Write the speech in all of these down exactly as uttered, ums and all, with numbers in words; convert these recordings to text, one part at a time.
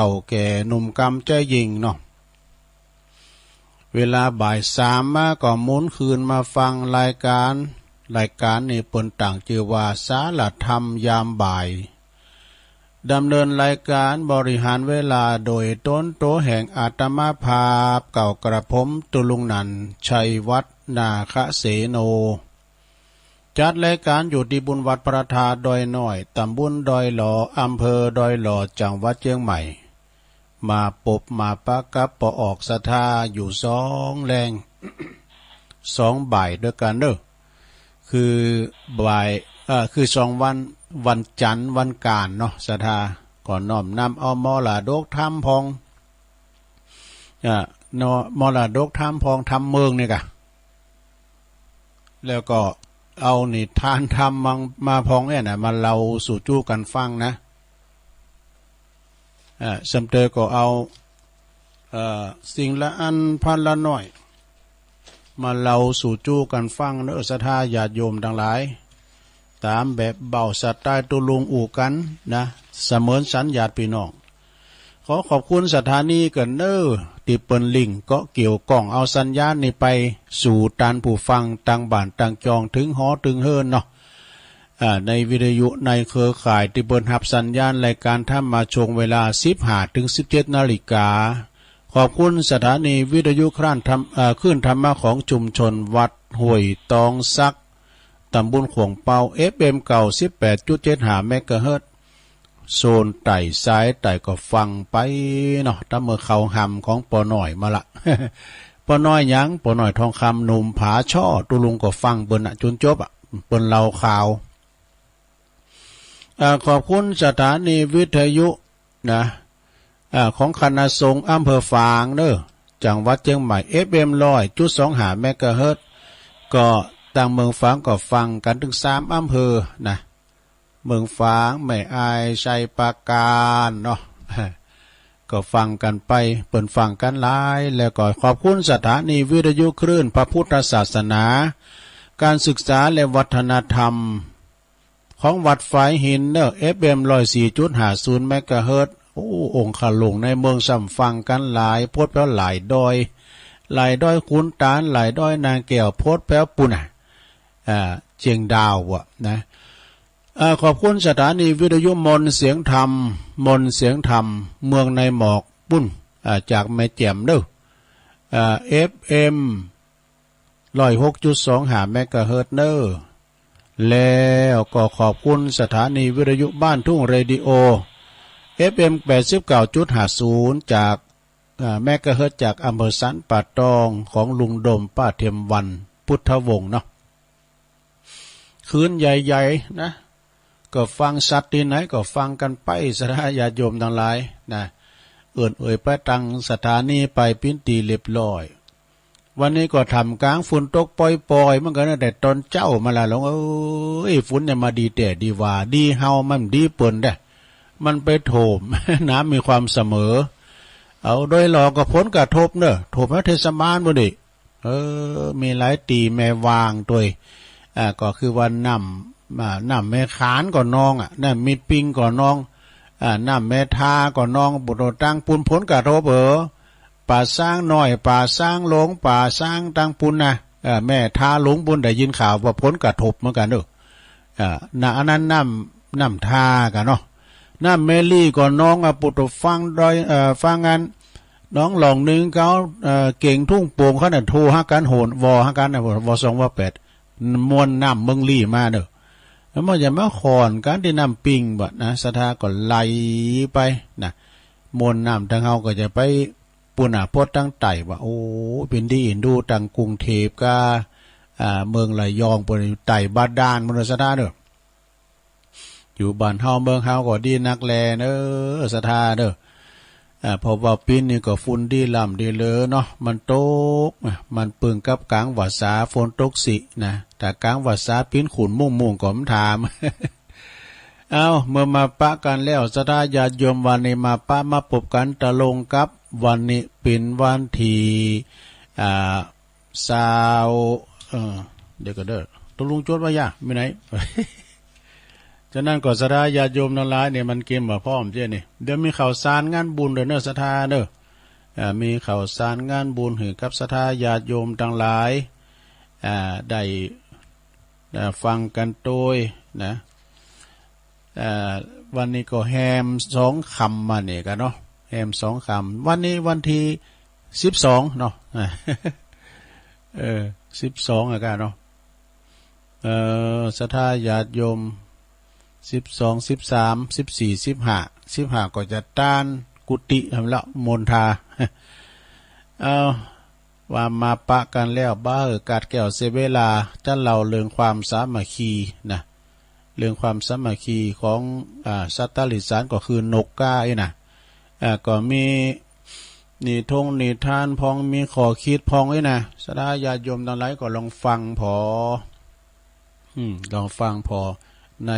เฒ่าแก่หนุ่มกำใจ๊ญิงเนาะ เวลาบ่ายสามมาก็หมุนคืนมาฟังรายการ รายการนี้เปิ้นตั้งจื้อว่าสารธรรมยามบ่าย ดำเนินรายการบริหารเวลาโดยตนโตแห่งอาตมาภาพเก่ากระผมตุลุงนันท์ ชัยวัฒน์ นาคเสโน จัดรายการอยู่ตี้บุญวัดพระธาตุดอยน้อย ตำบลดอยหล่อ อำเภอดอยหล่อ จังหวัดเจียงใหม่ มาปบมาปะกับป้อออกศรัทธาอยู่สองแลง สองบ่ายด้วยกันเด้อ คือบ่าย เอ่อ คือสองวัน วันจันทร์วันก๋านเนาะ ศรัทธา ก็น้อมนำเอามรดกธรรมพอง อ่า เนาะ มรดกธรรมพองธรรมเมืองนี่กะ แล้วก็เอานิทานธรรมมา มาพองเนี่ยนะ มาเล่าสู่จู้กั๋นฟังนะ อ่า ส่ำเตอก็เอา เอ่อ สิ่งละอันพันละน้อย มาเล่าสู่จู้กั๋นฟังเนอะ ศรัทธาญาติโยมตังหลาย ต๋ามแบบเบาสไตล์ตุลุงอู้กั๋นนะ เสมือนสันญาติพี่น้อง ขอขอบคุณสถานีเกินเนอร์ตี้เปิ้นลิงก์เกาะเกี่ยวก้องเอาสัญญาณนี้ไปสู่ต้านผู้ฟังตังบ้านตังจองเถิงหอเถิงเฮือนเนาะ อ่า ในวิทยุในเครือข่ายตี้เปิ้นฮับสัญญาณรายการธรรมะช่วงเวลาสิบห้าเถิงสิบเจ็ดนาฬิกา ขอบคุณสถานีวิทยุคลื่นธรรม อ่า คลื่นธรรมะของชุมชนวัดห้วยตองสัก ตำบลข่วงเปา เอฟเอ็ม เก้าสิบแปดจุดเจ็ดห้าเมกะเฮิรตซ์ โซนใต้สายใต้ก็ฟังไปเนาะ ต๋ามเมื่อเขาหำของป้อน้อยมาละ ป้อน้อยหยัง ป้อน้อยทองคำหนุ่มผาช่อ ตุลุงก็ฟังเปิ้นน่ะจนจบอะ เปิ้นเล่าข่าว อ่า ขอบคุณสถานีวิทยุนะ อ่า ของคณะสงฆ์อำเภอฝางเนอะ จังหวัดเจียงใหม่ เอฟเอ็ม ร้อยจุดสองห้าเมกะเฮิรตซ์ ก็ตังเมืองฝางก็ฟังกั๋นเถิงสามอำเภอนะ เมืองฝาง แม่อาย ชัยปราการเนาะ ก็ฟังกั๋นไป เปิ้นฟังกั๋นหลาย แล้วก็ขอบคุณสถานีวิทยุคลื่นพระพุทธศาสนา การศึกษาและวัฒนธรรม ของวัดฝายหินเนอะ เอฟเอ็ม ร้อยสี่จุดห้าศูนย์เมกะเฮิรตซ์ โอ้ องค์ขะหลวงในเมืองซ้ำฟังกั๋นหลาย โพดแผวหลายดอย หลายดอยขุนตาล หลายดอยนางแก้ว โพดแผวปู้นน่ะ อ่า เจียงดาวอะนะ อ่า ขอบคุณสถานีวิทยุมนต์เสียงธรรม มนต์เสียงธรรม เมืองในหมอกปู้น อ่า จากแม่แจ่มเนอะ อ่า เอฟเอ็ม ร้อยหกจุดสองห้าเมกะเฮิรตซ์เนอะ แล้วก็ขอบคุณสถานีวิทยุบ้านทุ่งเรดิโอ เอฟเอ็ม แปดสิบเก้าจุดห้าศูนย์ จาก อ่า เมกะเฮิรตซ์ จากอำเภอสันป่าตอง ของลุงโดม ป้าเทียมวัน พุทธวงศ์เนาะ คลื่นใหญ่ๆ นะ ก็ฟังสัตว์ตี้ไหนก็ฟังกั๋นไป ศรัทธาญาติโยมตังหลายนะ เอิ้นเอ่ยไปตังสถานีไปเป๋นตี้เรียบร้อย วันนี้ก็ท่ามกลางฝนตกปล่อยๆ เหมือนกั๋นนะ แต่ต๋อนเจ๊ามาละ หลวงเอ้ย ฝนเนี่ยมาดีแต๊ดีหว่า ดีเฮามันดีเปิ้นเด้ มันไปโถม น้ำมีความเสมอ เอาโดยหลอกก็ผลกระทบเนอะ โถมแล้วเทศบาลบ่ดี เออ มีหลายตี้แม่วางตวย อ่า ก็คือว่าน้ำ อ่า น้ำแม่ขานก็นองอะ น้ำมิดปิงก็นอง อ่า น้ำแม่ทาก็นอง บุตรตังปู้นผลกระทบ เออ ป่าซางน้อย ป่าซางหลวง ป่าซางตังปู้นนะ เออ แม่ทาหลวงปู้นได้ยินข่าวว่าผลกระทบเหมือนกั๋นเนอะ อ่า น่ะ อันนั้นน้ำ น้ำทากั๋นเนาะ น้ำแม่ลี่ก็นองอะ ปุตตะฟังดอย เอ่อ ฟังอัน หนองหล่องหนึ่งเขา เอ่อ เก่งทุ่งโป่งเขาน่ะ โทรหากั๋นโหน วอหากั๋นน่ะ วอสองวอแปด มวลน้ำเมืองลี่มาเนอะ แล้วมันจะมาขอนกั๋นตี้น้ำปิงบ่นะ ศรัทธาก็ไหลไปนะ มวลน้ำทางเฮาก็จะไป ปู้นน่ะ พดตังใต้ว่า โอ้ เป๋นตี้เอ็นดูตังกรุงเทพฯ กา อ่า เมืองระยอง ปู้นอยู่ใต้บาดาลหมดเลย ศรัทธาเนอะ อยู่บ้านเฮาเมืองเฮาก็ดีนักแลเนอะ ศรัทธาเนอะ อ่า เพราะว่าปี๋นนี้ก็ฝุ่นดีล้ำดีเหลือเนาะ มันตกนะ มันปึงกับก๋างวาษา ฝนตกสินะ ถ้าก๋างวาษาเป๋นขุ่นมุ่งๆ ก็บ่ถาม เอ้า เมื่อมาปะกั๋นแล้ว ศรัทธาญาติโยม วันนี้มาปะมาปบกั๋นตะลงกับ วันนี้เป๋นวันตี้ อ่า ซาว เอ่อ เดี๋ยวก่อนเด้อ ตกลงจดไว้ยะ มีไหน ฉะนั้นก็ศรัทธาญาติโยมตังหลายเนี่ย มันเกมบ่พร้อมเจ้านี่ เดี๋ยวมีข่าวสารงานบุญด้วยเนอะ ศรัทธาเนอะ อ่า มีข่าวสารงานบุญหื้อกับศรัทธาญาติโยมตังหลาย อ่า ได้ อ่า ฟังกันโดยนะ อ่า วันนี้ก็แฮมสองค่ำมาเนี่ยกันเนาะ แฮมสองค่ำ วันนี้วันที่สิบสองเนาะ เออ สิบสองอะกันเนาะ เอ่อ ศรัทธาญาติโยม สิบสอง สิบสาม สิบสี่ สิบห้า สิบห้า ก็จะต้านกุฏิหั้นละ มณฑา เอา ว่ามาปะกันแล้ว บ่หื้อขาดแคลนเสียเวลา จะเล่าเรื่องความสามัคคีนะ เรื่องความสามัคคีของ อ่า สัตว์เดรัจฉาน ก็คือนกกาอี้นะ อ่า ก็มีนิทงนิทานพอง มีข้อคิดพองอี้นะ ศรัทธาญาติโยมตังหลายก็ลองฟังผ่อ อืม ลองฟังผ่อ ใน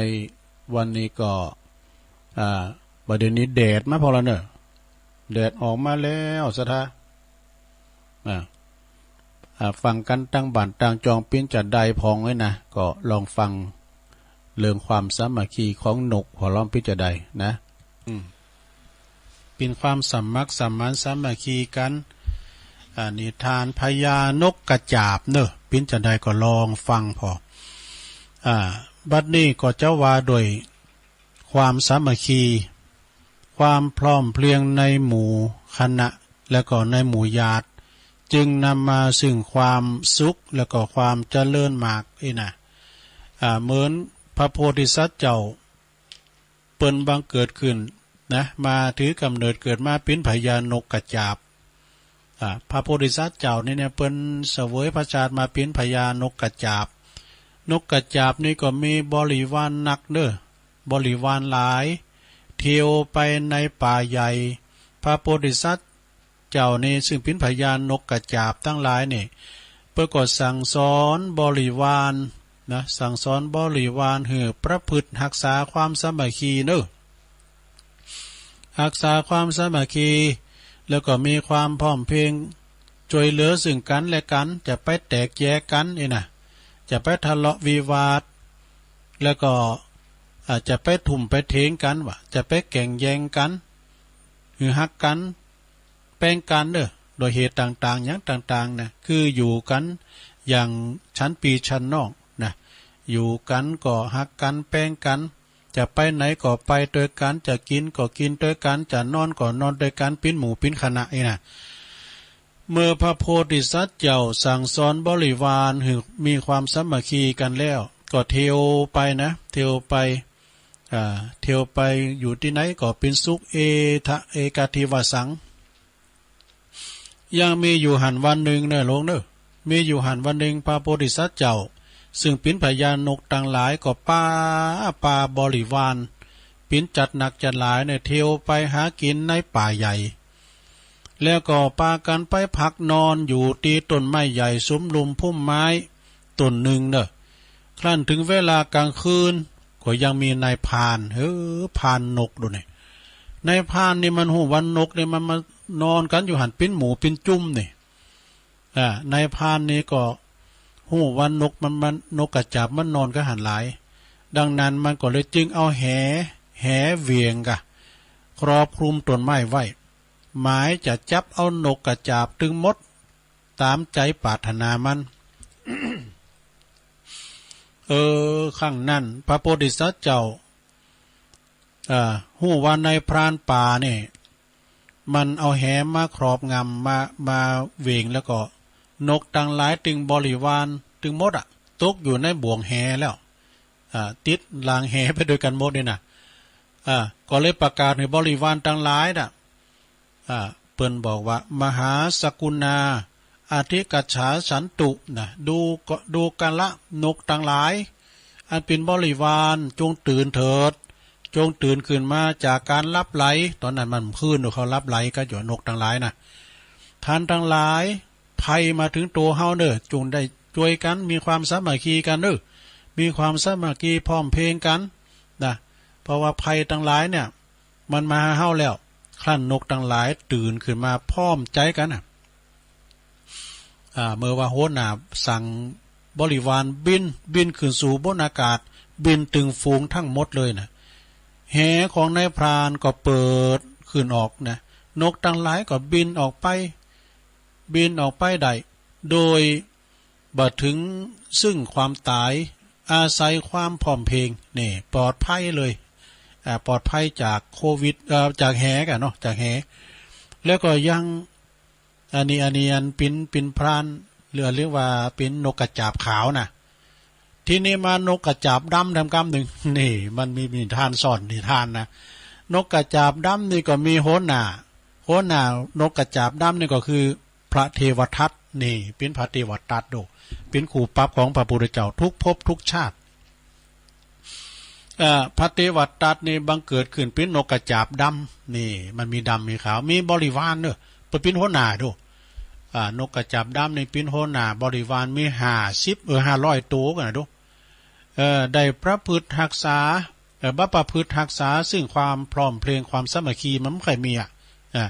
วันนี้ก็ อ่า บ่าเดี๋ยวนี้แดดมาพอแล้วเนอะ แดดออกมาแล้ว ศรัทธา อ่า อ่า ฟังกันตังบ้านตังจอง ปิ้นจะได้พองเลยนะ ก็ลองฟังเรื่องความสามัคคีของนกหัวล้อมปิ้นจะได้นะ อืม เป็นความสมัครสมานสามัคคีกัน อ่า นิทานพญานกกระจาบเนอะ ปิ้นจะได้ก็ลองฟังผ่อ อ่า บัดนี้ก็จะว่าโดย ความสามัคคี ความพร้อมเพรียงในหมู่คณะ และก็ในหมู่ญาติ จึงนำมาซึ่งความสุข และก็ความเจริญมากอี้นะ อ่า เหมือนพระโพธิสัตว์เจ้า เปิ้นบังเกิดขึ้นนะ มาถือกำเนิดเกิดมาเป็นพญานกกระจาบ อ่า พระโพธิสัตว์เจ้านี่เนี่ย เปิ้นเสวยพระชาติมาเป็นพญานกกระจาบ นกกระจาบนี่ก็มีบริวารนักเนอะ บริวารหลาย เที่ยวไปในป่าใหญ่ พระโพธิสัตว์เจ้านี่ซึ่งเป็นพญานกกระจาบทั้งหลายนี่ เปิ้นก็สั่งสอนบริวารนะ สั่งสอนบริวารหื้อประพฤติรักษาความสามัคคีเนอะ รักษาความสามัคคี แล้วก็มีความพร้อมเพรียง ช่วยเหลือซึ่งกันและกัน จะไปแตกแยกกันอี้นะ จะไปทะเลาะวิวาท แล้วก็ อ่า จะไปทุ่มไปเถียงกันว่า จะไปแก่งแย่งกัน หื้อฮักกัน แป้งกันเนอะ โดยเหตุต่างๆ อย่างต่างๆ นะ คืออยู่กันอย่างฉันพี่ฉันน้องนะ อยู่กันก็ฮักกันแป้งกัน จะไปไหนก็ไปด้วยกัน จะกินก็กินด้วยกัน จะนอนก็นอนด้วยกัน ปิ้นหมู่ปิ้นคณะอี้นะ เมื่อพระโพธิสัตว์เจ้าสั่งสอนบริวารหื้อมีความสามัคคีกันแล้ว ก็เที่ยวไปนะ เที่ยวไป อ่า เที่ยวไปอยู่ตี้ไหนก็เป็นสุข เอทะ เอกัตถิวาสัง ยังมีอยู่หั้นวันหนึ่งเนอะโยมเนอะ มีอยู่หั้นวันหนึ่งพระโพธิสัตว์เจ้า ซึ่งเป็นพญานกตังหลายก็ปา ปาบริวาร เป็นจัดหนักจัดหลายเนี่ย เที่ยวไปหากินในป่าใหญ่ แล้วก็ปากันไปพักนอนอยู่ตี้ต้นไม้ใหญ่สุมลุ่มพุ่มไม้ต้นหนึ่งเนอะ ครั้นถึงเวลากลางคืน ก็ยังมีนายพราน เฮ้อ พรานนกดูเนี่ย นายพรานนี่มันฮู้ว่านกนี่มันมานอนกันอยู่หั้นปิ้นหมู่ปิ้นจุ้มนี่ อ่า นายพรานนี่ก็ฮู้ว่านกมัน มัน นกกระจาบมันนอนกันหั้นหลาย ดังนั้นมันก็เลยจึงเอาแห แหเหวียงกะ ครอบคลุมต้นไม้ไว้ หมายจะจับเอานกกระจาบตึงหมด ตามใจปรารถนามัน เออ ครั้งนั้นพระโพธิสัตว์เจ้า อ่า ฮู้ว่านายพรานป่านี่ มันเอาแหมาครอบงำ มา มาเหวียง แล้วก็นกตังหลายตึงบริวารตึงหมดอะ ตกอยู่ในบ่วงแหแล้ว อ่า ติดรางแหไปด้วยกันหมดนี่นะ อ่า ก็เลยประกาศหื้อบริวารตังหลายน่ะ อ่า เปิ้นบอกว่า มหาสกุณา อธิกัจฉาสันตุ นะ ดูกะ ดูกะละนกตังหลาย อันเป็นบริวาร จงตื่นเถิด จงตื่นขึ้นมาจากการหลับไหล ตอนนั้นมันคืนเขาหลับไหลกันอยู่นกตังหลายน่ะ ท่านตังหลาย ภัยมาถึงตัวเฮาเน่อ จงได้ช่วยกัน มีความสามัคคีกันเน่อ มีความสามัคคีพร้อมเพรียงกันนะ เพราะว่าภัยตังหลายเนี่ย มันมาหาเฮาแล้ว ครั้นนกตังหลายตื่นขึ้นมาพร้อมใจกันน่ะ อ่า เมื่อว่าหัวหน้าสั่งบริวารบิน บินขึ้นสู่บนอากาศ บินตึงฝูงทั้งหมดเลยนะ แหของนายพรานก็เปิดขึ้นออกนะ นกทั้งหลายก็บินออกไป บินออกไปได้ โดยบ่ถึงซึ่งความตาย อาศัยความพร้อมเพรียง นี่ ปลอดภัยเลย อ่า ปลอดภัยจากโควิด เอ่อ จากแหกันเนาะ จากแห แล้วก็ยัง อันนี้ อันนี้ อันเป๋น เป๋นพราน หรือเรียกว่าเป๋นนกกระจาบขาวนะ ทีนี้มานกกระจาบดำแถมกำนึ่ง นี่ มันมี มีนิทานซ่อนนิทานนะ นกกระจาบดำนี่ก็มีหัวหน้า หัวหน้านกกระจาบดำนี่ก็คือพระเทวทัต นี่ เป๋นพระเทวทัตโด เป๋นคู่ปรับของพระพุทธเจ้าทุกภพทุกชาติ เอ่อ พระเทวทัตนี่บังเกิดขึ้นเป๋นนกกระจาบดำ นี่ มันมีดำมีขาว มีบริวารเนอะ เป๋นหัวหน้าโด อ่า นกกระจาบดำนี่เป๋นหัวหน้า บริวารมีห้าสิบ เออ ห้าร้อยตัวกันนะโด เอ่อ ได้ประพฤติฮักษา เอ่อ บ่ประพฤติฮักษาซึ่งความพร้อมเพรียง ความสามัคคีมันบ่ค่อยมีอะ อ่ะ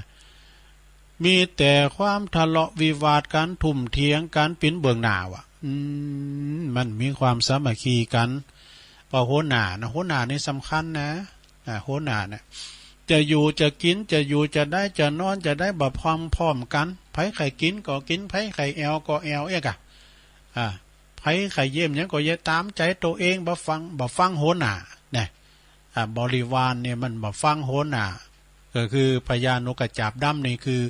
มีแต่ความทะเลาะวิวาทกัน ทุ่มเถียงกัน เป๋นเบื้องหน้าว่ะ อืม มันมีความสามัคคีกัน เพราะหัวหน้านะ หัวหน้านี่สำคัญนะ อ่า หัวหน้านะ จะอยู่จะกิน จะอยู่จะได้ จะนอนจะได้ บ่พร้อมพร้อมกัน ไผใค่กินก็กิน ไผใค่แอ่วก็แอ่วเอ๊ะกะ อ่า ไผใค่เยี่ยมหยังก็เยี่ยมตามใจตัวเอง บ่ฟัง บ่ฟังหัวหน้านะ อ่า บริวารเนี่ยมันบ่ฟังหัวหน้า ก็คือพญานกกระจาบดำนี่คือ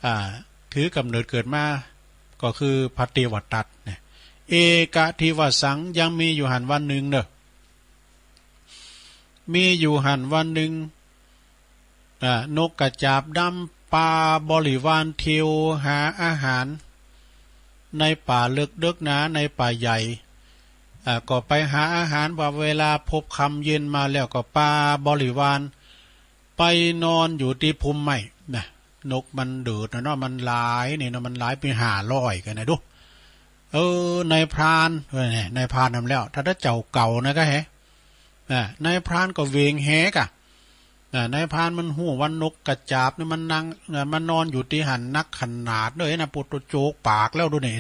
อ่า ถือกำเนิดเกิดมา ก็คือพระเทวทัตเนี่ย เอกะทิวสัง ยังมีอยู่หั้นวันหนึ่งเนอะ มีอยู่หั้นวันหนึ่ง อ่า นกกระจาบดำปาบริวารเที่ยวหาอาหาร ในป่าเลิกเดิกหนา ในป่าใหญ่ อ่า ก็ไปหาอาหาร พอเวลาพบค่ำเย็นมาแล้วก็ปาบริวารไปนอนอยู่ตี้พุ่มไม้นะ นกมันเดิดนะเนาะ มันหลายนี่เนาะ มันหลายเป๋นห้าร้อยกันนะดู เออ นายพราน เออ เนี่ย นายพรานนำแล้ว ถ้าเจ้าเก่านะก็แฮะ อ่า นายพรานก็เวงแหกะ อ่า นายพรานมันฮู้ว่านกกระจาบนี่มันนั่ง อ่า มันนอนอยู่ตี้หั้นนักขนาดเลยนะ ปุตโตโจกปากแล้วดูนี่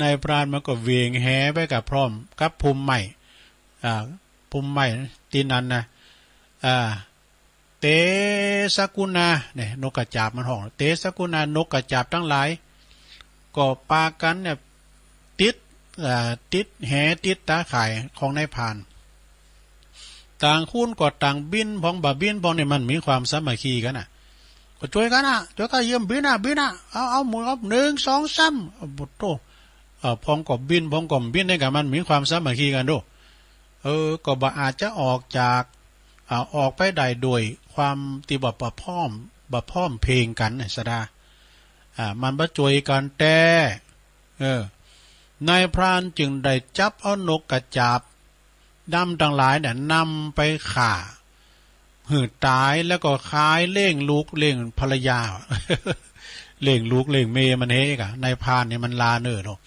นายพรานมันก็เวงแหไปกับพร้อมกับพุ่มไม้ อ่า พุ่มไม้ตี้นั้นนะ อ่า เตสะกุณา เนี่ย นกกระจาบมันฮ้อง เตสะกุณา นกกระจาบทั้งหลาย ก็ปากันเนี่ย ติด อ่า ติดแห ติดตาข่ายของนายพราน ต่างคนก็ต่างบิน พองบ่บิน พองนี่มันมีความสามัคคีกันน่ะ ก็ช่วยกันน่ะ ช่วยกันเยี่ยมบินน่ะ บินน่ะ เอา เอาหมุน เอา หนึ่ง สอง สาม เอา โอ้โห เอ่อ พองก็บิน พองก็บิน นี่ก็มันมีความสามัคคีกันดู เออ ก็บ่อาจจะออกจาก อ่า ออกไปได้ด้วยความตี้บ่ บ่พร้อม บ่พร้อมเพรียงกันน่ะสะดา อ่า มันบ่ช่วยกันแต๊ เออ นายพรานจึงได้จับเอานกกระจาบดำทั้งหลายเนี่ยนำไปฆ่าหื้อต๋าย แล้วก็ขายเลี้ยงลูกเลี้ยงภรรยา เลี้ยงลูกเลี้ยงเมียมันเฮกะ นายพรานเนี่ยมันลาเน่อเนาะ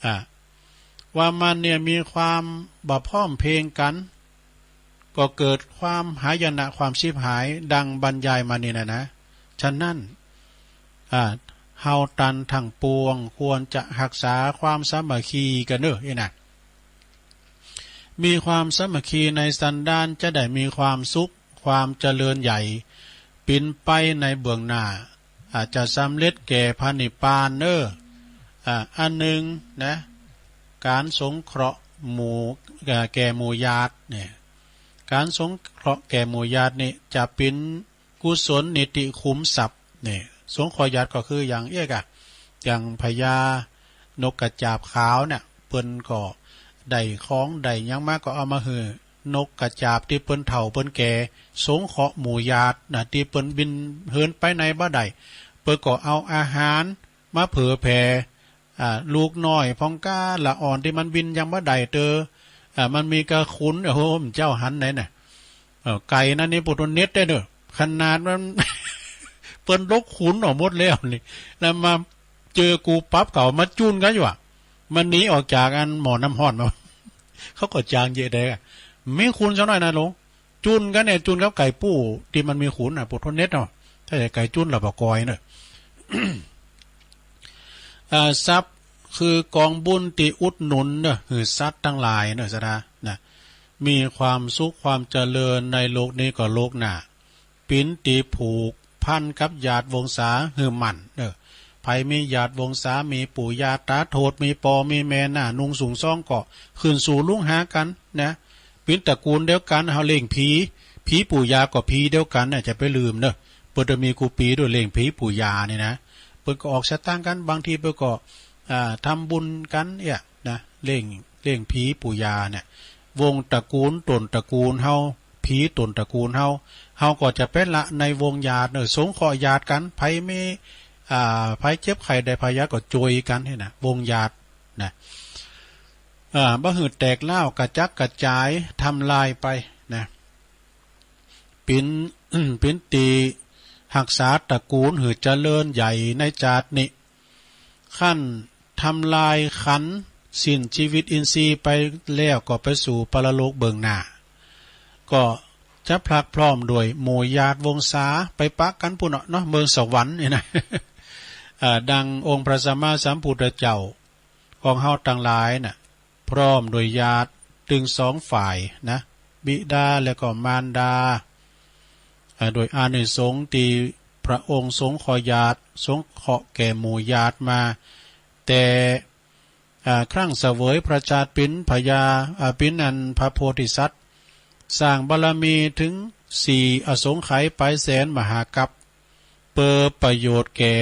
อ่า ว่ามันเนี่ยมีความบ่พร้อมเพรียงกัน ก็เกิดความหายนะ ความฉิบหาย ดังบรรยายมานี่นะนะ ฉะนั้น อ่า เฮาตันทั้งปวงควรจะฮักษาความสามัคคีกันเน่อ เอ้ยนะ มีความสามัคคีในสันดานจะได้มีความสุข ความเจริญใหญ่ เป๋นไปในเบื้องหน้า อาจจะสำเร็จแก่พระนิพพานเน่อ อ่า อันหนึ่งนะ การสงเคราะห์หมู่ เอ่อ แก่หมู่ญาติเนี่ย การสงเคราะห์แก่หมู่ญาตินี่จะเป๋นกุศลนิติขุมทรัพย์เนี่ย สงเคราะห์ญาติก็คืออย่างเอี้ยกะ อย่างพญานกกระจาบขาวเนี่ย เปิ้นก็ได้ของได้หยังมาก็เอามาหื้อนกกระจาบตี้เปิ้นเฒ่าเปิ้นแก่ สงเคราะห์หมู่ญาตินะ ตี้เปิ้นบินเหินไปไหนบ่ได้ เปิ้นก็เอาอาหารมาเผยแผ่ อ่า ลูกน้อยพองก้าละอ่อนตี้มันบินยังบ่ได้เตอ อ่า มันมีกะขุน โอ้โห เจ้าหันไหนน่ะ เอ่อ ไก่นั้นนี่ปุตตะเน็ดได้เด้อ ขนาดมัน เปิ้นลกขุนออกหมดแล้วนี่ แล้วมาเจอกูปั๊บเขามาจูนกันอยู่อะ มันหนีออกจากอันหม้อน้ำฮ้อนมา เขาก็จางเยอะแดะ มีขุนสักหน่อยนะหลวง จูนกันเนี่ย จูนกับไก่ปู้ตี้มันมีขุนน่ะ ปุตตะเน็ดเนาะ ถ้าไก่จูนละบ่กอยเนาะ อ่า ทรัพย์คือกองบุญตี้อุดหนุนเนอะ หื้อสัตว์ทั้งหลายเนอะ สะดา นะ มีความสุขความเจริญในโลกนี้กับโลกหน้า ปิ๋นตีผูกพันกับญาติวงศาหื้อมั่น เออ ใผมีญาติวงศา มีปู่ย่าตาโทษ มีป้อมีแม่หน้านุ่งสูงซองก็ขึ้นสู่ลุงหากั๋นนะ ปิ๋นตระกูลเดียวกั๋น เฮาเลี้ยงผี ผีปู่ย่าก็ผีเดียวกั๋นนะ จะไปลืมเนอะ เปิ้นจะมีกู้ปี๋ด้วยเลี้ยงผีปู่ย่านี่นะ เปิ้นก็ออกสตางค์กั๋น บางทีเปิ้นก็ อ่า ทำบุญกั๋นเนี่ยนะ เลี้ยง เลี้ยงผีปู่ย่าเนี่ย วงตระกูล ต้นตระกูลเฮา ผีต้นตระกูลเฮา เฮาก็จะเป๋นละในวงญาติเนอะ สงเคราะห์ญาติกั๋น ใผมี อ่า ใผเจ็บไข้ได้พยาธิก็จ้วยกั๋นหั้นนะ วงญาตินะ อ่า บ่หื้อแตกร้าวกระจัดกระจายทำลายไปนะ ปิ๋น ปิ๋นตีฮักษาตระกูลหื้อเจริญใหญ่ในจาตินี้ คันทำลายขันธ์สิ้นชีวิตอินทรีย์ไปแล้วก็ไปสู่ปรโลกเบื้องหน้า ก็จะพลัดพรากพร้อมด้วยหมู่ญาติวงศาไปปะกั๋นปู้นเนาะ เนาะ เมืองสวรรค์นี่นะ อ่า ดังองค์พระสัมมาสัมพุทธเจ้าของเฮาตังหลายน่ะ พร้อมด้วยญาติตึงสองฝ่ายนะ บิดาและก็มารดา อ่า โดยอานิสงส์ที่พระองค์สงเคราะห์ญาติ สงเคราะห์แก่หมู่ญาติมา แต่ อ่า ครั้งเสวยพระชาติปิ๋นพญา อ่า ปิ๋นอันพระโพธิสัตว์ สร้างบารมีถึงสี่อสงไขยปลายแสนมหากัป เพื่อประโยชน์แก่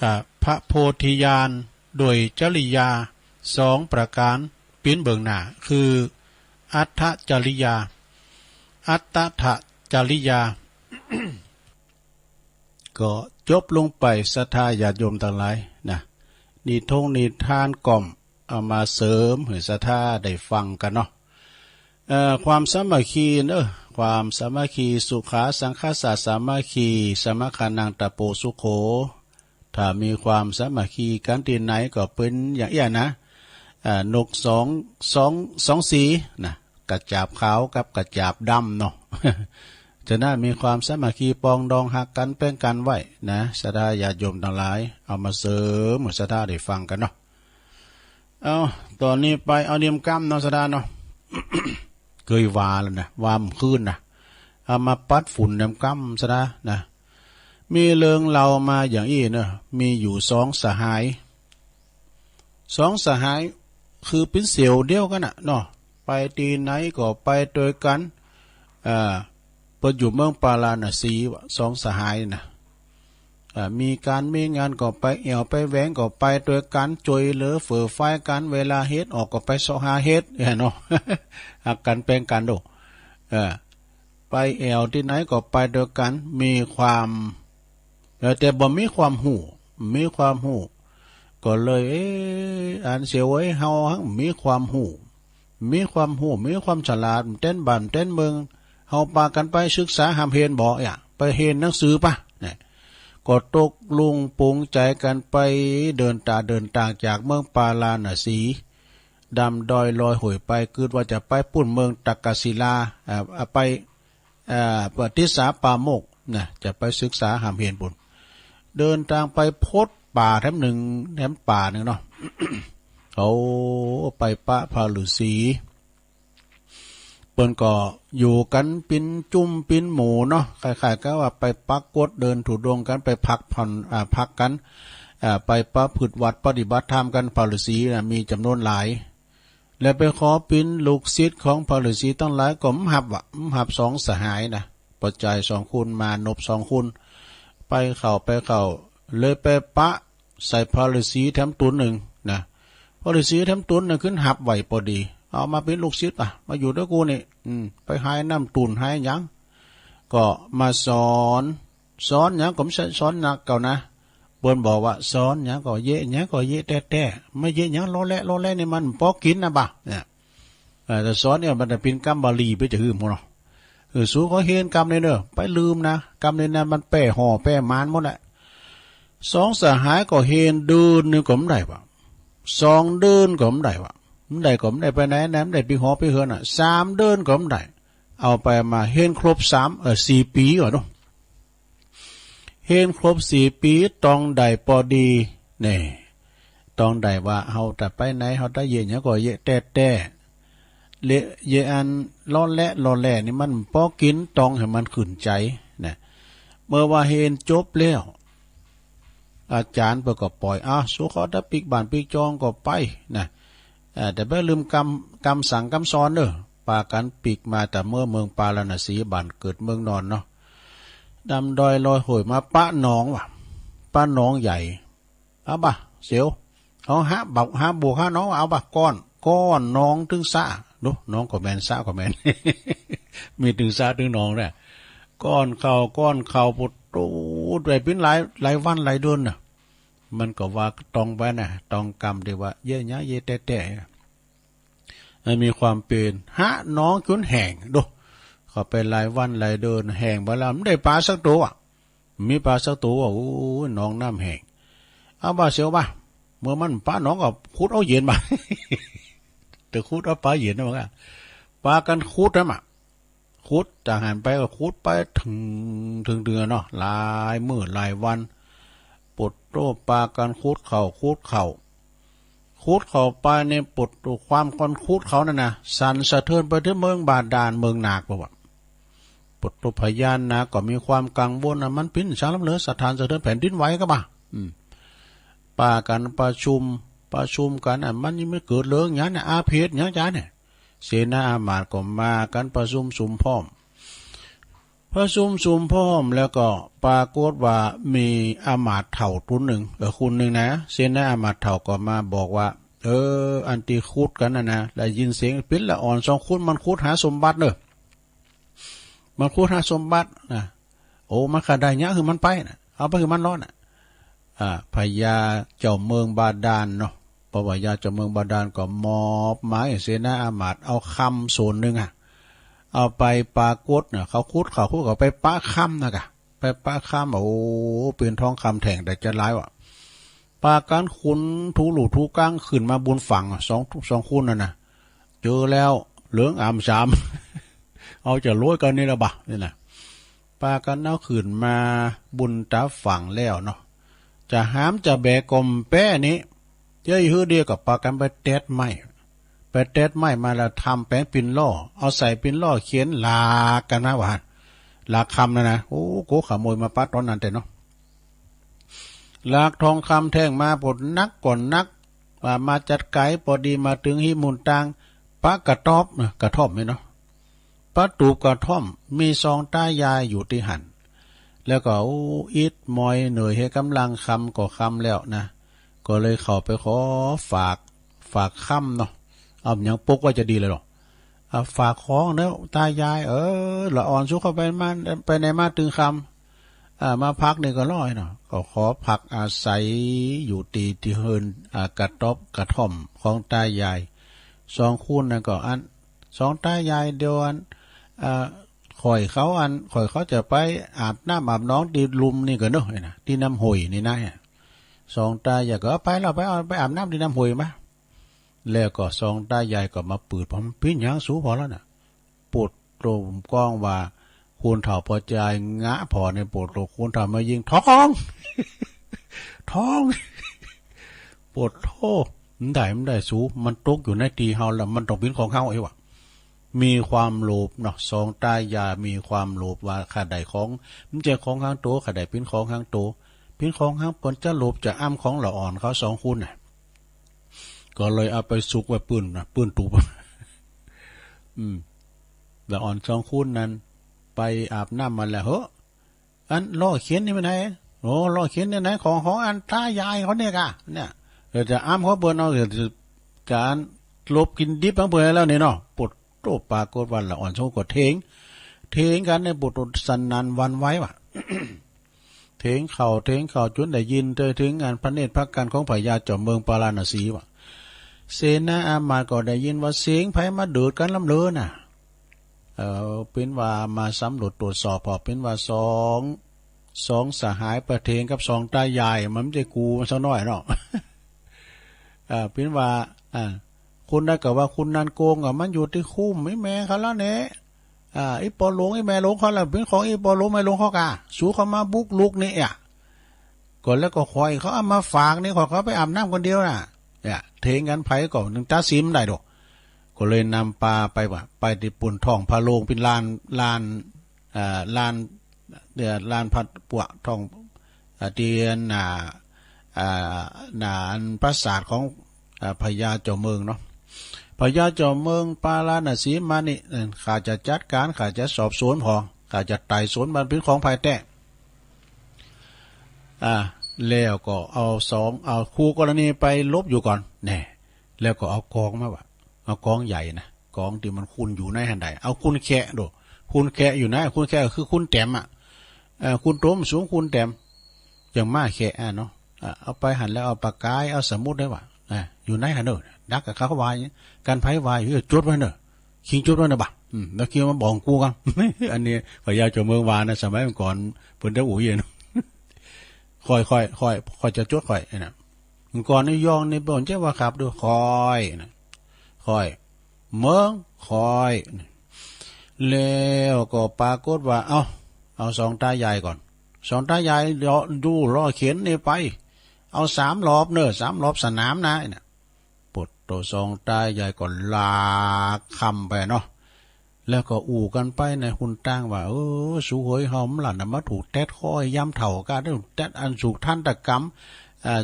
อ่า พระโพธิญาณ โดยจริยาสองประก๋าน ปิ๋นเบื้องหน้า คือ อัฏฐจริยา อัฏฐจริยา ก็จบลงไป ศรัทธาญาติโยมตังหลายนะ นิทงนิทานก็เอามาเสริมหื้อศรัทธาได้ฟังกั๋นเนาะ เอ่อ ความสามัคคีเนอะ ความสามัคคี สุขาสังคสสามัคคี สมัคคานังตะโปสุโข ถ้ามีความสามัคคีกั๋นตี้ไหนก็เป๋นอย่างอี้นะ อ่า นกสอง สอง สองสีนะ กระจาบขาวกับกระจาบดำเนาะ ฉะนั้นมีความสามัคคีปรองดองฮักกั๋นแป้งกั๋นไว้นะ ศรัทธาญาติโยมตังหลาย เอามาเสริมหื้อศรัทธาได้ฟังกั๋นเนาะ เอา ต๋อนนี้ไปเอาเนียมกำเนาะ ศรัทธาเนาะ เกยว่าแล้วนะ ว่าเมื่อคืนนะ เอามาปัดฝุ่นเนียมกำ ศรัทธานะ มีเรื่องเล่ามาอย่างอี้เนอะ มีอยู่สองสหาย สองสหาย คือเป๋นเสี่ยวเดียวกั๋นน่ะเนาะ ไปตี้ไหนก็ไปตวยกั๋น อ่า เปิ้นอยู่เมืองปาราณสีวะ สองสหายน่ะ อ่า มีก๋านมีงานก็ไปแอ่วไปแหวง ก็ไปตวยกั๋น จ้วยเหลือเฟือฟายกั๋น เวลาเห็ดออกก็ไปเซาะหาเห็ด เอ้อเนาะ ฮักกั๋นแป้งกั๋นโด เออ ไปแอ่วตี้ไหนก็ไปตวยกั๋น มีความ เออ แต่บ่มีความฮู้ มีความฮู้ ก็เลย เอ๊ะ อันเสี่ยวเอ้ย เฮาหั้นมีความฮู้ มีความฮู้ มีความฉลาด เต็มบ้านเต็มเมือง เฮาปากั๋นไปศึกษาฮ่ำเฮนบ่ เอ้อ ไปเฮนหนังสือปะ เนี่ย ก็ตกลงปลงใจ๋กั๋นไป เดินตาเดินตางจากเมืองปาราณสี ดำดอยลอยห้วยไป กึ๊ดว่าจะไปปู้นเมืองตักกศิลา เอ่อ ไป เอ่อ ปะทิสาปาโมกข์นะ จะไปศึกษาฮ่ำเฮนปู้น เดินตางไปพดป่าแถมหนึ่ง แถมป่าหนึ่งเนาะ โอ้ ไปปะพระฤๅษี เปิ้นก็อยู่กั๋นเป๋นจุ่มเป๋นหมู่เนาะ คล้ายๆ กับว่าไปปักกฏเดินธุดงค์กั๋น ไปพักผ่อน อ่า พักกั๋น อ่า ไปประพฤติวัตรปฏิบัติธรรมกั๋น พระฤๅษีน่ะมีจ๋ำนวนหลาย และไปขอเป๋นลูกศิษย์ของพระฤๅษีตังหลายก็บ่ฮับวะ บ่ฮับสองสหายน่ะ ป้อจายสองคน มานพสองคน ไปเข้า ไปเข้า เลยไปปะใส่พระฤๅษีแถมต๋นหนึ่งน่ะ พระฤๅษีแถมต๋นหนึ่งขึ้นฮับไว้ปอดี เอามาเป๋นลูกศิษย์ปะ มาอยู่ตวยกูนี่ อืม ไปหายน้ำตุ่นหายหยัง ก็มาสอน สอนหยังก็บ่ใช่สอนหนักเก่านะ เปิ้นบอกว่าสอนหยังก็เยะ หยังก็เยะแต๊ๆ บ่เยะหยัง ลอแล ลอแลนี่มันปอกิ๋นนะบ่า เนี่ย เอ่อ แต่สอนเนี่ยมันจะเป๋นกำบาลี เป๋นจะหื้อหมดเนาะ เออ สูขอเฮนกำนี้เน่อ ไปลืมนะ กำนี้นะ มันแป้ห่อแป้หมานหมดแหละ สองสหายก็เฮนเดือนหนึ่งก็บ่ได้วะ สองเดือนก็บ่ได้วะ บ่ได้ก็บ่ได้ไปไหนนะ บ่ได้ไปหอไปเฮือนน่ะ สามเดือนก็บ่ได้ เอาไปมาเฮนครบสาม เอ่อ สี่ปี๋วะเนาะ เฮนครบสี่ปี๋ ต้องได้ปอดี แน่ ต้องได้ว่า เฮาจะไปไหน เฮาจะเยียะหยังก็เยียะแต๊ๆ เล เยอันเลาะแหละเลาะแหละนี่มันปอกิ๋นต้องหื้อมันขึ้นใจ๋นะ เมื่อว่าเฮนจบแล้ว อาจ๋ารย์เปิ้นก็ปล่อย อ้าว สูเขาตะปิ๊กบ้านปิ๊กจองก็ไปนะ เอ่อ แต่บ่ลืมกำ กำสั่งกำสอนเด้อ ปากั๋นปิ๊กมาแต่เมือง เมืองปาราณสี บ้านเกิดเมืองนอนเนาะ ดำดอยลอยห้วยมาปะหนองว่ะ ปะหนองใหญ่ เอาบ่ะ เสียว เอาหาบ่าว หาบวกหาหนอง เอาบ่ะ ก้อน ก้อนหนองตึงสระ ดู หนองก็แม่น สระก็แม่น มีตึงสระตึงหนองแหละ ก้อนเข้า ก้อนเข้า ปูดตูดไปเป๋นหลาย หลายวันหลายเดือนน่ะ มันก็ว่าต้องไปนะ ต้องกำ เดี๋ยวว่า เยอะแยะ เยอะแต๊ๆ มันมีความเป๋น หาหนองจ๋นแห้ง ดู เข้าไปหลายวันหลายเดือน แห้งไปแล้ว มันได้ปลาสักตัวอะ มีปลาสักตัว โอ้ย หนองน้ำแห้ง เอาบ่าเสียวบ่า เมื่อมันปะหนองก็ขุดเอาเย็นบ่า แต่ขุดเอาปลาเย็นนะมันก็ ปากั๋นขุดนะมา ขุด จากหั้นไปก็ขุดไปเถิง เถิงเดือนเนาะ หลายมื้อหลายวัน ปวดโต้ปากั๋นขุดเข้า ขุดเข้า ขุดเข้าไปในปวดโต้ ความก้อนขุดเขานั่นนะ สั่นสะเทือนไปถึงเมืองบาดาล เมืองนาค บ่า ปวดโต้พญานาคก็มีความกังวลนะ มันเป๋นสังลำเหลือ สะท้านสะเทือนแผ่นดินไหวก็บ่า อืม ปากั๋นประชุม ประชุมกั๋น อ่ะ มันยังไม่เกิดเรื่องหยังเนี่ย อาเพศหยังจ๊ะเนี่ย เสนาอามาตย์ก็มากั๋นประชุมสุมพร้อม ประชุมสุมพร้อมแล้วก็ปรากฏว่ามีอามาตย์เฒ่าคนหนึ่ง เออ คนหนึ่งนะ เสนาอามาตย์เฒ่าก็มาบอกว่า เออ อันตี้ขุดกั๋นน่ะนะ ได้ยินเสียงปิ้นละอ่อนสองคน มันขุดหาสมบัติเนอะ มันขุดหาสมบัตินะ โอ้ มันข้าได้หยังหื้อมันไปนะ เอาไปหื้อมันลอดนะ อ่า พญาเจ้าเมืองบาดาลเนาะ พระพญาเจ้าเมืองบาดาลก็มอบหมายให้เสนาอามาตย์เอาคำส่วนหนึ่งอะ เอาไปปรากฏนะ เขาขุด เขาขุด เขาไปปะคำนะกะ ไปปะคำ โอ้ เป๋นทองคำแท่งได้จะหลายว่ะ ปากั๋นขุนถูลู่ถูกลางขึ้นมาบนฝั่งอะ สอง สองคนนั่นนะ เจอแล้ว เหลืองอ่ำสาม เอาจะโลยกั๋นนี่ละบ่า นี่นะ ปากั๋นเอาขึ้นมาบนต๋าฝั่งแล้วเนาะ จะหามจะแบกก็บ่แป๊นี้ เจ้าหื้อเดียวก็ปากั๋นไปแต๊ดไม้ ไปแต๊ดไม้มาแล้วทำแป๋นปิ่นล้อ เอาใส่ปิ่นล้อเข็นลากกั๋นมาว่า ลากคำนั่นนะ โอ้ โกขโมยมาปะต๋อนนั้นแต่เนาะ ลากทองคำแท่งมาปวดนักก่อนนัก ว่ามาจัดไก๋ ปอดีมาเถิงฮิมุนตาง ปะกระต๊อบนะ กระท่อมนี่เนาะ ปะตูบกระท่อม มีสองต๋ายายอยู่ตี้หั้น แล้วก็ โอ้ อิดมอยเหนื่อย เฮกำลัง ค่ำก็ค่ำแล้วนะ ก็เลยเข้าไปขอฝาก ฝากคำเนาะ เอาหยังปกไว้จะดีเลยหรอ อ่า ฝากของเนาะต๋ายาย เออ ละอ่อนสุขเข้าไปมา ไปไหนมาเถิงค่ำ อ่า มาพักนี่ก็ร้อยเนาะ ก็ขอพักอาศัยอยู่ตี้ ตี้เฮือน อ่า กระต๊อบกระท่อมของต๋ายายสองคนนั่นก็ อัน สองต๋ายายเดี๋ยวอัน อ่า ข้อยเขาอัน ข้อยเขาจะไปอาบน้ำอาบหนองตี้ลุ่มนี่ก่อนเนาะ นะ ตี้น้ำห้วยนี่นะ สองต๋ายายก็ เอาไป เราไป เอาไปอาบน้ำตี้น้ำห้วยมา แล้วก็สองต๋ายายก็มาเปิด ผมปิ้นหยังสูพอแล้วน่ะ ปวดโตก้องว่า คนเฒ่าปอจายงะพอในปวดโต คนเฒ่ามายิง ทอง ทอง ปวดโต มันได้ มันได้สู มันตกอยู่ในตี้เฮาแล้ว มันต้องปิ้นของเฮาเอวะ มีความโลภเนาะ สองต๋ายายมีความโลภว่าข้าได้ของ มันจะของหางโต ข้าได้ปิ้นของหางโต ปิ้นของหางเปิ้น จะโลภจะอ้ำของละอ่อนเขาสองคนน่ะ ก็เลยเอาไปซุกไว้ปื้นนะ ปื้นตูบ อืม ละอ่อนสองคนนั้น ไปอาบน้ำมาแล้ว เฮ้อ อันล้อเข็นนี่ไปไหน โอ้ ล้อเข็นนี่ไหน ของ ของอันต๋ายายเขาเนี่ยกะ เนี่ย เดี๋ยวจะอ้ำเขาเปิ้นเอา เดี๋ยวจะ จะอันลบกิ๋นดิบของเปิ้นแล้วนี่เนาะ ปวดโต ปรากฏว่าละอ่อนสองคนก็เถียง เถียงกั๋นเนี่ย ปวดโต สนั่นหวั่นไหวว่ะ เถียงเข้า เถียงเข้า จ๋นได้ยินเถิงอันพระเนตรพระกันของพญาเจ้าเมืองปาราณสีว่ะ เสนาอามาตย์ก็ได้ยินว่าเสียงไผมาเดือดกั๋นล้ำเลินน่ะ เออ ปิ้นว่ามาสำรวจตรวจสอบ พอปิ้นว่าสอง สองสหายประเทงกับสองต๋ายาย มันบ่ใจ้กูมันสักหน้อยเนาะ อ่า ปิ้นว่า อ่า คนใดก็ว่าคนนั้นโกงอ่ะ มันอยู่ตี้คุ้มอีแม่เขาแล้วเนี่ย อ่า อีปอหลวงอีแม่หลวงเขาแล้ว ปิ้นของอีปอหลวงแม่หลวงเขากะ สูเขามาบุกรุกนี่อ่ะ ก็แล้วก็ข้อยเขาเอามาฝากนี่ ข้อยเขาไปอาบน้ำคนเดียวน่ะ เนี่ย เถียงกั๋น ไผก็นึ่งตัดสินได้ดอก ก็เลยนำปาไปว่า ไปตี้ปูนท้องพระโรง เป็นลาน ลาน เอ่อ ลาน เอ่อ ลานพระปวกท้อง เอ่อ ที่หน้า เอ่อ หน้าอันปราสาทของ เอ่อ พญาเจ้าเมืองเนาะ พญาเจ้าเมืองปาราณสีมานี่ เอ่อ ข้าจะจัดการ ข้าจะสอบสวนพอ ข้าจะไต่สวนมันเป็นของใผแต๊ อ่า แล้วก็เอาสอง เอาคู่กรณีไปหลบอยู่ก่อน แน่ แล้วก็เอากองมาว่า เอากองใหญ่นะ กองตี้มันคุณอยู่ในหั้นได้ เอาคุณแคะดู คุณแคะอยู่นะ คุณแคะก็คือคุณแต้มอะ เอ่อ คุณโตมสูงคุณแต้ม จั่งมาแคะอะเนาะ อ่า เอาไปหั้นแล้วเอาปากกา เอาสมุดได้ว่า อ่า อยู่ในหั้นเน่อ ดักกับเขาว่า กันไผว่าอยู่ จดไว้เน่อ คิงจดไว้เน่อบ่า อืม แล้วคิงมาบอกกูกัน อันนี้พญาเจ้าเมืองว่านะ สมัยก่อนเปิ้นได้อู้อย่างนั้น ค่อยๆ ค่อยๆ ค่อยจะจดค่อยนะ ก่อนนี่ยองนี่บ่นเจ้าว่าครับดู ค่อยนะ ค่อย เมือง ค่อย แล้วก็ปรากฏว่า เอา เอาสองตายายก่อน สองตายายเลาะดูเลาะเข็นนี่ไป เอาสามรอบเน่อ สามรอบสนามนะ น่ะ ปดโตสองตายายก็ลากคำไปเนาะ แล้วก็อู้กันไปในหุนตังว่า เออ สูเหย เฮามันหลั่นน่ะมาถูกแต๊ดคอยามเฒ่ากา แต๊ดอันสูกทันตกรรม อ่า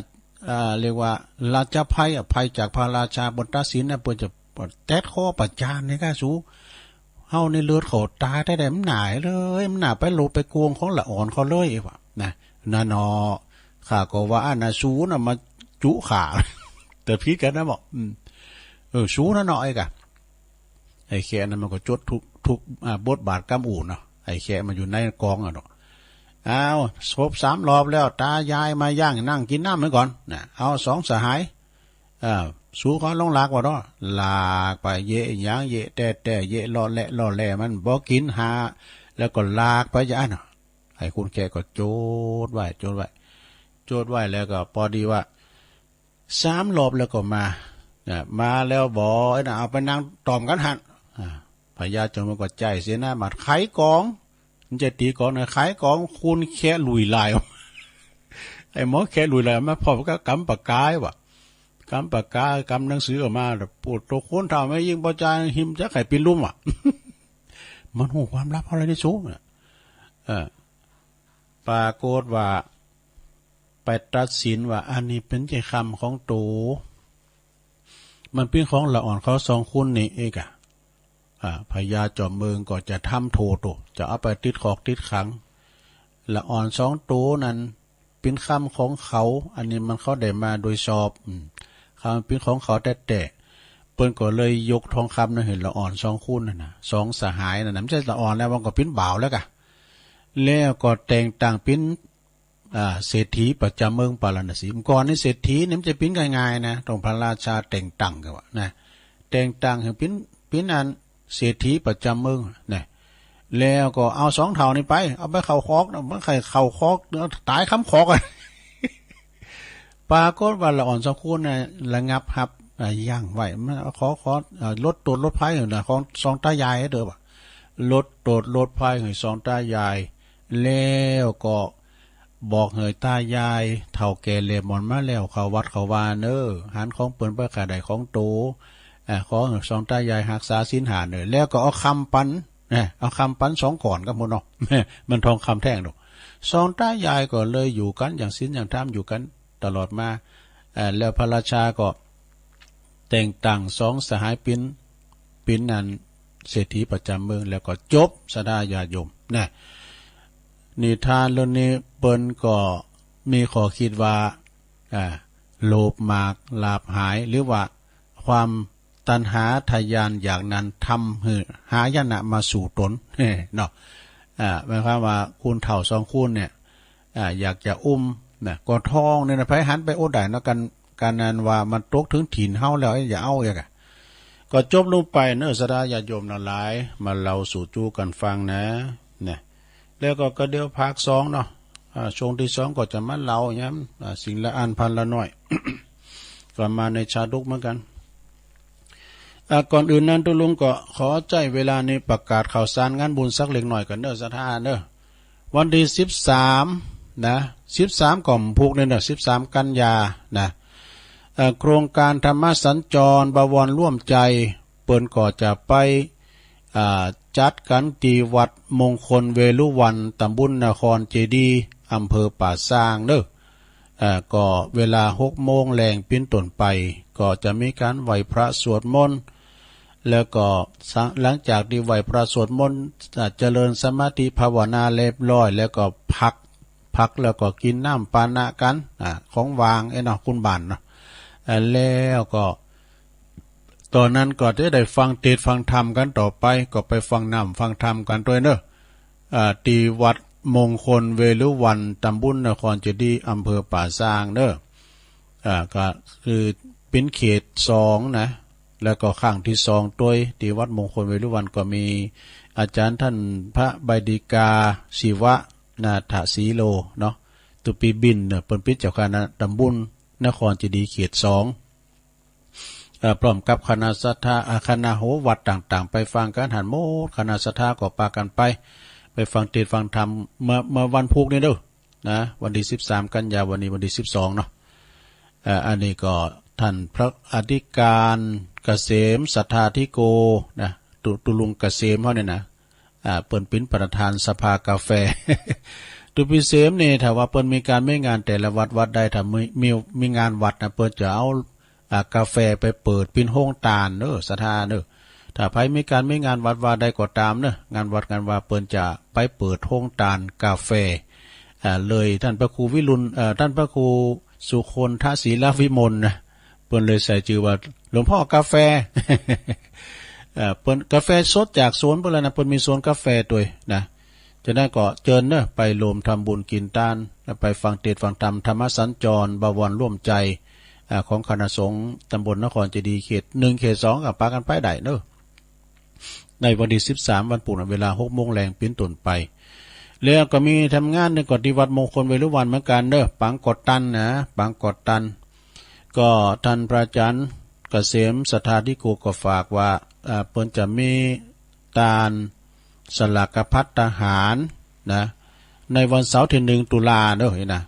อ่า เรียกว่าราชภัยอะ ภัยจากพระราชาบนตัดสินนะ เปิ้นจะแต๊ดคอประจานนี่กาสู เฮานี่เลือดเขาตาแต๊ๆ มันหนายเลย มันหนาไปโลบไปโกงของละอ่อนเขาเลยว่า นะ นั่นเนาะ ข้าก็ว่าอันน่ะ สูน่ะมาจุข้า แต่ผิดกันนะบอก อืม เออ สูนั่นเนาะ ไอ้กะ ไอ้แคะนั้นมันก็จดทุก ทุก อ่า บทบาทกำอู้เนาะ ไอ้แคะมันอยู่ในกองอะเนาะ อ้าว ครบสามรอบแล้ว ตายายมาย่างนั่งกินน้ำเหมือนก่อน นะ เอาสองสหาย เออ สูขอลองลากว่าเนาะ ลากไป เยะหยัง เยะแต๊ๆ เยะเลาะแหละเลาะแหละ มันบ่กินหา แล้วก็ลากไปอย่างนั้นเนาะ ไอ้คุณแคะก็จดไว้ จดไว้ จดไว้แล้วก็พอดีว่า สามรอบแล้วก็มา อ่า มาแล้วบอกไอ้น่ะ เอาไปนั่งต่อมกันหั้น อ่า พญาเจ้าเมืองก็ใจเสียหน้าหมัด ไขกอง มันจะตีกองนะ ไขกอง คุณแคะลุยลาย ไอ้หมอแคะลุยลายมาพร้อมกับกำปากกาว่ะ กำปากกา กำหนังสือออกมา ปวดตัวคนเฒ่าแม่ยิ่งพอใจหิมจะไข่ปีนลุ่มว่ะ มันฮู้ความลับเฮาเลยนี่สูงน่ะ เออ ปรากฏว่า ไปตัดสินว่าอันนี้เป๋นใจ้คำของโต มันเป๋นของละอ่อนเขาสองคนนี่เอกอะ อ่า พญาจอมเมืองก็จะทำโทษโต จะเอาไปติดคุกติดขัง ละอ่อนสองโตนั้นเป๋นคำของเขา อันนี้มันเขาได้มาโดยชอบ อืม คำเป๋นของเขาแต๊ๆ เปิ้นก็เลยยกทองคำนั้นหื้อละอ่อนสองคนนั่นน่ะ สองสหายนั่นน่ะ มันใจ้ละอ่อนแล้ว มันก็เป๋นบ่าวแล้วกะ แล้วก็แต่งตั้งเป๋น อ่า เศรษฐีประจำเมืองปาราณสี เมื่อก่อนนี่เศรษฐีนี่มันจะเป๋นง่ายๆ นะ ต้องพระราชาแต่งตั้งกันวะนะ แต่งตั้งให้เป๋น เป๋นอันเศรษฐีประจำเมืองนะ แล้วก็เอาสองเฒ่านี่ไป เอาไปเข้าคอกนะ มันใครเข้าคอก ตายคำคอกอะ ปรากฏว่าละอ่อนสองคนน่ะระงับฮับ อ่า ยั้งไว้ มันขอ ขอ อ่า ลดโต้ษลดภัยนะ ของสองตายายเด้อว่ะ ลดโต้ษลดภัยให้สองตายาย แล้วก็บอกให้ตายายเฒ่าแก่เล่หมอนมาแล้ว เข้าวัดเข้าวาเน้อ หันของเปิ้นไปข้าได้ของโต อ่า ขอให้สองตายายรักษาศีลห้าเน้อ แล้วก็เอาคำปัน นะ เอาคำปันสองก้อนกับหมู่เนาะ มันทองคำแท่งดอก สองตายายก็เลยอยู่กันอย่างศีลอย่างธรรมอยู่กันตลอดมา เอ่อ แล้วพระราชาก็แต่งตั้งสองสหายเป๋น เป๋นอันเศรษฐีประจำเมือง แล้วก็จบ ศรัทธาญาติโยม นะ นิทานเรื่องนี้เปิ้นก็มีข้อคิดว่า อ่า โลภมาก ลาภหาย หรือว่าความตัณหาทะยานอยากนั้นทำหื้อหายนะมาสู่ตน เนาะ อ่า หมายความว่าคนเฒ่าสองคนเนี่ย อ่า อยากจะอุ้มนะ ก็ทองเนี่ยนะ ไผหันไปโอ้ได้เนาะ กัน กันนั้นว่ามันตกถึงถิ่นเฮาแล้ว อย่าเอาอีกอะ ก็จบลงไปเนอะ ศรัทธาญาติโยมทั้งหลาย มาเล่าสู่จู้กันฟังนะ นะ แล้วก็ ก็เดี๋ยวภาคสองเนาะ อ่า ช่วงที่สองก็จะมาเล่าย้ำ อ่า สิ่งละอันพันละหน่อย ก็มาในชาดกเหมือนกัน อ่า ก่อนอื่นนั้นตุ๊ลุงก็ขอใช้เวลานี้ประกาศข่าวสารงานบุญสักเล็กน้อยก่อนเนอะ ศรัทธาเนอะ วันที่สิบสามนะ สิบสามก็วันพุธนี่เนอะ สิบสามกันยานะ เอ่อ โครงการธรรมสัญจรบวรร่วมใจ เปิ้นก็จะไป อ่า จัดกันตี้วัดมงคลเวฬุวัน ตำบลนครเจดีย์ อำเภอป่าซางเนอะ อ่า ก็เวลาหกโมงแลงเป็นต้นไป ก็จะมีการไหว้พระสวดมนต์ แล้วก็สะ- หลังจากที่ไหว้พระสวดมนต์ อ่า เจริญสมาธิภาวนาเรียบร้อย แล้วก็พัก พักแล้วก็กินน้ำปานะกัน อ่า ของว่างไอ้เนาะ คุณบ้านเนาะ อ่า แล้วก็ ตอนนั้นก็จะได้ฟังเทศน์ฟังธรรมกันต่อไป ก็ไปฟังน้ำฟังธรรมกันด้วยเนอะ อ่า ที่วัดมงคลเวฬุวัน ตำบลนครเจดีย์ อำเภอป่าซางเนอะ อ่า ก็คือเป็นเขตสองนะ แล้วก็ครั้งที่สองด้วย ที่วัดมงคลเวฬุวันก็มีอาจารย์ท่านพระใบดิกา ศิวะนาถสีโลเนาะ ตุปีบินเนอะ เปิ้นเป็นเจ้าคณะตำบลนครเจดีย์เขตสอง เอ่อ พร้อมกับคณะศรัทธา อ่า คณะโหวัดต่างๆ ไปฟังกันหั้นหมด คณะศรัทธาก็ปากันไป ไปฟังเทศน์ฟังธรรม เมื่อ เมื่อวันพุธนี่เด้อ นะ วันที่สิบสามกันยา วันนี้วันที่สิบสองเนาะ เอ่อ อันนี้ก็ท่านพระอธิการเกษม สัทธาธิโก นะ ตุ ตุลุงเกษมเฮาเนี่ยนะ อ่า เปิ้นเป็นประธานสภากาแฟ ตุปีเสมนี่ ถ้าว่าเปิ้นมีการมีงานแต่ละวัด วัดใดถ้ามี มี มีงานวัดนะ เปิ้นจะเอา อ่า กาแฟไปเปิดเป็นโฮงตานเนอะ ศรัทธาเนอะ ถ้าใผมีการมีงานวัดวาใดก็ตามเนอะ งานวัดงานวา เปิ้นจะไปเปิดโฮงตานกาแฟ อ่า เลยท่านพระครูวิรุณ เอ่อ ท่านพระครูสุคนทศิลวิมลนะ เปิ้นเลยใส่ชื่อว่าหลวงพ่อกาแฟ เอ่อ เปิ้นกาแฟสดจากสวนเปิ้นเลยนะ เปิ้นมีสวนกาแฟด้วยนะ ฉะนั้นก็เจิญเนอะ ไปรวมทำบุญกินตาน แล้วไปฟังเทศน์ฟังธรรม ธรรมสัญจร บวรร่วมใจ อ่า ของคณะสงฆ์ตำบลนครเจดีย์เขตหนึ่งเขตสองก็ปากันไปได้เนอะ ในวันที่สิบสามวันพุธนะ เวลาหกโมงแลงเป็นต้นไป แล้วก็มีทำงานหนึ่งก็ที่วัดมงคลเวฬุวันเหมือนกันเนอะ ปางกอดตันนะ ปางกอดตัน ก็ท่านพระอาจารย์เกษม สัทธาธิโก ก็ฝากว่า อ่า เปิ้นจะมีตานสลากพัดทหารนะ ในวันเสาร์ที่หนึ่งตุลาเนอะ นี่นะ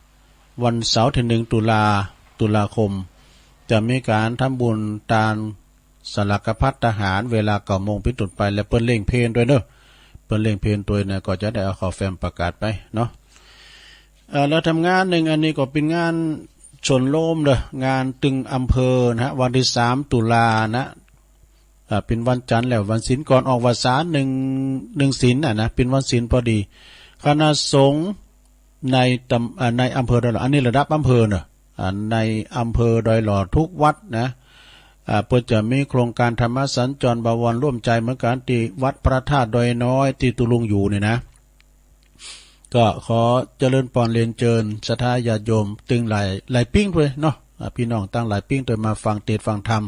วันเสาร์ที่หนึ่งตุลา ตุลาคม จะมีการทำบุญตานสลากพัดทหาร เวลาเก้าโมงเป็นต้นไป และเปิ้นเล่งเพลด้วยเนอะ เปิ้นเล่งเพลด้วยนะ ก็จะได้เอาข้าวแฟ้มประกาศไปเนาะ เอ่อ แล้วทำงานหนึ่งอันนี้ก็เป็นงานชนโลมเด้อ งานตึงอำเภอนะฮะ วันที่สามตุลานะ อ่า เป็นวันจันทร์แล้ว วันศีลก่อนออกพรรษาหนึ่ง หนึ่งศีลน่ะนะ เป็นวันศีลพอดี คณะสงฆ์ในตำ- อ่า ในอำเภอดอยหล่อ อันนี้ระดับอำเภอเนอะ อ่า ในอำเภอดอยหล่อทุกวัดนะ อ่า เปิ้นจะมีโครงการธรรมสัญจรบวรร่วมใจเหมือนกัน ที่วัดพระธาตุดอยน้อย ที่ตุลุงอยู่นี่นะ ก็ขอเจริญพรเรียนเชิญศรัทธาญาติโยมตึงหลาย หลายปิ้งด้วยเนาะ อ่า พี่น้องตั้งหลายปิ้งด้วยมาฟังเทศน์ฟังธรรม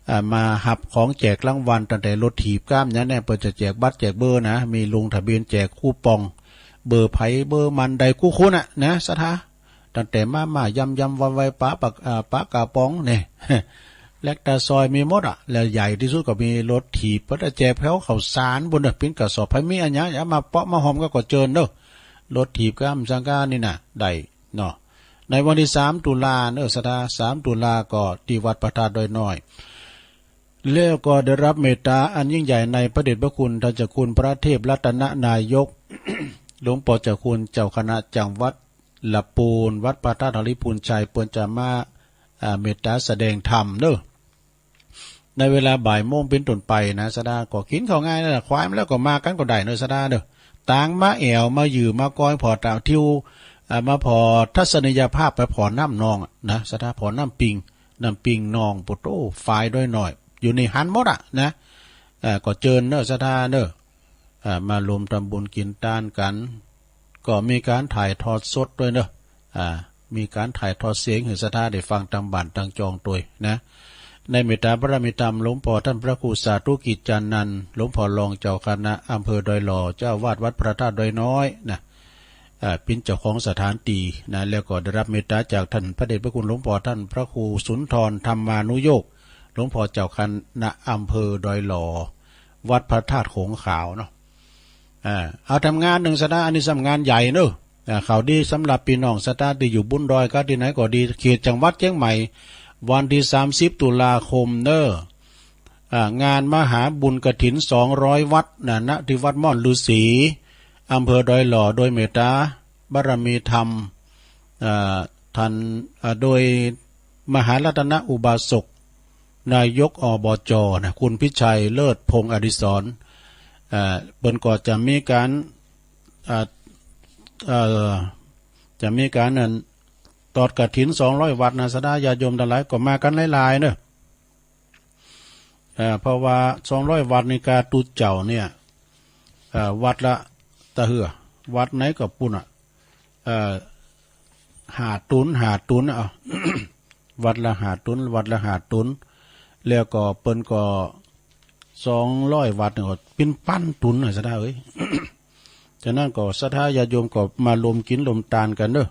อ่า มาฮับของแจกรางวัลตั้งแต่รถถีบก้ามอย่างเนี้ย เปิ้นจะแจกบัตรแจกเบอร์นะ มีลงทะเบียนแจกคูปอง เบอร์ไผเบอร์มันได้กู้คนน่ะนะศรัทธา ตั้งแต่มาม่ายำยำวายวาย ปลาปาก อ่า ปลากระป๋องเนี่ย แลคตาซอยมีหมดอะ แล้วใหญ่ที่สุดก็มีรถถีบ เปิ้นจะแจกแถวข้าวสารบุญเด้อ ปิ้นกระสอบ ไผมีอันหยังอยากมาเปาะมาหอมก็ ก็เจิญเด้อ รถถีบก้ามสังกานี่น่ะ ได้เนาะ ในวันที่สามตุลาเนอะศรัทธา สามตุลาก็ที่วัดพระธาตุดอยน้อย แล้วก็ได้รับเมตตาอันยิ่งใหญ่ในพระเดชพระคุณท่านเจ้าคุณพระเทพรัตนนายก หลวงพ่อเจ้าคุณเจ้าคณะจังหวัดละปูน วัดพระธาตุหริภุญชัย เปิ้นจะมา อ่า เมตตาแสดงธรรมเนอะ ในเวลาบ่ายโมงเป็นต้นไปนะศรัทธา ก็กินข้าวง่ายนั่นแหละ ควายมันแล้วก็มากันก็ได้เนอะศรัทธาเนอะ ตางมาแอ่วมายือมาก้อยผ่อตาทิว อ่า มาผ่อทัศนียภาพ ไปผ่อน้ำนองอะนะศรัทธา ผ่อน้ำปิง น้ำปิงนอง โปโต้ ฝ่ายดอยน้อย อยู่นี่หันหมดอะนะ อ่า ก็เจิญเนอะศรัทธาเนอะ อ่า มาร่วมทำบุญกินตานกัน ก็มีการถ่ายทอดสดด้วยเนอะ อ่า มีการถ่ายทอดเสียงหื้อศรัทธาได้ฟังตางบ้านตางจองตวยนะ ในเมตตาบารมีธรรมหลวงพ่อท่านพระครูสาธุกิจจานันท์ หลวงพ่อรองเจ้าคณะอำเภอดอยหล่อ เจ้าอาวาสวัดพระธาตุดอยน้อยนะ อ่า เป็นเจ้าของสถานที่นะ แล้วก็ได้รับเมตตาจากท่านพระเดชพระคุณหลวงพ่อท่านพระครูสุนทรธรรมานุโยค หลวงพ่อเจ้าคณะอำเภอดอยหล่อ วัดพระธาตุโขงขาวเนาะ อ่า เอาทำงานหนึ่งศรัทธา อันนี้ทำงานใหญ่เนอะ อ่า ข่าวดีสำหรับพี่น้องศรัทธาที่อยู่บนดอยก็ที่ไหนก็ดี เขตจังหวัดเชียงใหม่ วันที่สามสิบตุลาคมเนอะ อ่า งานมหาบุญกฐินสองร้อยวัดนะ ณ ที่วัดม่อนฤๅษี อำเภอดอยหล่อ โดยเมตตาบารมีธรรม อ่า ท่าน อ่า โดยมหารัตนอุบาสก นายก อบจ นะ คุณพิชัย เลิศพงษ์อดิศร อ่า เปิ้นก็จะมีการ อ่า เอ่อ จะมีการนั่น ตอดกฐินสองร้อยวัดนะ ศรัทธาญาติโยมตังหลายก็มากันหลายๆ เนอะ เอ่อ เพราะว่าสองร้อยวัดนี่กาตุ๊เจ้าเนี่ย เอ่อ วัดละตะเฮือ วัดไหนก็ปู้นน่ะ เอ่อ ห้าตุ๊น ห้าตุ๊นน่ะ เอา วัดละห้าตุ๊น วัดละห้าตุ๊น แล้วก็เปิ้นก็สองร้อยวัดนี่ก็เป๋นปันตุ๊นน่ะ ศรัทธาเอ้ย ฉะนั้นก็ศรัทธาญาติโยมก็มาลวมกิ๋นลวมตานกั๋นเนอะ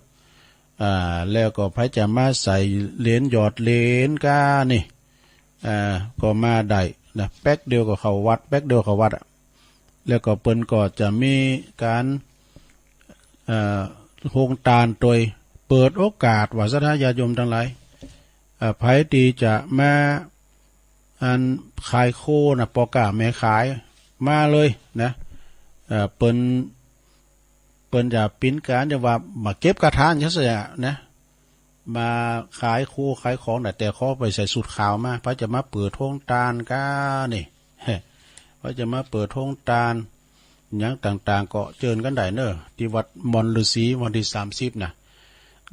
อ่า แล้วก็ใผจะมาใส่เหรียญหยอดเหรียญก้านี่ อ่า ก็มาได้นะ แป๊กเดียวก็เข้าวัด แป๊กเดียวเข้าวัดอะ แล้วก็เปิ้นก็จะมีการ เอ่อ โฮงตานโตยเปิดโอกาสว่าศรัทธาญาติโยมตังหลาย เอ่อ ใผตี้จะมา อันขายโคนะ ป้อก๊าแม่ขาย มาเลยนะ เอ่อ เปิ้น เปิ้นจะเป๋นการจะว่ามาเก็บกระทานจั่งซี้อะนะ มาขายโคขายของน่ะ แต่ขอไปใส่สูทขาวมา ใผจะมาเปิดโฮงตานก้านี่ ใผจะมาเปิดโฮงตาน หยังต่างๆ ก็เจิญกั๋นได้เนอะ ตี้วัดม่อนฤๅษีวันตี้สามสิบนะ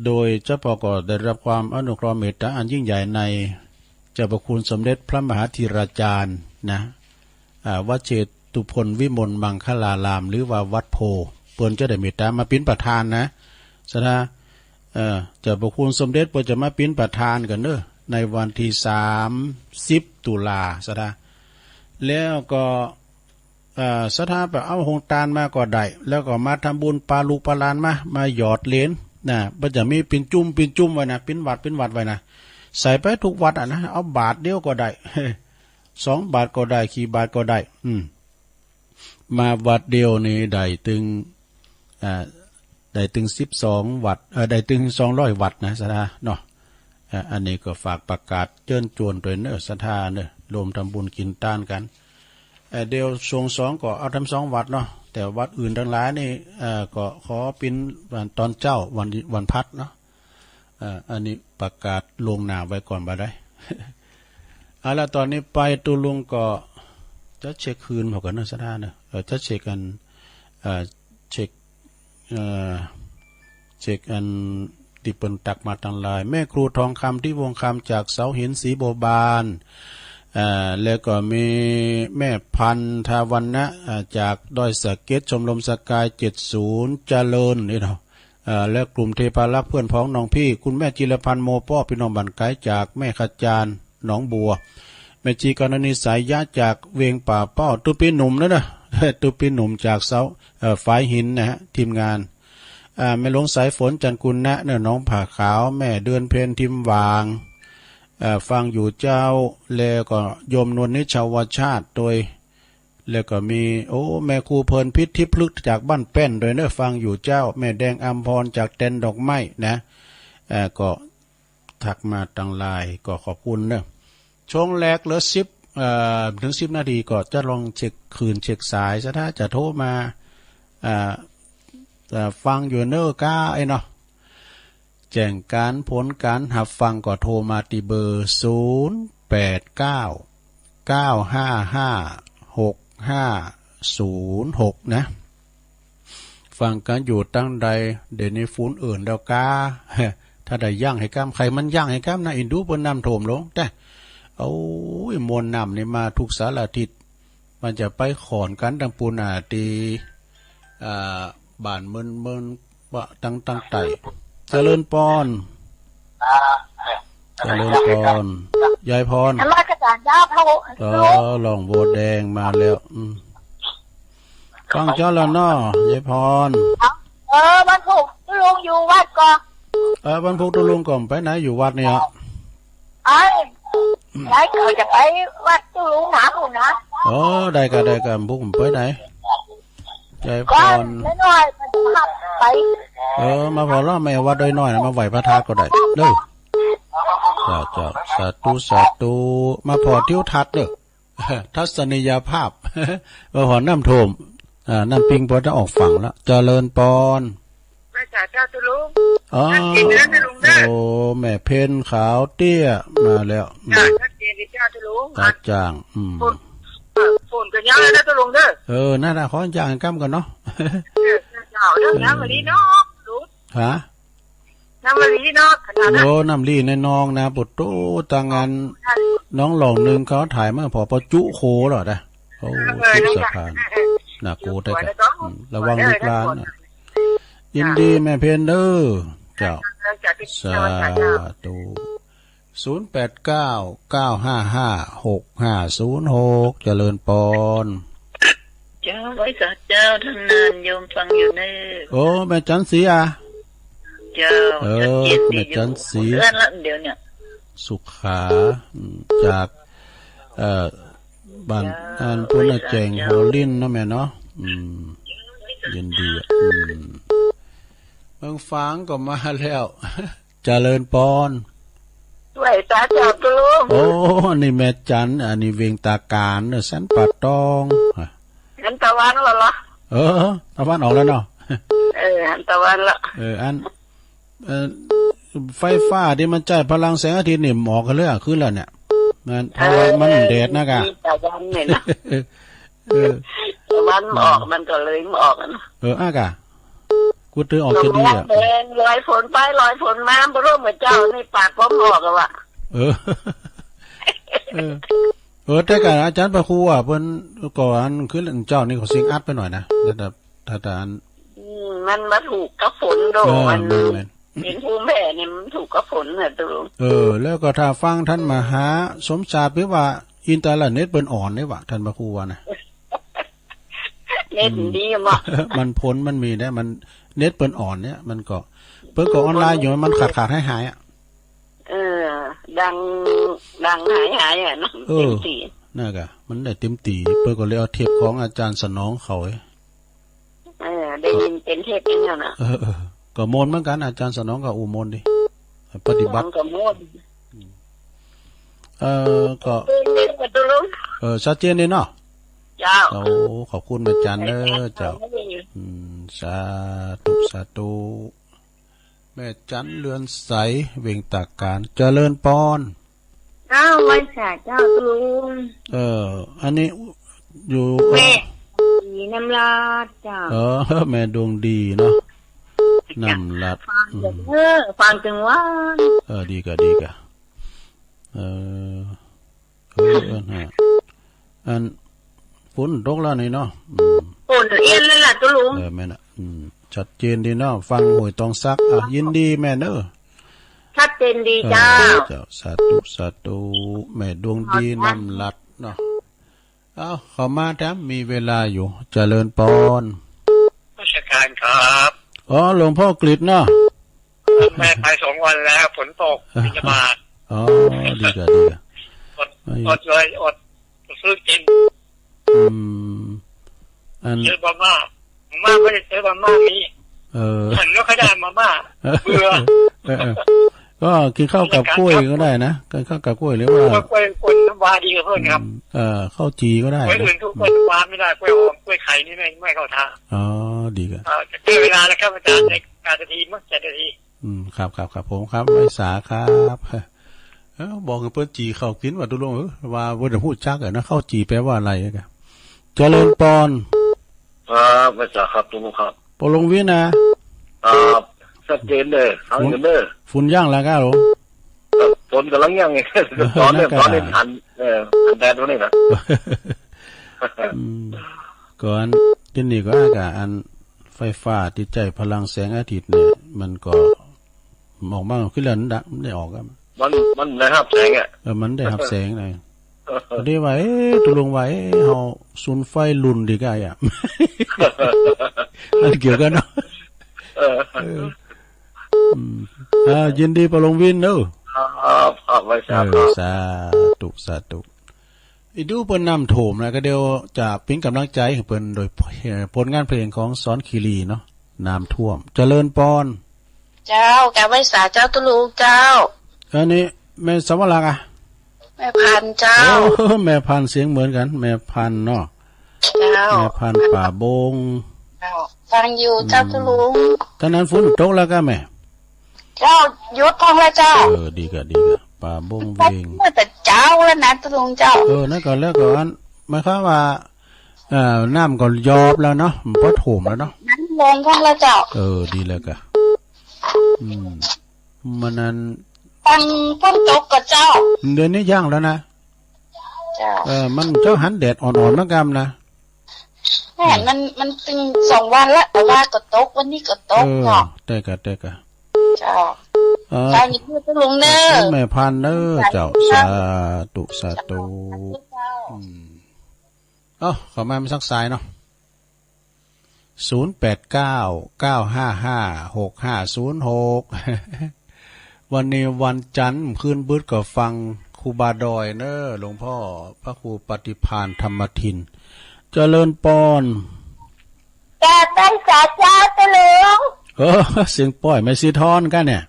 โดยเฉพาะก็ได้รับความอนุเคราะห์เมตตาอันยิ่งใหญ่ในเจ้าพระคุณสมเด็จพระมหาธีราจารย์นะ อ่า วัดเชตุพนวิมลมังคลาราม หรือว่าวัดโพธิ์ เปิ้นจะได้เมตตามาเป๋นประธานนะ ศรัทธา เอ่อ เจ้าพระคุณสมเด็จเปิ้นจะมาเป๋นประธานกั๋นเนอะ ในวันตี้สามสิบตุลา ศรัทธา แล้วก็ เอ่อ ศรัทธาไปเอาโฮงตานมาก็ได้ แล้วก็มาทำบุญปาลูกปาหลานมา มาหยอดเหรียญนะ เปิ้นจะมีเป๋นจุ่มเป๋นจุ่มไว้นะ เป๋นวัดเป๋นวัดไว้นะ ใส่ไปทุกวัดอะนะ เอาบาทเดียวก็ได้ สองบาทก็ได้ กี่บาทก็ได้ อืม มาวัดเดียวนี่ได้ตึง อ่า ได้ตึงสิบสองวัด เอ่อ ได้ตึงสองร้อยวัดนะ ศรัทธาเนาะ อ่า อันนี้ก็ฝากประกาศเจิญจวนโตยเนอะ ศรัทธาเนอะ รวมทำบุญกิ๋นตานกั๋น เอ่อ เดี๋ยวช่วงสองก็เอาทั้งสองวัดเนาะ แต่วัดอื่นตังหลายนี่ เอ่อ ก็ขอเป๋นวันตอนเจ๊า วัน วันพฤหัสเนาะ เอ่อ อันนี้ประกาศล่วงหน้าไว้ก่อนบ่ได้ เอาละ ตอนนี้ไปตุ๊ลุงก็จะเช็คคืนพอกั๋นเนอะ ศรัทธาเนอะ เอ่อ จะเช็คอัน เอ่อ เช็ค เอ่อ เช็คอันตี้เปิ้นตักมาตังหลาย แม่ครูทองคำ ทิพย์วงศ์คำ จากเสาหิน ศรีบัวบาน เอ่อ แล้วก็มีแม่พันธวรรณะ เอ่อ จากดอยสะเก็ด ชมรมสกายเจ็ดศูนย์ เจริญนี่เนาะ เอ่อ และกลุ่มเทพารักษ์ เพื่อนพ้องน้องพี่ คุณแม่จิรพันธ์ โมป้อ พี่น้องบ้านไกลจากแม่ขจาร หนองบัว แม่ชีกรณีสายยะจากเวียงป่าเป้า ตุ๊ปีหนุ่มนั่นนะ ตุ๊ปีหนุ่มจากเสา เอ่อ ฝายหินนะฮะ ทีมงาน อ่า แม่หลวงสายฝน จันทร์กุณะเนอะ หนองผาขาว แม่เดือนเพ็ญ ทิมหวาง เอ่อ ฟังอยู่เจ้า แล้วก็โยมนวลนิชาวชาติโดย แล้วก็มี โอ้ แม่ครูเพลินพิษ ทิพย์พฤกษ์ จากบ้านแป้นโดยเนอะ ฟังอยู่เจ้า แม่แดงอำพร จากแตนดอกไม้นะ เอ่อ ก็ ทักมาตังหลาย ก็ขอบคุณเนอะ ช่วงแรกเหลือสิบ เอ่อ ถึงสิบนาที ก็จะลองเช็คคืนเช็คสาย ศรัทธาจะโทรมา เอ่อ เอ่อ ฟังอยู่เนอะก้าไอ้เนาะ แจ้งการผลการฮับฟังก็โทรมาตี้เบอร์ ศูนย์แปดเก้า เก้าห้าห้า หกห้าศูนย์หก นะ ฟังกั๋นอยู่ตังใด เดี๋ยวนี้ฝุ่นอื่นแล้วกา ถ้าได้ยั้งหื้อก้ำ ใค่มันยั้งหื้อก้ำนะ อินดูเปิ้นน้ำท่วมลง แต่ โอ้ย มวลน้ำนี่มาทุกสารทิศ มันจะไปขอนกั๋นตังปู้นน่ะ ตี้ อ่า บ้านเมิน เมิน ว่าตัง ตังใต้ เจริญปอน เจริญปอน ยายพร นมัสการเจ้าพระองค์ เออ หลวงปู่แดงมาแล้ว อืม ฟังเจ้าแล้วเนาะ ยายพร เออ วันพุธตุ๊ลุงอยู่วัดก่อ เออ วันพุธตุ๊ลุงก็ไปไหน อยู่วัดเนี่ย ไอ้ ยายเขาจะไปวัดตุ๊ลุงหนาพุ้นนะ อ๋อ ได้กะ ได้กะ พุ้นไปไหน ยายพร น้อยๆ มันจะพาไป เออ มาผ่อเล่าแม่วัดดอยน้อยนะ มาไหว้พระธาตุก็ได้เด้อ เจ้า เจ้า สาธุ สาธุ มาผ่อทิวทัศน์เด้อ ทัศนียภาพ ว่าหอน้ำท่วม อ่า น้ำปิงพอจะออกฝั่งแล้ว เจริญปอน ไหว้สาเจ้าตุลุง อ๋อ ชัดเจนแล้วตุลุงเด้อ โอ้ แม่เพ็ญขาวเตี้ย มาแล้ว อืม จ้า ชัดเจนเลยเจ้าตุลุง กระจ่าง อืม ฝน เออ ฝนก็ยังแล้วนะตุลุงเด้อ เออ นั่นน่ะ ขออย่างกำกันเนาะ เออ เจ้า เรื่องน้ำวันนี้เนาะ ฮะ น้ำมะลิเนาะ ขนาดนั้น โอ้ น้ำลีในหนองนะ ปุตโต ตังอัน หนองหล่องหนึ่งเขาถ่ายมา พอ พอจุโคแล้วนะ โอ้ เออ ทิพย์สะพาน นั่นแหละ น่ากลัวแต่กะ จุโคแล้วก็ อืม ระวังลูกหลานนะ เออ ยินดีแม่เพ็ญเด้อ เจ้า เออ จ้ะ สาธุ ศูนย์แปดเก้า เก้าห้าห้า หกห้าศูนย์หก เจริญปอน เจ้า ไหว้สาเจ้า ท่านนาน โยมฟังอยู่เน้อ โอ้ แม่จันสีอ่ะ เจ้า เออ ชัดเจนดีอยู่ แม่จันสี เอื้อนละเดี๋ยวเนี่ย สุขา อืม จาก เอ่อ บ้าน เจ้า อันปุ้นน่ะ ไหว้สาเจ้า แจ้งหัวลิ้นเนาะแม่เนาะ อืม ยินดีอ่ะ อืม เมืองฝางก็มาแล้ว เจริญปอน ไหว้สาเจ้าตุลุง โอ้ อันนี้แม่จัน อันนี้เวียงตาการเนอะ สันป่าตอง อ่ะ หันตะวันแล้วเหรอ เออ ตะวันออกแล้วเนาะ เออ หันตะวันละ เออ อัน เอ่อ ไฟฟ้าที่มันใช้พลังแสงอาทิตย์นี่มันออกกันเลยอ่ะ คืนแล้วเนี่ย มัน เพราะว่ามันแดดนักอ่ะ เออ มีตะวันเนี่ยนะ เออ ตะวันออก อืม มันก็เลยมันออกอะนะ เออ อากะ กูตื้อออกจะดีอะ ลอยฝนไปลอยฝนมา บ่รู้เหมือนเจ้านี่ปากผมออกอะวะ เออ เออ เออ แต่กะอาจารย์พระครูอะ เปิ้นก็อันคือเจ้านี่เขาเสียงอัดไปหน่อยนะ แต่ แต่ แต่อัน อืม มันมาถูกกับฝนโด เออ มัน แม่นๆ เป็นภูมิแพ้นี่มันถูกกับฝนน่ะตุลุง เออ แล้วก็ถ้าฟังท่านมหาสมชาติ หรือว่าอินเทอร์เน็ตเปิ้นอ่อนนี่หว่า ท่านพระครูว่านะ เน็ต อืม ดีมาก มันผลมันมีนะ มันเน็ตเปิ้นอ่อนเนี่ย มันก็ เปิ้นก็ออนไลน์อยู่ มันขาดๆ หายๆ อ่ะ เออ ดัง ดังหายๆ อ่ะเนาะ เออ เต็มที่ นั่นกะ มันได้เต็มที่ เปิ้นก็เลยเอาเทปของอาจารย์สนองเขา เออ ได้ยินเป็นเทศน์นั่นน่ะ เออ เออ ก็ม่วนเหมือนกัน อาจารย์สนองก็อู้ม่วนดี ปฏิบัติ มันก็ม่วน เออ ก็ เออ ตุลุง เออ ชัดเจนดีเนาะ เจ้า โอ้ ขอบคุณแม่จันเด้อเจ้า อืม สาธุ สาธุ แม่จันเรือนใส เวียงตาการ เจริญปอน เจ้า ไหว้สาเจ้าตุลุง เออ อันนี้อยู่ แม่ สีน้ำลาดเจ้า เออ แม่ดวงดีเนาะ น้ำลาด ฟัง อืม เออ ฟังจังหวะ เออ ดีกะ ดีกะ เออ เออ เออ ฮะ อัน ฝนตกแล้วนี่เนาะ อืม ฝนเอี้ยนแล้วล่ะตุลุง เออ แม่นน่ะ อืม ชัดเจนดีเนาะ ฟังห้วยตองสัก อ่ะ ยินดีแม่เนอะ ชัดเจนดีเจ้า เออ เจ้า สาธุ สาธุ แม่ดวงดี น้ำลาดเนาะ เอ้า เข้ามาแถมมีเวลาอยู่ เจริญปอน นมัสการครับ อ๋อ หลวงพ่อกฤษเนาะ ไม่ไปสองวันแล้ว ฝนตก บิณฑบาต อ๋อ ดีกะ ดีกะ อด ไอ้ อดเลย อดซื้อกิน อืม อัน ซื้อมาม่า มาม่า ไม่ได้ซื้อมาม่า มี เออ ฉันไม่ค่อยได้มาม่า เบื่อ เออ เออ ก็กินข้าวกับกล้วยก็ได้นะ กินข้าวกับกล้วยหรือว่า กล้วย กล้วยน้ำว้าดีกว่าเพื่อนครับ อืม เออ ข้าวจี่ก็ได้นะ กล้วยอื่นทุก อืม กล้วยน้ำว้าไม่ได้ กล้วยหอม กล้วยไข่นี่ไม่ ไม่เข้าท่า อ๋อ ดีครับ เอ่อ จะเกินเวลาแล้วครับอาจารย์ ในแปดนาทีมั้ง เจ็ดนาที อืม ครับ ครับ ครับ ผมครับ ไหว้สาครับ เอ้า บอกให้เปิ้นจี่ข้าวกินว่าตุลุง เออ ว่าเปิ้นจะพูดจักอะนะ ข้าวจี่แปลว่าอะไรอะครับ เจริญปอน ครับ ไหว้สาครับ ตุลุงครับ ปอลงวินนะ ครับ ชัดเจนเลย ฟังอยู่เด้อ ฝุ่น ฝุ่นย่างแล้วครับผม ฝนกำลังย่างไง เออ ตอนเนี้ย นั่นก็ ตอนนี้หัน เออ หันแดดวันนี้นะ อืม ก่อนที่นี่ก็อากาศอันไฟฟ้าที่ใช้พลังแสงอาทิตย์เนี่ย มันก็ออกมาขึ้นแล้วนะ มันได้ออกอะ มัน มันได้รับแสงอะ เออ มันได้รับแสงเลย พอดีว่า เอ๊ะ ตุลุงว่า เอ๊ะ เฮาสุนไฟรุ่นดีกะอะ มันเกี่ยวกันเนาะ เออ เออ อืม อ่า ยินดีปะหลวงวินเด้อ ครับ ครับ ไหว้สา เออ ครับ สาธุ สาธุ อีดูเปิ้นน้ำท่วมนะ ก็เดี๋ยวจะเป็นกำลังใจให้เปิ้นโดย เอ่อ ผลงานเพลงของสอนคีรีเนาะ น้ำท่วม เจริญปอน เจ้า กราบไหว้สาเจ้าตุลุงเจ้า อันนี้แม่สวรรคอะ แม่พันธุ์เจ้า โอ้ แม่พันธุ์เสียงเหมือนกัน แม่พันธุ์เนาะ เจ้า แม่พันธุ์ป่าบง เจ้า ฟังอยู่เจ้า อืม ตุลุง ตอนนั้นฝนตกแล้วกะแม่ เจ้า หยุดพองแล้วเจ้า เออ ดีกะ ดีกะ ป่าบงเวง เมื่อแต่เช้าแล้วนะตุลุงเจ้า เออ นั่นก็แล้วก็อัน หมายความว่า เอ่อ น้ำก็ยอบแล้วเนาะ มันบ่ท่วมแล้วเนาะ น้ำลงพองแล้วเจ้า เออ ดีแล้วกะ อืม มันนั้น ตั้งฝนตกก็เจ้า เดี๋ยวนี้ยังแล้วนะ เจ้า เออ มันเจ้าหันแดดอ่อนๆ เหมือนกันนะ แม่ อืม มัน มันตึงสองวันละ แต่ว่าก็ตก วันนี้ก็ตก เออ เนาะ แต่กะ แต่กะ เจ้า เออ ไปนี่คือตุลุงเนอะ แม่พันธุ์เนอะ เจ้า สาธุ สาธุ เจ้า อืม เอ้า เข้ามา มันสักสายเนาะ ศูนย์แปดเก้า เก้าห้าห้า หกห้าศูนย์หก วันนี้วันจันทร์ คืนบึดก็ฟังครูบาดอยเนอะ หลวงพ่อพระครูปฏิภาณธรรมทิน เจริญปอน กราบไหว้สาเจ้าตุลุง เออ เสียงป้อยแม่สีทอนกันเนี่ย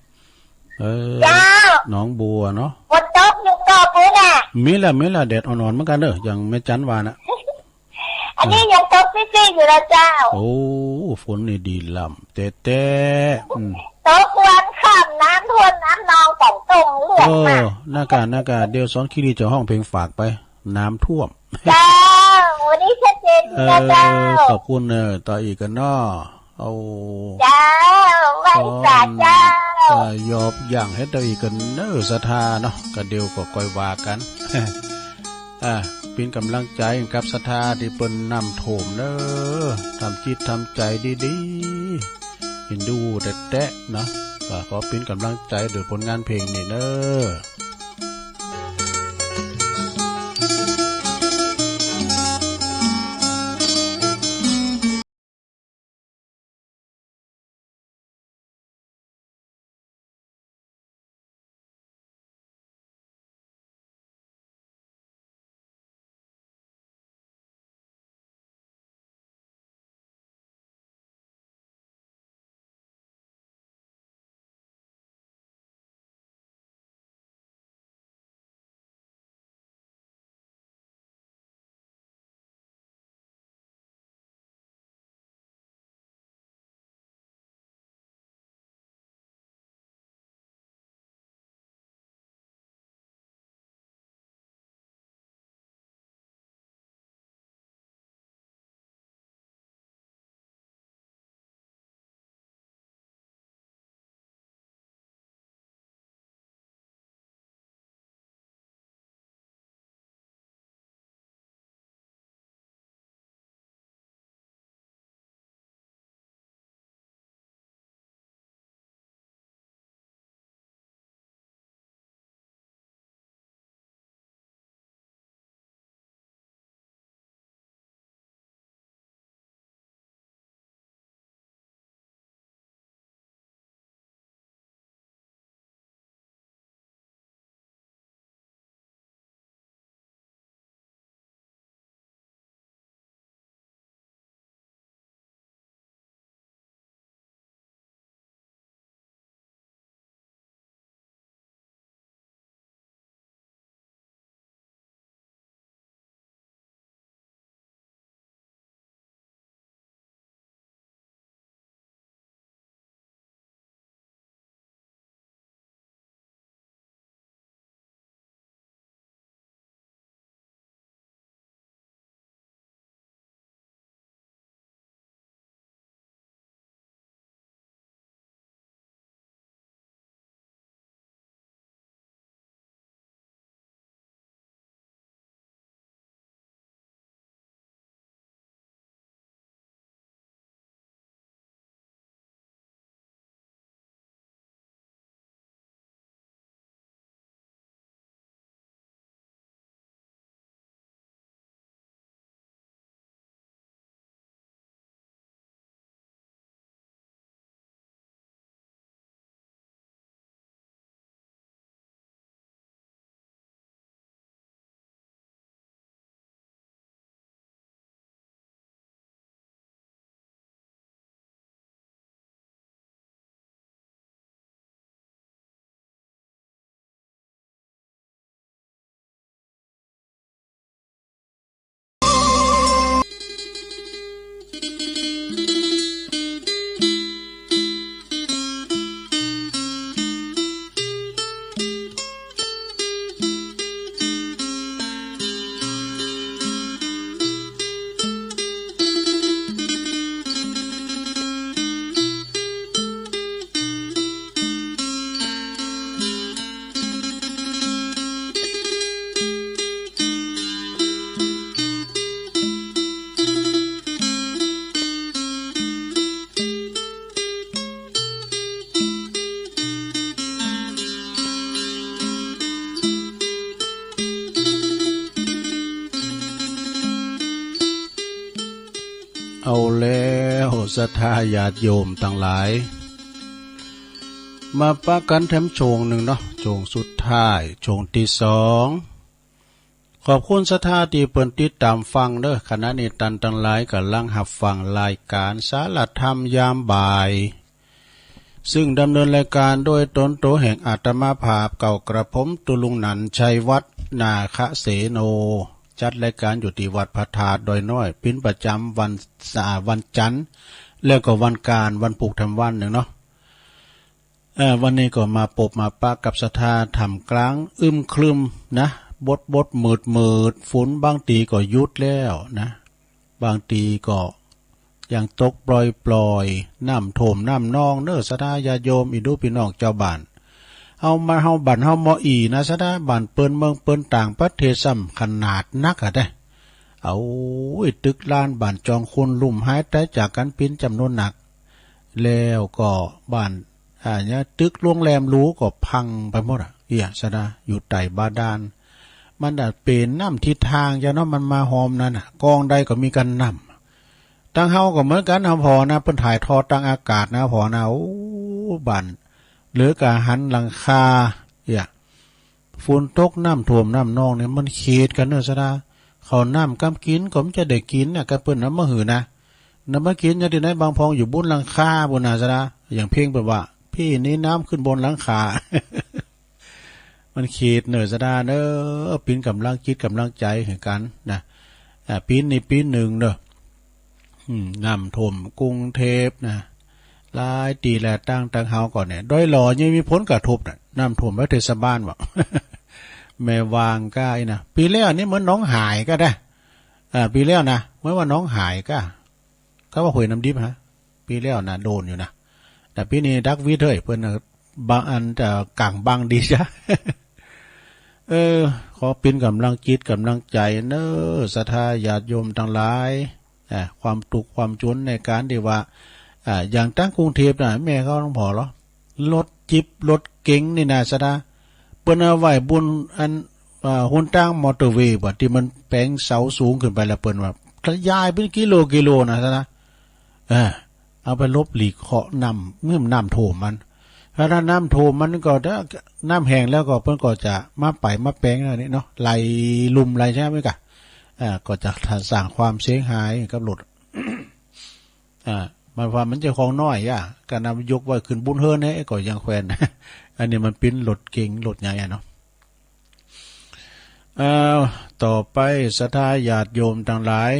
เออ เจ้า หนองบัวเนาะ ฝนตกอยู่ก็พุ้นน่ะ มีละ มีละ แดดอ่อนๆ เหมือนกันเด้อ อย่างแม่จันว่าน่ะ อันนี้ยังตกซิ่ๆ อยู่นะเจ้า โอ้ ฝนนี่ดีล้ำแต๊ๆ อืม ตกวันค่ำน้ำท่วมน้ำนองกันตรงเลือด เออ มาก นั่นกะ นั่นกะ เดี๋ยวสอนคีรีจะฮ้องเพลงฝากไป น้ำท่วม เจ้า วันนี้ชัดเจนดีนะเจ้า เออ ขอบคุณเนอะ ต่ออีกกันเนาะ เอา เจ้า ไหว้สาเจ้า เอ่อ ยอบอย่างเฮ็ดเอาอีกกันเนอะ ศรัทธาเนาะ กะเดี๋ยวก็ค่อยว่ากัน อ่า เป็นกำลังใจกับศรัทธาที่เปิ้นน้ำท่วมเนอะ ทำจิตทำใจดีๆ เห็นดูแต๊ๆ เนาะ ก็ขอเป็นกำลังใจโดยผลงานเพลงนี้เนอะ เอาแล้ว ศรัทธาญาติโยมตังหลาย มาปะกั๋นแถมช่วงหนึ่งเนาะ ช่วงสุดท้าย ช่วงตี้สอง ขอบคุณศรัทธาตี้เปิ้นติดต๋ามฟังเด้อ ขณะนี้ต้านตังหลายก่ำลังฮับฟังรายก๋านสาระธรรมยามบ่าย ซึ่งดำเนินรายก๋านโดยต๋นโตแห่งอาตมาภาพเก่ากระผม ตุลุงหนันท์ ชัยวัฒน์ นาคเสโน จัดรายก๋านอยู่ตี้วัดพระธาตุดอยน้อย เป๋นประจ๋ำวันสา วันจันทร์ แล้วก็วันอังคาร วันพูกแถมวันหนึ่งเนาะ เอ่อ วันนี้ก็มาปบมาปะกับศรัทธาท่ามกลางอึมครึมนะ บดบดมืดมืด ฝนบางตี้ก็หยุดแล้วนะ บางตี้ก็ยังตกปล่อยๆ น้ำท่วมน้ำนองเน้อ ศรัทธาญาติโยม อีดู๋ปี้น้องจาวบ้าน เอามา เฮาบ้านเฮาบ่อี้นะ ศรัทธา บ้านเปิ้นเมืองเปิ้นต่างประเทศซ้ำขนาดนักอะเด้ เอา ตึกร้านบ้านจองคนลุ่มหายต๋ายจากกั๋นเป๋นจ๋ำนวนนัก แล้วก็บ้าน อ่า เนี่ย ตึกโรงแรมหรูก็พังไปหมดอะ เอี้ย ศรัทธา อยู่ใต้บาดาล มันน่ะเป๋นน้ำทิศทางจ้ะเนาะ มันมาฮอมนั้นน่ะ กองใดก็มีกั๋นน้ำ ตังเฮาก็เหมือนกั๋น เฮาผ่อนะ เปิ้นถ่ายทอดตังอากาศนะ ผ่อนะ โอ้ บ้าน เหลือกะหันหลังคา เอี้ย ฝนตกน้ำท่วมน้ำนองเนี่ย มันเขตกั๋นเน้อ ศรัทธา ข้าวน้ำกำกิ๋นก็บ่จะได้กิ๋นนะ กำเปิ้นเอามาหื้อนะ นำมากิ๋นอย่างตี้ไหน บางพองอยู่บนหลังคาปู้นนะ ศรัทธา อย่างเพลงเปิ้นว่า พี่หนีน้ำขึ้นบนหลังคา มันเขตเน้อ ศรัทธาเน้อ เป๋นก๋ำลังจิตก๋ำลังใจ๋หื้อกั๋นนะ อ่า ปี๋นี้ปี๋หนึ่งเน้อ อืม น้ำท่วมกรุงเทพฯนะ หลายตี้แล ตัง ตังเฮาก่อนเนี่ย ดอยหล่อยังมีผลกระทบน่ะ น้ำท่วมไปเทศบาลว่ะ แม่วางก้าอี้นะ ปี๋แล้วนี่เหมือนหนองหายก็ได้ อ่า ปี๋แล้วนะ เหมือนว่าหนองหายก็ เขาว่าห้วยน้ำดิบฮะ ปี๋แล้วนะ โดนอยู่นะ แต่ปี๋นี้ดักวิดเฮ้ย เปิ้นน่ะ บางอันจะกั๋งบังดีจ้ะ เออ ขอเป๋นก๋ำลังจิตก๋ำลังใจ๋เน้อ ศรัทธาญาติโยมตังหลาย อ่า ความทุกข์ความจ๋นในก๋านตี้ว่า อ่า อย่างตังกรุงเทพฯนะ แม่เขาต้องผ่อเหรอ รถจิ๊ปรถเก๋งนี่นะ ศรัทธา เปิ้นเอาไว้บนอัน อ่า หนตางมอเตอร์เวย์บ่ ตี้มันแป๋งเสาสูงขึ้นไปแล้ว เปิ้นว่าขยายเป๋นกิโลกิโลนะ ศรัทธา อ่า เอาไปหลบหลีกเคราะห์น้ำ เมื่อน้ำท่วมมัน ถ้าน้ำท่วมมันก็ น้ำแห้งแล้วก็เปิ้นก็จะมาปะมาแป๋งอันนี้เนาะ ไหลลุ่มไหลใช่ไหมกะ อ่า ก็จะสร้างความเสียหายกับรถ อ่า หมายความมันจะของน้อยอะ การนำยกไว้ขึ้นบนเฮือนเนี่ยก็ยังแขวน อันนี้มันเป๋นรถเก๋งรถใหญ่อะเนาะ เอ่อ ต่อไปศรัทธาญาติโยมตังหลาย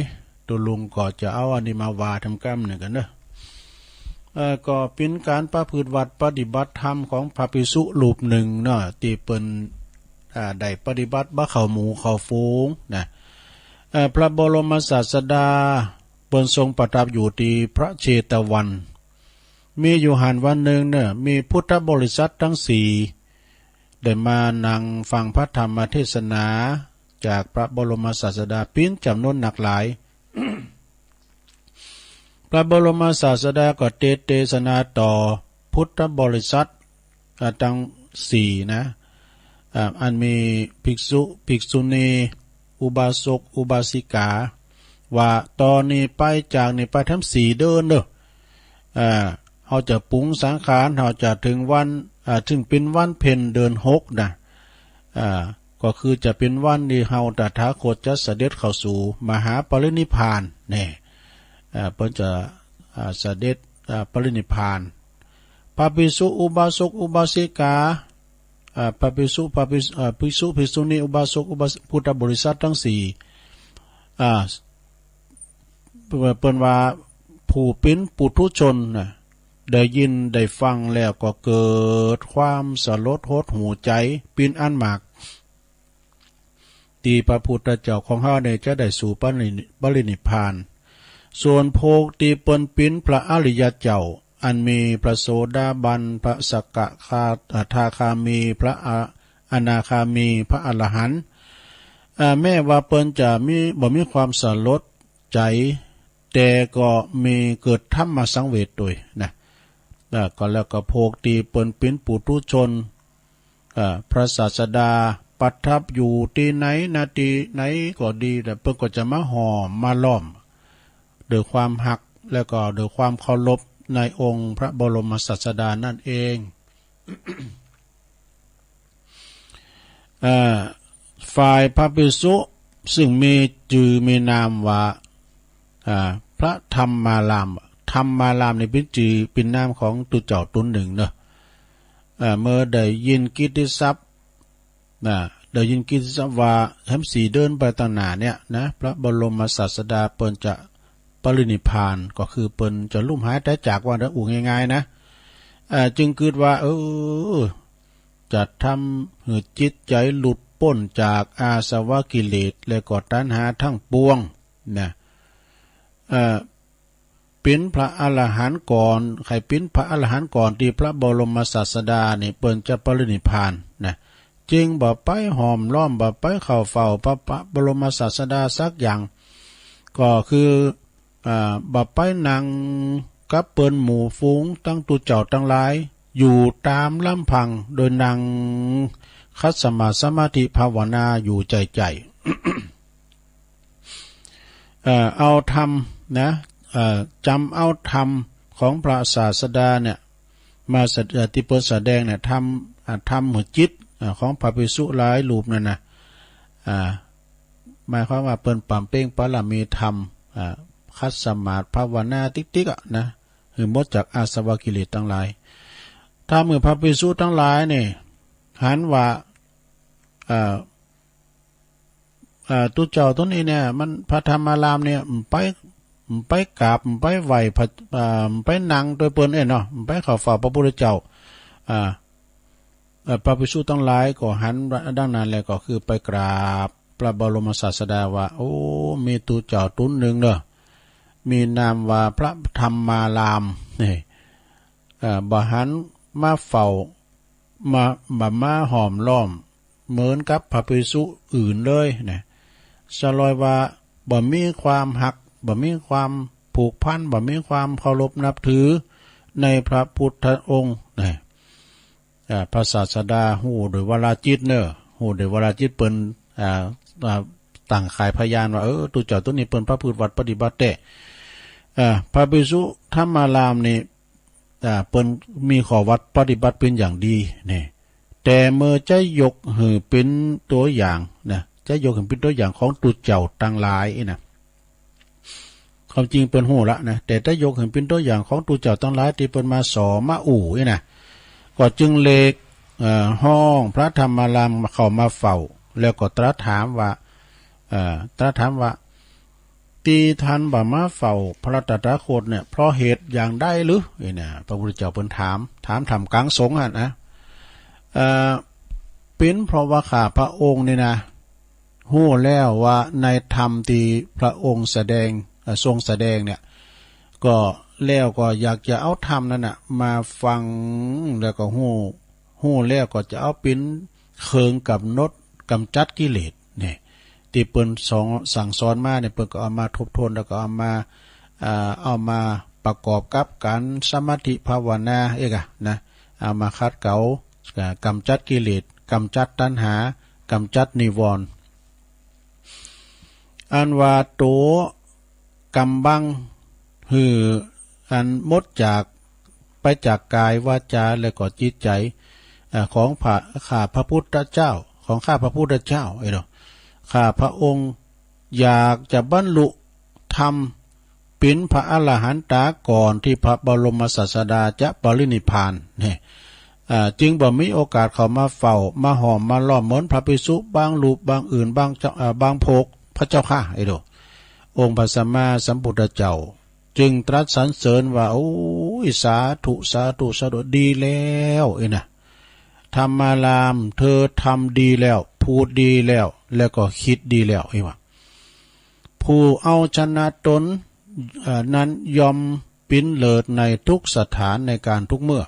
ตุลุงก็จะเอาอันนี้มาว่าแถมกำหนึ่งกั๋นเนาะ เอ่อ ก็เป๋นก๋านประพฤติวัตรปฏิบัติธรรมของพระภิกษุรูปหนึ่งเนาะ ตี้เปิ้น อ่า ได้ปฏิบัติบ่เข้าหมู่เข้าฝูงนะ เอ่อ พระบรมศาสดาเปิ้นทรงประทับอยู่ตี้พระเชตวัน มีอยู่หั้นวันหนึ่งเนาะ มีพุทธบริษัทตังสี่ ได้มานั่งฟังพระธรรมเทศนาจากพระบรมศาสดาเป๋นจ๋ำนวนนักหลาย พระบรมศาสดาก็เตสน์เตสนาต่อพุทธบริษัท อ่า ตังสี่นะ อ่า อันมีภิกษุ ภิกษุณี อุบาสก อุบาสิกา ว่าต่อนี้ไป จากนี้ไปแถมสี่เดือนเนาะ อ่า เฮาจะปรุงสังขาร เฮาจะเถิงวัน อ่า ซึ่งเป๋นวันเพ็ญเดือนหกนะ อ่า ก็คือจะเป๋นวันตี้เฮาตถาคตจะเสด็จเข้าสู่มหาปรินิพพานแน่ อ่า เปิ้นจะ อ่า เสด็จ อ่า ปรินิพพาน พระภิกษุอุบาสกอุบาสิกา อ่า พระภิกษุ พระภิกษุ อ่า ภิกษุ ภิกษุณี อุบาสก อุบาส- พุทธบริษัทตังสี่ อ่า เปิ้นว่าผู้เป๋นปุถุชนนะ ได้ยินได้ฟังแล้วก็เกิดความสลดหดหู่ใจ๋เป๋นอันมาก ตี้พระพุทธเจ้าของเฮาเนี่ยจะได้สู่ปรินิ- ปรินิพพาน ส่วนพวกตี้เปิ้นเป๋นพระอริยะเจ้า อันมีพระโสดาบัน พระสกทาคามี พระอ- อนาคามี พระอรหันต์ อ่า แม้ว่าเปิ้นจะมี บ่มีความสลดใจ๋ แต่ก็มีเกิดธรรมสังเวชโตยนะ อ่า ก็แล้วก็พวกตี้เปิ้นเป๋นปุถุชน อ่า พระศาสดาประทับอยู่ตี้ไหนนะ ตี้ไหนก็ดี แต่เปิ้นก็จะมาห้อมมาล้อม ด้วยความฮัก และก็ด้วยความเคารพในองค์พระบรมศาสดานั่นเอง เอ่อ ฝ่ายพระภิกษุซึ่งมีจื่อมีนามว่า อ่า พระธรรมาราม ธรรมารามนี่เป๋นจื่อเป๋นนามของตุ๊เจ้าต๋นนึ่งเนาะ เอ่อ เมื่อได้ยินกิตติศัพท์ นะ ได้ยินกิตติศัพท์ว่าแหมสิเดินไปตังหน้าเนี่ยนะ พระบรมศาสดาเปิ้นจะปรินิพพาน ก็คือเปิ้นจะลุ่มหายต๋ายจาก ว่าได้อู้ง่ายๆ นะ เอ่อ จึงกึ๊ดว่า เออ จะทำหื้อจิตใจ๋หลุดป๊นจากอาสวะกิเลส และก็ตัณหาทั้งปวง นะ เอ่อ เป๋นพระอรหันต์ก่อน ใค่เป๋นพระอรหันต์ก่อนตี้พระบรมศาสดานี่เปิ้นจะปรินิพพานนะ จึงบ่ไปห้อมล้อม บ่ไปเข้าเฝ้าพระ พระบรมศาสดาสักอย่าง ก็คือ อ่า บ่ไปนั่งกับเปิ้นหมู่ฝูงตังตุ๊เจ้าตังหลาย อยู่ต๋ามลำพัง โดยนั่งขัดสมาธิสมาธิภาวนาอยู่ใจ๋ๆ เอ่อ เอาธรรมนะ เอ่อ จำเอาธรรมของพระศาสดาเนี่ย มาสะ- เอ่อ ตี้เปิ้นแสดงเนี่ย ธรรม อ่า ธรรมหื้อจิต อ่า ของพระภิกษุหลายรูปนั่นนะ อ่า หมายความว่าเปิ้นบำเพ็ญบารมีธรรม อ่า ขัดสมาธิภาวนาติ๊กๆ อะนะ หื้อหมดจากอาสวะกิเลสตังหลาย ธรรมหื้อพระภิกษุตังหลายนี่ หันว่า เอ่อ เอ่อ ตุ๊เจ้าต๋นนี้เนี่ย มันพระธรรมารามเนี่ย บ่ไป บ่ไปกราบ บ่ไปไหว้พระ เอ่อ บ่ไปนั่งโดยเปิ้นเองเนาะ บ่ไปเข้าเฝ้าพระพุทธเจ้า อ่า เอ่อ พระภิกษุตังหลายก็หันดังนั้นแล้วก็คือไปกราบพระบรมศาสดาว่า โอ้ มีตุ๊เจ้าต๋นนึ่งเนาะ มีนามว่าพระธรรมารามนี่ เอ่อ บ่หันมาเฝ้า มา บ่มาห้อมล้อม เหมือนกับพระภิกษุอื่นเลยนะ สลอยว่าบ่มีความฮัก บ่มีความผูกพัน บ่มีความเคารพนับถือในพระพุทธองค์นะ อ่า พระศาสดาฮู้โดยวาราจิตเนาะ ฮู้โดยวาราจิตเปิ้น อ่า อ่า ตั้งข่ายพยานว่า เออ ตุ๊เจ้าต๋นนี้เปิ้นประพฤติวัตรปฏิบัติแต๊ อ่า พระภิกษุธรรมารามนี่ อ่า เปิ้นมีข้อวัตรปฏิบัติเป๋นอย่างดีนี่ แต่เมื่อจะยกหื้อเป๋นตั๋วอย่างนะ จะยกหื้อเป๋นตั๋วอย่างของตุ๊เจ้าตังหลายนี่นะ ความจริงเปิ้นฮู้ละนะ แต่จะยกหื้อเป๋นตั๋วอย่างของตุ๊เจ้าตังหลายตี้เปิ้นมาสอนมาอู้นี่นะ ก็จึงเรียก เอ่อ ฮ้องพระธรรมารามเข้ามาเฝ้า แล้วก็ตรัสถามว่า เอ่อ ตรัสถามว่า ตี้ท่านบ่มาเฝ้าพระตถาคตเนี่ย เพราะเหตุอย่างใดหรือ นี่นะ พระพุทธเจ้าเปิ้นถาม ถามท่ามกลางสงฆ์หั่นนะ เอ่อ เป๋นเพราะว่าข้าพระองค์นี่นะ ฮู้แล้วว่าในธรรมตี้พระองค์แสดง เอ่อ ทรงแสดงเนี่ย ก็แล้วก็อยากจะเอาธรรมนั้นน่ะมาฟัง แล้วก็ฮู้ ฮู้แล้วก็จะเอาเป๋นเครื่องกำหนดกำจัดกิเลสเนี่ย ตี้เปิ้นสอน สั่งสอนมาเนี่ย เปิ้นก็เอามาทบทวน แล้วก็เอามา อ่า เอามาประกอบกับการสมาธิภาวนาเองอะนะ เอามาขัดเกลา อ่า กำจัดกิเลส กำจัดตัณหา กำจัดนิวรณ์ อันว่าตั๋วกำบังหื้ออันหมดจาก ไปจากกายวาจาและก็จิตใจ๋ อ่า ของพระ ข้าพระพุทธเจ้า ของข้าพระพุทธเจ้า เอ้ยเนาะ ข้าพระองค์อยากจะบรรลุธรรม เป๋นพระอรหันตาก่อนตี้พระบรมศาสดาจะปรินิพพานเนี่ย อ่า จึงบ่มีโอกาสเข้ามาเฝ้า มาห้อม มาล้อมเหมือนพระภิกษุบางรูป บางอื่น บางเจ้า อ่า บางพวก พระเจ้าข้า เอ้ยเนาะ องค์พระสัมมาสัมพุทธเจ้า จึงตรัสสรรเสริญว่า โอ้ย สาธุ สาธุ สาธุ ดีแล้ว เอ้ยนะ ธรรมาราม เธอทำดีแล้ว พูดดีแล้ว แล้วก็คิดดีแล้ว เอ้ยว่า ผู้เอาชนะตน เอ่อ นั้นย่อมปิ๊นเลิศในทุกสถาน ในการทุกเมื่อ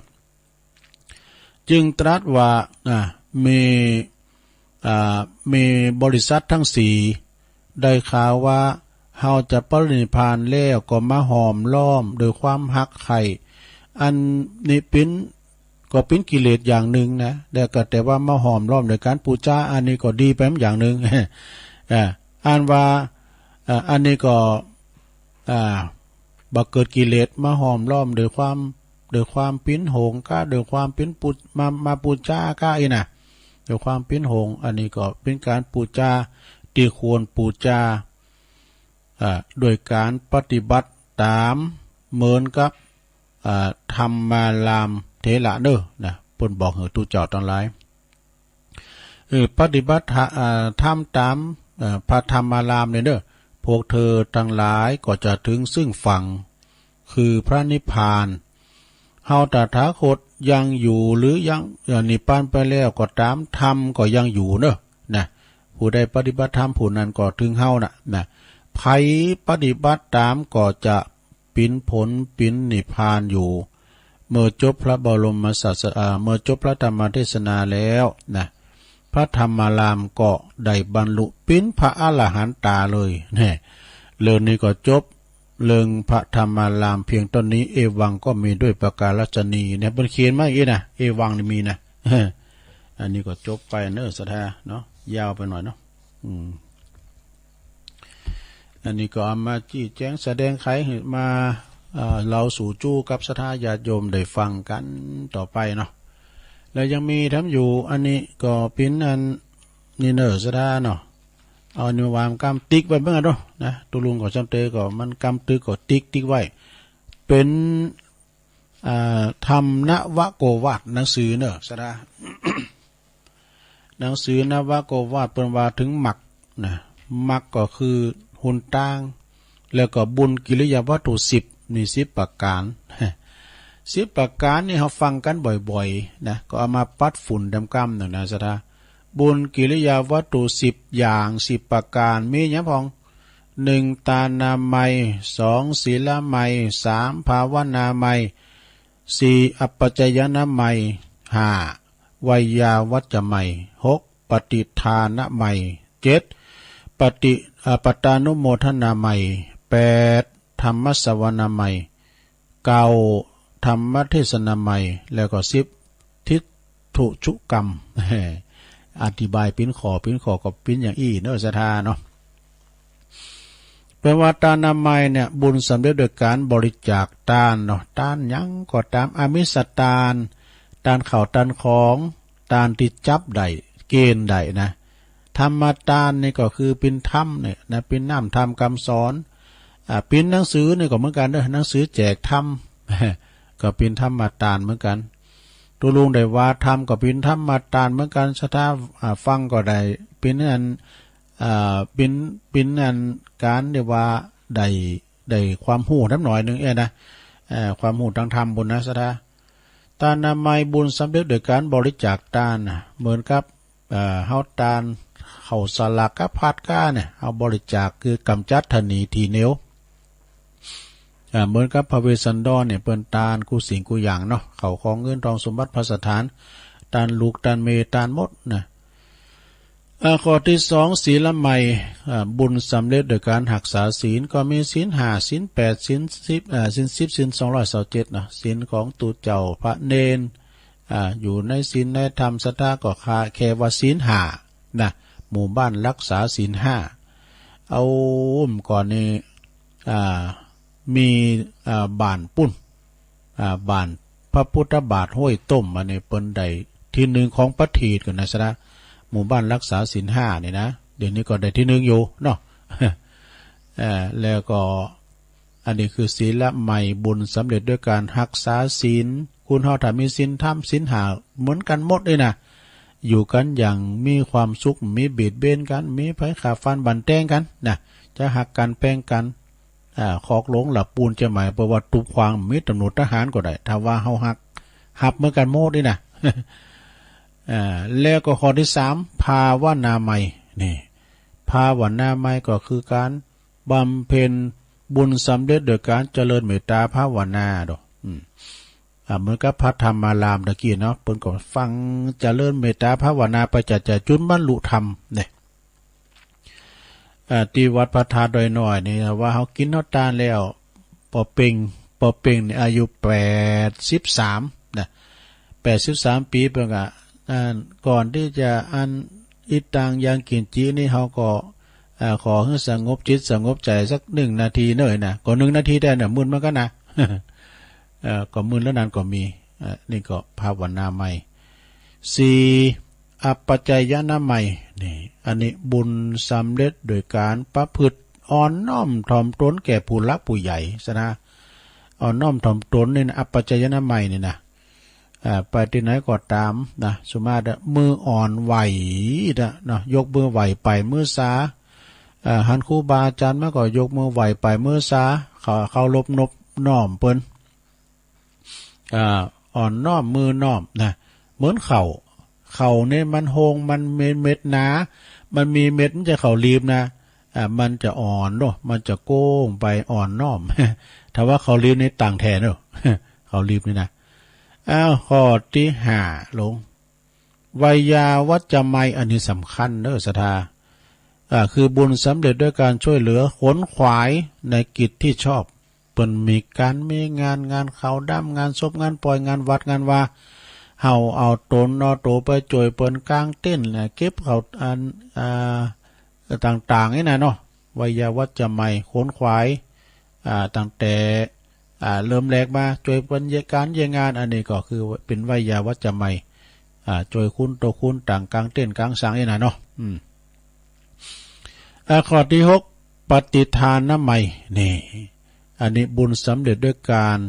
จึงตรัสว่า อ่า มี อ่า มีบริษัททั้งสี่ ได้ข่าวว่าเฮาจะปรินิพพานแล้ว ก็มาห้อมล้อมด้วยความฮักใคร่ อันนี้ปิ๊น ก็ปิ๊นกิเลสอย่างหนึ่งนะ แล้วก็แต่ว่ามาห้อมล้อมด้วยการปู๋จา อันนี้ก็ดีไปอย่างหนึ่ง อ่า อันว่า อ่า อันนี้ก็ อ่า บ่เกิดกิเลสมาห้อมล้อมด้วยความ ด้วยความปิ้นหงส์กา ด้วยความปิ้นปู มา มาปูจากาอี้นะ ด้วยความปิ้นหงส์ อันนี้ก็เป็นการปูจาที่ควรปูจา อ่า ด้วยการปฏิบัติตามเหมือนกับ อ่า ธรรมารามเถระเนอะนะ เปิ้นบอกหื้อตุ๊เจ้าตังหลาย เออ ปฏิบัติธรรม อ่า ทำตาม เอ่อ พระธรรมารามเนี่ยเนอะ พวกเธอทั้งหลายก็จะถึงซึ่งฝั่ง คือพระนิพพาน เฮาตถาคตยังอยู่หรือยัง เอ่อ นิพพานไปแล้วก็ตาม ธรรมก็ยังอยู่เนอะ นะ ผู้ใดปฏิบัติธรรมผู้นั้นก็ถึงเฮาน่ะ นะ ใผปฏิบัติตามก็จะ ปิ๋นผลปิ๋นนิพพานอยู่ เมื่อจบพระบรมศาสดา เมื่อจบพระธรรมเทศนาแล้วนะ พระธรรมารามก็ได้บรรลุปิ๋นพระอรหันตาเลย แน่ เรื่องนี้ก็จบ เรื่องพระธรรมารามเพียงเท่านี้ เอวังก็มีด้วยประการฉะนี้ เนี่ย เปิ้นเขียนมาอย่างนี้นะ เอวังนี่มีนะ อันนี้ก็จบไปเนอะ ศรัทธาเนาะ ยาวไปหน่อยเนาะ อืม อันนี้ก็เอามาชี้แจงแสดงไขให้มา เอ่อ เล่าสู่จู้กับศรัทธาญาติโยมได้ฟังกันต่อไปเนาะ แล้วยังมีแถมอยู่ อันนี้ก็ปิ๋นอันนี้เนอะศรัทธาเนาะ เอาอันนี้วางกำติ๊กไว้เบิ่งเอาเนาะนะ ตุ๊ลุงก็จำเตก็มันกำตึกก็ติ๊กติ๊กไว้ เป๋น อ่า ธรรมนวโกวาท หนังสือเนอะศรัทธา หนังสือนวโกวาท เปิ้นว่าถึงมรรคนะ มรรคก็คือหนตาง แล้วก็บุญกิริยาวัตถุสิบ นี่สิบประการ สิบประการนี่เฮาฟังกันบ่อยๆ นะ ก็เอามาปัดฝุ่นดำกำหนึ่งนะศรัทธา บุญกิริยาวัตถุสิบอย่าง สิบประการ มีหยังพ่อง หนึ่ง ตานามัย สอง ศีลมัย สาม ภาวนามัย สี่ อัปปจายนามัย ห้า ไวยาวัจจะมัย หก ปฏิทานะมัย เจ็ด ปฏิ อ่า ปตานุโมทนามัย แปด ธรรมสวนามัย เก้า ธรรมเทศนามัย แล้วก็ สิบ ทิฏฐุชุกรรม อธิบายปิ๋นข้อ ปิ๋นข้อก็ปิ๋นอย่างอี้เนอะศรัทธาเนาะ แปลว่าตานามัยเนี่ย บุญสำเร็จโดยการบริจาคตานเนาะ ตานหยังก็ตาม อามิสตาน ตานข้าวตานของ ตานที่จับได้ เกณฑ์ได้นะ ธรรมตานนี่ก็คือปิ๋นธรรมเนี่ยนะ ปิ๋นน้ำธรรมคำสอน อ่า ปิ๋นหนังสือนี่ก็เหมือนกันเด้อ หนังสือแจกธรรม ก็ปิ๋นธรรมตานเหมือนกัน ตุ๊ลุงได้ว่าธรรมก็ปิ๋นธรรมตานเหมือนกัน ศรัทธา อ่า ฟังก็ได้ ปิ๋นอัน อ่า ปิ๋น ปิ๋นอันการเรียกว่าได้ ได้ความฮู้นำหน่อยหนึ่งเอ้ยนะ เอ่อ ความฮู้ตางธรรมปู้นนะศรัทธา ตานามัย บุญสำเร็จโดยการบริจาคตานนะ เหมือนกับ เอ่อ เฮาตานข้าวสลากกับผัดก้าเนี่ย เฮาบริจาคคือกำจัดถนีถีเหนียว อ่า เหมือนกับพระเวสสันดรเนี่ย เปิ้นตานกู้สิ่งกู้อย่างเนาะ ข้าวของเงินทองสมบัติภัสถาน ตานลูกตานเมย์ ตานหมดนะ อ่า ข้อที่สอง ศีลมัย อ่า บุญสำเร็จโดยการรักษาศีล ก็มีศีลห้า ศีลแปด ศีลสิบ อ่า ศีลสิบ ศีลสองร้อยซาวเจ็ดเนาะ ศีลของตุ๊เจ้าพระเณร อ่า อยู่ในศีลในธรรม ศรัทธาก็คา แค่ว่าศีลห้านะ หมู่บ้านรักษาศีลห้า เอาก่อนนี่ อ่า มี อ่า บ้านปู้น อ่า บ้านพระพุทธบาทห้วยต้ม อันนี้เปิ้นได้ที่หนึ่งของประเทศกันนะศรัทธา หมู่บ้านรักษาศีลห้านี่นะ เดี๋ยวนี้ก็ได้ที่หนึ่งอยู่เนาะ เอ่อ แล้วก็ อันนี้คือศีลมัย บุญสำเร็จด้วยการรักษาศีล คนเฮาถ้ามีศีลธรรม ศีลห้าเหมือนกันหมดเลยนะ อยู่กันอย่างมีความสุข มีเบียดเบียนกัน มีไผฆ่าฟันบั่นแตงกันนะ จะฮักกันแพงกัน อ่า คอกหลวงหลับปูนจะหมาย เพราะว่าตุบขวางมีตำรวจทหารก็ได้ ถ้าว่าเฮาฮัก ฮับเหมือนกันหมดนี่นะ อ่า แล้วก็ข้อที่สาม ภาวนามัย นี่ ภาวนามัยก็คือการบำเพ็ญบุญสำเร็จโดยการเจริญเมตตาภาวนาดอก อืม อ่า เหมือนกับพระธรรมารามตะกี้เนาะ เปิ้นก็ฟังเจริญเมตตาภาวนาไปจัดจ่ายจุนบรรลุธรรมเนี่ย อ่า ที่วัดพระธาตุดอยน้อยนี่ว่าเฮากินเฮาตานแล้ว ปอเป่ง ปอเป่งนี่อายุแปดสิบสามนะ แปดสิบสามปี เปิ้นก็ อ่า ก่อนที่จะอันอิตังยังกิญจินี่ เฮาก็ เอ่อ ขอหื้อสงบจิตสงบใจสักหนึ่งนาทีเน่อนะ ก็หนึ่งนาทีได้นะ มึนเหมือนกันนะ เอ่อ ก็มึนแล้วนั้นก็มี เอ่อ นี่ก็ภาวนาใหม่ สี่ อัปปะจายนะใหม่ นี่ อันนี้บุญสำเร็จโดยการประพฤติอ่อนน้อมถ่อมตนแก่ผู้หลักผู้ใหญ่ซะนะ อ่อนน้อมถ่อมตนนี่นะ อัปปะจายนะใหม่นี่นะ อ่า ไปตี้ไหนก็ตามนะ สมมุติว่ามืออ่อนไหวนะ เนาะ ยกมือไหวไปมือสา อ่า หันครูบาอาจารย์มาก็ยกมือไหวไปมือสา เคา เคารพนบน้อมเปิ้น อ่า อ่อนน้อมมือน้อมนะ เหมือนข้าว ข้าวนี่มันโฮง มันมีเม็ดหนา มันมีเม็ด มันจะข้าวหลีบนะ อ่า มันจะอ่อนเนาะ มันจะโก้งไปอ่อนน้อม ถ้าว่าข้าวหลีบนี่ต่างแท้เนาะ ข้าวหลีบนี่นะ อ้าว ข้อตี้ห้าลง ไวยาวัจจะไมย อันนี้สำคัญเด้อศรัทธา อ่า คือบุญสำเร็จด้วยการช่วยเหลือขนขวายในกิจที่ชอบ เปิ้นมีก๋านมีงาน งานขาวดำ งานศพ งานปอย งานวัด งานวา เฮาเอาตนเอาโตไปจ้วยเปิ้นกางเต็นท์นะ เก็บข้าวอัน อ่า ต่างๆ นี่นะเนาะ ไวยาวัจจะไมย ขนขวาย อ่า ตั้งแต่ อ่า เริ่มแรกมา จ้วยเปิ้นเยียะก๋านเยียะงาน อันนี้ก็คือเป๋นไวยาวัจจะไมย อ่า จ้วยคุณต่อคุณ ตั้งกางเต็นท์กางสังนี่นะเนาะ อืม อ่า ข้อตี้หก ปฏิทานะไมย นี่ อันนี้บุญสำเร็จด้วยการ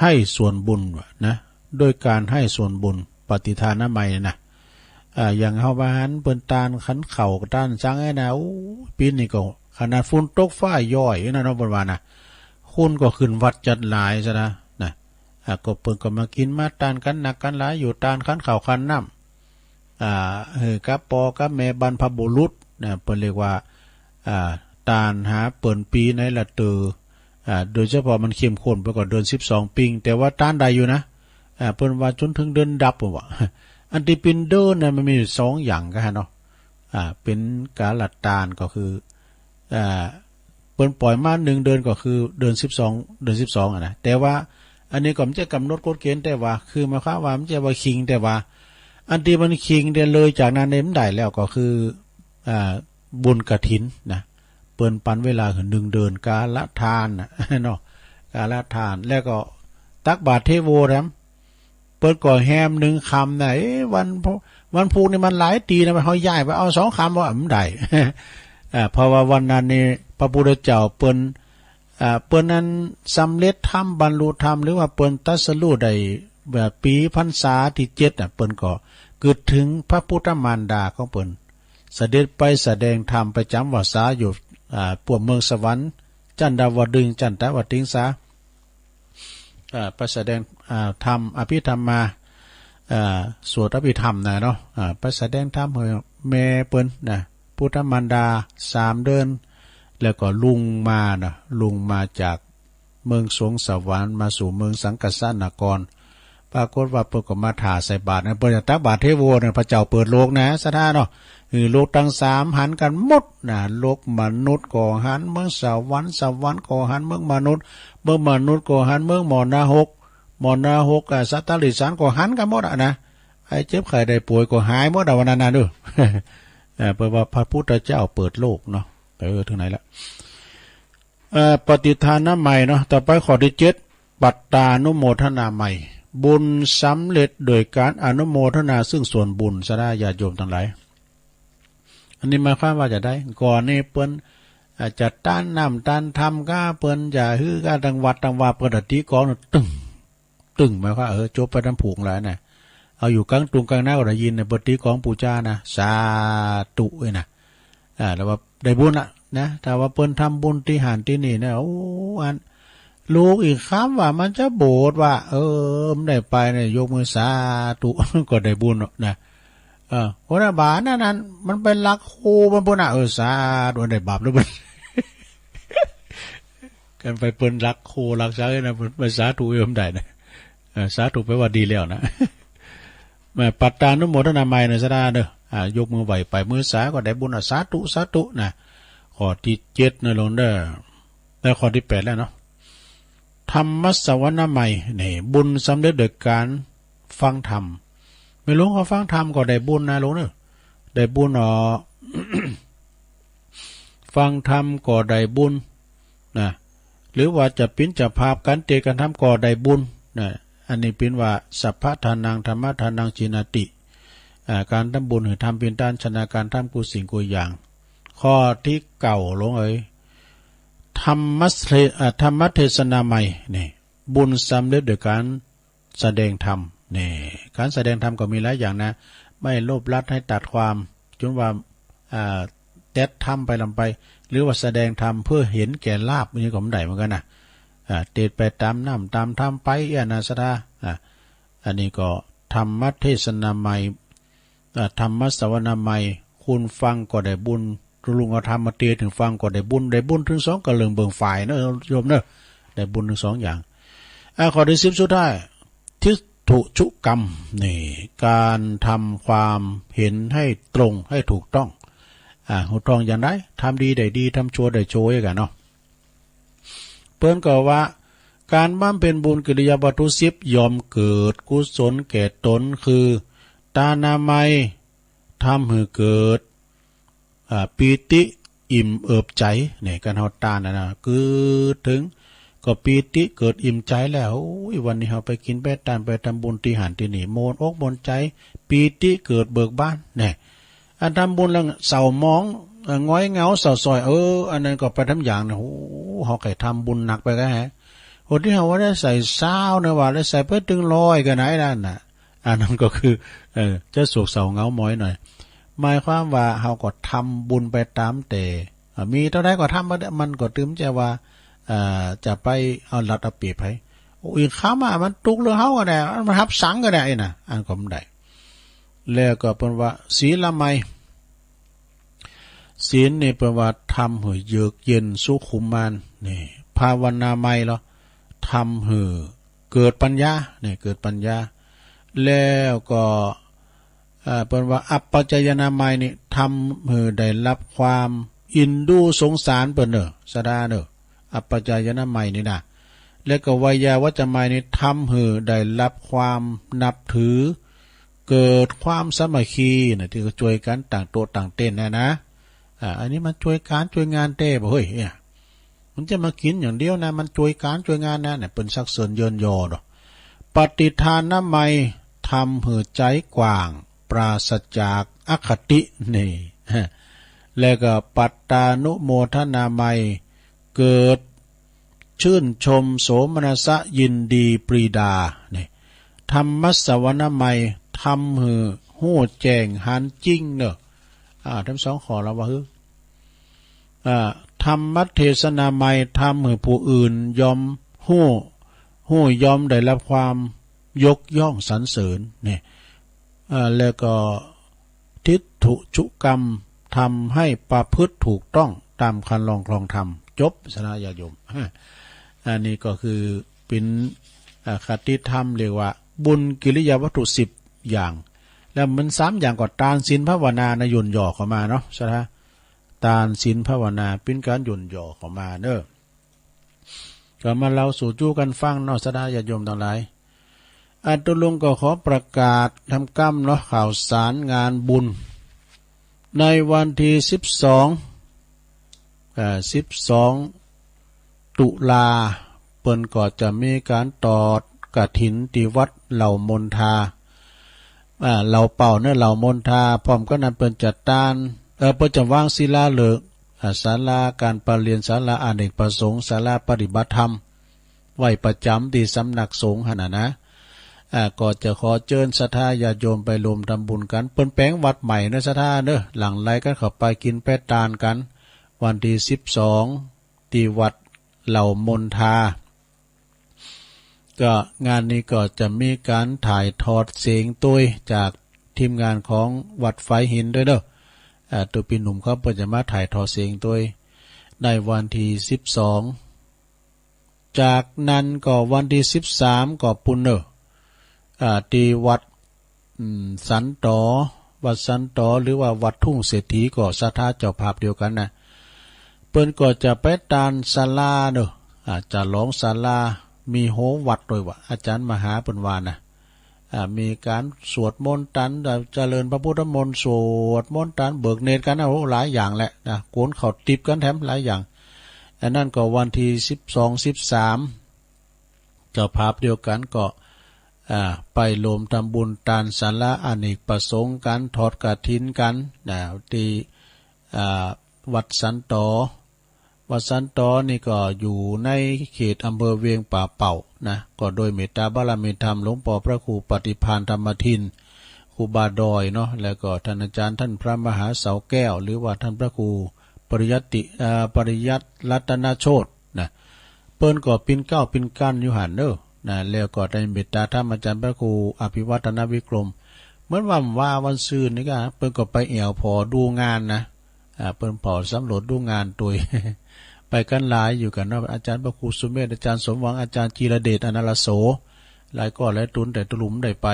ให้ส่วนบุญวะนะ ด้วยการให้ส่วนบุญ ปฏิทานะไมยนะ อ่า อย่างเฮาว่าหันเปิ้นตานขันข้าวตานสังไอ้นะ โอ้ ปีนี้ก็ขนาดฝนตกฟ้าย้อยอยู่นะเนาะ เปิ้นว่านะ คนก็ขึ้นวัดจัดหลายซะนะ นะ อ่า ก็เปิ้นก็มากิ๋นมาตานกั๋นนักกั๋นหลาย อยู่ตานขันข้าวขันน้ำ อ่า หื้อกับป้อกับแม่บรรพบุรุษนะ เปิ้นเรียกว่า อ่า ตานหาเปิ้นปี๋ในละเตื้อ อ่า โดยเฉพาะมันเข้มข้นไปกว่าเดือนสิบสองปิง แต่ว่าตานได้อยู่นะ อ่า เปิ้นว่าจ๋นเถิงเดือนดับ เปิ้นว่า อันตี้เป๋นเดือนนะ มันมีอยู่สองอย่างกั๋นเนาะ อ่า เป๋นกาลตานก็คือ อ่า เปิ้นปล่อยมาหนึ่งเดือนก็คือเดือนสิบสอง เดือนสิบสองอะนะ แต่ว่าอันนี้ก็บ่ใจ้ก๋ำหนดกฎเกณฑ์ แต่ว่าคือหมายความว่าบ่ใจ้ว่าคิง แต่ว่าอันตี้มันคิงแต่เลยจากนั้นเนี่ยบ่ได้แล้ว ก็คือ อ่า บุญกฐินนะ เปิ้นปันเวลาหื้อหนึ่งเดือน กาลตานน่ะ เนาะ กาลตาน แล้วก็ตักบาตรเทโวแถม เปิ้นก็แฮมหนึ่งค่ำนะ เอ๊ะ วันพุ วันพุธนี่มันหลายตี้นะ เฮาย้ายไปเอาสองค่ำว่าบ่ได้ อ่า เพราะว่าวันนั้นนี่พระพุทธเจ้าเปิ้น อ่า เปิ้นนั้นสำเร็จธรรม บรรลุธรรม หรือว่าเปิ้นตรัสรู้ได้แบบปี๋พรรษาตี้เจ็ดน่ะ เปิ้นก็กึ๊ดเถิงพระพุทธมารดาของเปิ้น เสด็จไปแสดงธรรมไปจ๋ำวัสสาอยู่ อ่า พวกเมืองสวรรค์ จันดาวดึงส์ จันตวติงสา อ่า ไปแสดง อ่า ธรรม อภิธรรมมา อ่า สวดอภิธรรมนะเนาะ อ่า ไปแสดงธรรมหื้อแม่เปิ้นนะ พุทธมารดา สามเดือน แล้วก็ลงมานะ ลงมาจากเมืองสวงสวรรค์มาสู่เมืองสังกัสสนคร ปรากฏว่าเปิ้นก็มาถ่าใส่บาตรนะ เปิ้นจะตักบาตรเทโวนะ พระเจ้าเปิดโลกนะ ศรัทธาเนาะ เออ โลกตังสามหันกั๋นหมดนะ โลกมนุษย์ก็หันเมืองสวรรค์ สวรรค์ก็หันเมืองมนุษย์ เมืองมนุษย์ก็หันเมืองหมอนรก หมอนรก อ่า สัตว์ติรัจฉานก็หันกั๋นหมดอะนะ ไอ้เจ็บไข้ได้ป่วยก็หายหมดอะ วันนั้นนะเด้อ เออ เปิ้นว่าพระพุทธเจ้าเปิดโลกเนาะ เออ ถึงไหนละ เอ่อ ปฏิทานะไมยเนาะ ต่อไปข้อตี้เจ็ด ปัตตานุโมทนาไมย บุญสำเร็จโดยการอนุโมทนาซึ่งส่วนบุญ ศรัทธาญาติโยมตังหลาย อันนี้หมายความว่าจะได้ ก่อนนี้เปิ้น อ่า จะตานน้ำตานธรรมก้า เปิ้นจะหื้อก้า ตังวัดตังวา เปิ้นจะตี๋กลองตึ้ง ตึ้ง หมายความ เออ จบไปตามผูกแล้วนะ เอาอยู่กลางตุงกลางนาก็ได้ยินนะ เปิ้นตี๋กลองปู๋จานะ สาธุเอ้ยนะ อ่า แล้วว่าได้บุญอะนะ ถ้าว่าเปิ้นทำบุญตี้หั้นตี้นี่นะ โอ้ อัน ลูกอีกคำว่ามันจะโบสถ์ว่า เออ มันได้ไปเนี่ย ยกมือสาธุ ก็ได้บุญเนาะนะ เออ คนละบาทนั่น นั่น มันไปลักโคมันปุ้นนะ เออ สาธุ ได้บาปแล้วปุ้น กันไปเปิ้นลักโคลักสัตว์นะ เปิ้นไปสาธุเอิ้มได้นะ เออ สาธุแปลว่าดีแล้วนะ แม่ปัตตานุโมทนาไมยเนอะ ศรัทธาเนอะ อ่า ยกมือไหว้ไปมือสาก็ได้บุญอ่ะ สาธุ สาธุนะ ข้อตี้เจ็ดนะโลงเด้อ แล้วข้อตี้แปดแล้วเนาะ ธรรมสวนาไมย นี่ บุญสำเร็จโดยการฟังธรรม แม่หลวงเขาฟังธรรมก็ได้บุญนะโลงเนอะ ได้บุญเนาะ เอ่อ ฟังธรรมก็ได้บุญนะ หรือว่าจะเป๋นเจ้าภาพก๋านเตศน์ก๋านธรรมก็ได้บุญนะ อันนี้เป๋นว่า สัพพะทานัง ธัมมะทานัง จีนาติ อ่า ก๋านทำบุญหื้อธรรมเป๋นต้น ชนะก๋านทำกู้สิ่งกู้อย่าง ข้อตี้เก้า หลวงเอ๋ย ธรรมะเท- อ่า ธรรมเทศนาใหม่ นี่ บุญสำเร็จด้วยก๋านแสดงธรรม นี่ ก๋านแสดงธรรมก็มีหลายอย่างนะ ไม่โลภลัดให้ตัดความ จนว่า อ่า แต๊ดธรรมไปลำไป หรือว่าแสดงธรรมเพื่อเห็นแก่ลาภ อันนี้ก็บ่ได้เหมือนกั๋นนะ อ่า เตศน์ไปต๋ามน้ำต๋ามธรรมไป เอี้ยนะศรัทธา อ่า อันนี้ก็ธรรมเทศนาใหม่ อ่า ธรรมสวนาใหม่ คนฟังก็ได้บุญ ลุงเอาธรรมมาเตศน์หื้อฟังก็ได้บุญ ได้บุญเถิงสองกะเลิงเบิ่งฝ่ายเนอะโยมเนอะ ได้บุญเถิงสองอย่าง อ่า ข้อตี้สิบสุดท้าย ทิฏฐุชุกรรม นี่ ก๋านทำความเห็นให้ตรง ให้ถูกต้อง อ่า ถูกต้องอย่างใด ทำดีได้ดี ทำชั่วได้ชั่วกั๋นเนาะ เปิ้นก็ว่า ก๋านบำเพ็ญบุญกิริยาวัตถุสิบ ย่อมเกิดกุศลแก่ตน คือ ตานามัย ทำหื้อเกิด อ่า ปีติอิ่มเอิบใจ๋ นี่ ก๋านเฮาตานนะนะ เกิดเถิง ก็ปีติเกิดอิ่มใจ๋แล้ว โอ้ย วันนี้เฮาไปกิ๋นไปตาน ไปทำบุญตี้หั้นตี้นี่ โมนอกโมนใจ๋ ปีติเกิดเบิกบาน นี่ อันทำบุญแล้วเศร้าหมอง เอ่อ หงอยเหงาเศร้าซ้อย เออ อันนั้นก็ไปทำอย่างนะ โอ้ เฮาใค่ทำบุญหนักไปก็แฮะ คนตี้เฮาว่าได้ใส่ซาวนะว่า ได้ใส่ไปเถิงร้อยก็ไหนนั่นน่ะ อันนั้นก็คือ เอ่อ จะโศกเศร้าเหงาหมอยหน่อย หมายความว่าเฮาก็ทำบุญไปต๋ามแต่ อ่า มีเต้าใดก็ทำมาเถอะ มันก็ตึงจะว่า อ่า จะไปเอารัดเอาเปรียบไผ โอ้ อีกคำว่ามันตุ๊กเรื่องเฮาก็ได้ มันฮับสังก็ได้นะ อันก็บ่ได้ แล้วก็เปิ้นว่า ศีลใหม่ ศีลนี่เปิ้นว่าทำหื้อเยือกเย็นสุขุมมาน นี่ ภาวนาใหม่เหรอ ทำหื้อเกิดปัญญา นี่ เกิดปัญญา แล้วก็ อ่า เปิ้นว่าอัปปจายนามัยนี่ ทำหื้อได้รับความเอ็นดูสงสารเปิ้นเน่อ ศรัทธาเน่อ อัปปจายนามัยนี่นะ แล้วก็ไวยาวัจจะมัยนี่ ทำหื้อได้รับความนับถือ เกิดความสามัคคีนะ ตี้ก็จ้วยกั๋นตั้งโต๊ะตั้งเต็นท์นะนะ อ่า อันนี้มันจ้วยก๋านจ้วยงานแต๊บ่เฮ้ย เนี่ย มันจะมากิ๋นอย่างเดียวนะ มันจ้วยก๋านจ้วยงานนะ เนี่ย เปิ้นสรรเสริญเยินยอเนาะ ปฏิทานามัย ทำหื้อใจ๋กว้าง ปราศจากอคติ นี่ แล้วก็ปัตตานุโมทนามัย เกิดชื่นชมโสมนัสยินดีปรีดา นี่ ธรรมสวนามัย ทำหื้อฮู้แจ้งหันจริงเนาะ อ่า ทั้งสองข้อละว่าหื้อ อ่า ธรรมเทศนามัย ทำหื้อผู้อื่นยอมฮู้ ฮู้ยอมได้รับความยกย่องสรรเสริญ นี่ อ่า แล้วก็ทิฏฐุชุกรรม ทำให้ประพฤติถูกต้องต๋ามคันลองคลองธรรม จบ ศรัทธาญาติโยม อันนี้ก็คือเป๋น อ่า คติธรรม เรียกว่าบุญกิริยาวัตถุสิบอย่าง แล้วมันสามอย่างก็ตาน ศีล ภาวนานะ ย่นย่อเข้ามาเนาะ ศรัทธา ตาน ศีล ภาวนา เป๋นก๋านย่นย่อเข้ามาเนาะ ก็มาเล่าสู่จู้กั๋นฟังเนาะ ศรัทธาญาติโยมตังหลาย อาตุลุงก็ขอประกาศทำกำเนาะ ข่าวสารงานบุญ ในวันตี้สิบสอง เอ่อ สิบสอง ตุลา เปิ้นก็จะมีก๋านทอดกฐินตี้วัดเหล่ามนทา อ่า เหล่าเป่าเนาะ เหล่ามนทา พร้อมกั๋นนั้นเปิ้นจะตาน เอ่อ เปิ้นจะวางศิลาฤกษ์ อ่า ศาลาก๋านประเรียน ศาลาอเนกประสงค์ ศาลาปฏิบัติธรรม ไว้ประจ๋ำตี้สำนักสงฆ์หั้นน่ะนะ อ่า ก็จะขอเจิญศรัทธาญาติโยมไปร่วมทำบุญกั๋น เปิ้นแป๋งวัดใหม่เนาะ ศรัทธาเนาะ หลั่งไหลกั๋นเข้าไปกิ๋นไปตานกั๋น วันตี้สิบสอง ตี้วัดเหล่ามนทา ก็งานนี้ก็จะมีก๋านถ่ายทอดเสียงตวยจากทีมงานของวัดฝายหินด้วยเนาะ อ่า ตุ๊ปี้หนุ่มเขาเปิ้นจะมาถ่ายทอดเสียงตวย ในวันตี้สิบสอง จากนั้นก็วันตี้สิบสามก็ปู้นเนาะ อ่า ตี้วัด อืม สันตอ วัดสันตอ หรือว่าวัดทุ่งเศรษฐี ก็ศรัทธาเจ้าภาพเดียวกั๋นนะ เปิ้นก็จะไปตานศาลาเนาะ อ่า จะหลองศาลา มีโฮวัดด้วยว่า อาจ๋ารย์มหาเปิ้นว่านะ อ่า มีก๋านสวดมนต์ตัน เจริญพระพุทธมนต์ สวดมนต์ตัน เบิกเนตรกั๋นนะ โอ้ หลายอย่างแหละนะ คนเข้าติบกั๋นแถมหลายอย่าง อันนั้นก็วันตี้สิบสอง สิบสาม เจ้าภาพเดียวกั๋นก็ อ่า ไปรวมทำบุญตานศาลาอเนกประสงค์กั๋น ทอดกฐินกั๋นนะ ตี้ อ่า วัดสันตอ วัดสันตอนี่ก็อยู่ในเขตอำเภอเวียงป่าเป้านะ ก็โดยเมตตาบารมีธรรมหลวงป้อพระครูปฏิภาณธรรมทิน ครูบาดอยเนาะ แล้วก็ท่านอาจารย์ท่านพระมหาเสาแก้ว หรือว่าท่านพระครูปริยัติ อ่า ปริยัติรัตนโชตินะ เปิ้นก็ปิ้นเกล้าปิ้นกั้นอยู่หั้นเน่อนะ แล้วก็ได้เมตตาธรรมอาจารย์พระครูอภิวัฒนวิกรม เหมือนว่า ว่าวันซืนนี่ก็ เปิ้นก็ไปแอ่วผอดูงานนะ อ่า เปิ้นผอสำรวจดูงานตวย ไปกั๋นหลายอยู่กั๋นเนาะ อาจารย์พระครูสุเมธ อาจารย์สมหวัง อาจารย์จีรเดช อนาลโส หลายก้อนหลายตุ๊น แต่ตุลุมได้ไป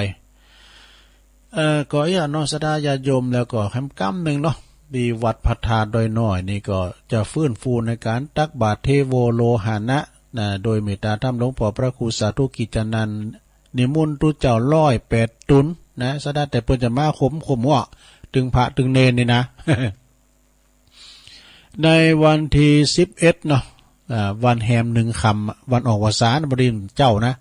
เอ่อ ก็อย่างเนาะ ศรัทธาญาติโยม แล้วก็แฮมกำนึ่งเนาะ ตี้วัดพระธาตุดอยน้อยนี่ก็จะฟื้นฟูในก๋านตักบาตรเทโวโลหะนะ นะ โดยเมตตาธรรมหลวงป้อพระครูสาธุกิจจานันท์ นิมนต์ตุ๊เจ้าร้อยแปดตุ๊นนะ ศรัทธาแต่เปิ้นจะมาคมคมหัว ตึงพระตึงเณรนี่นะ ในวันตี้สิบเอ็ดเนาะ อ่า วันแฮมหนึ่งค่ำ วันออกพรรษา บ่ดีเจ้านะ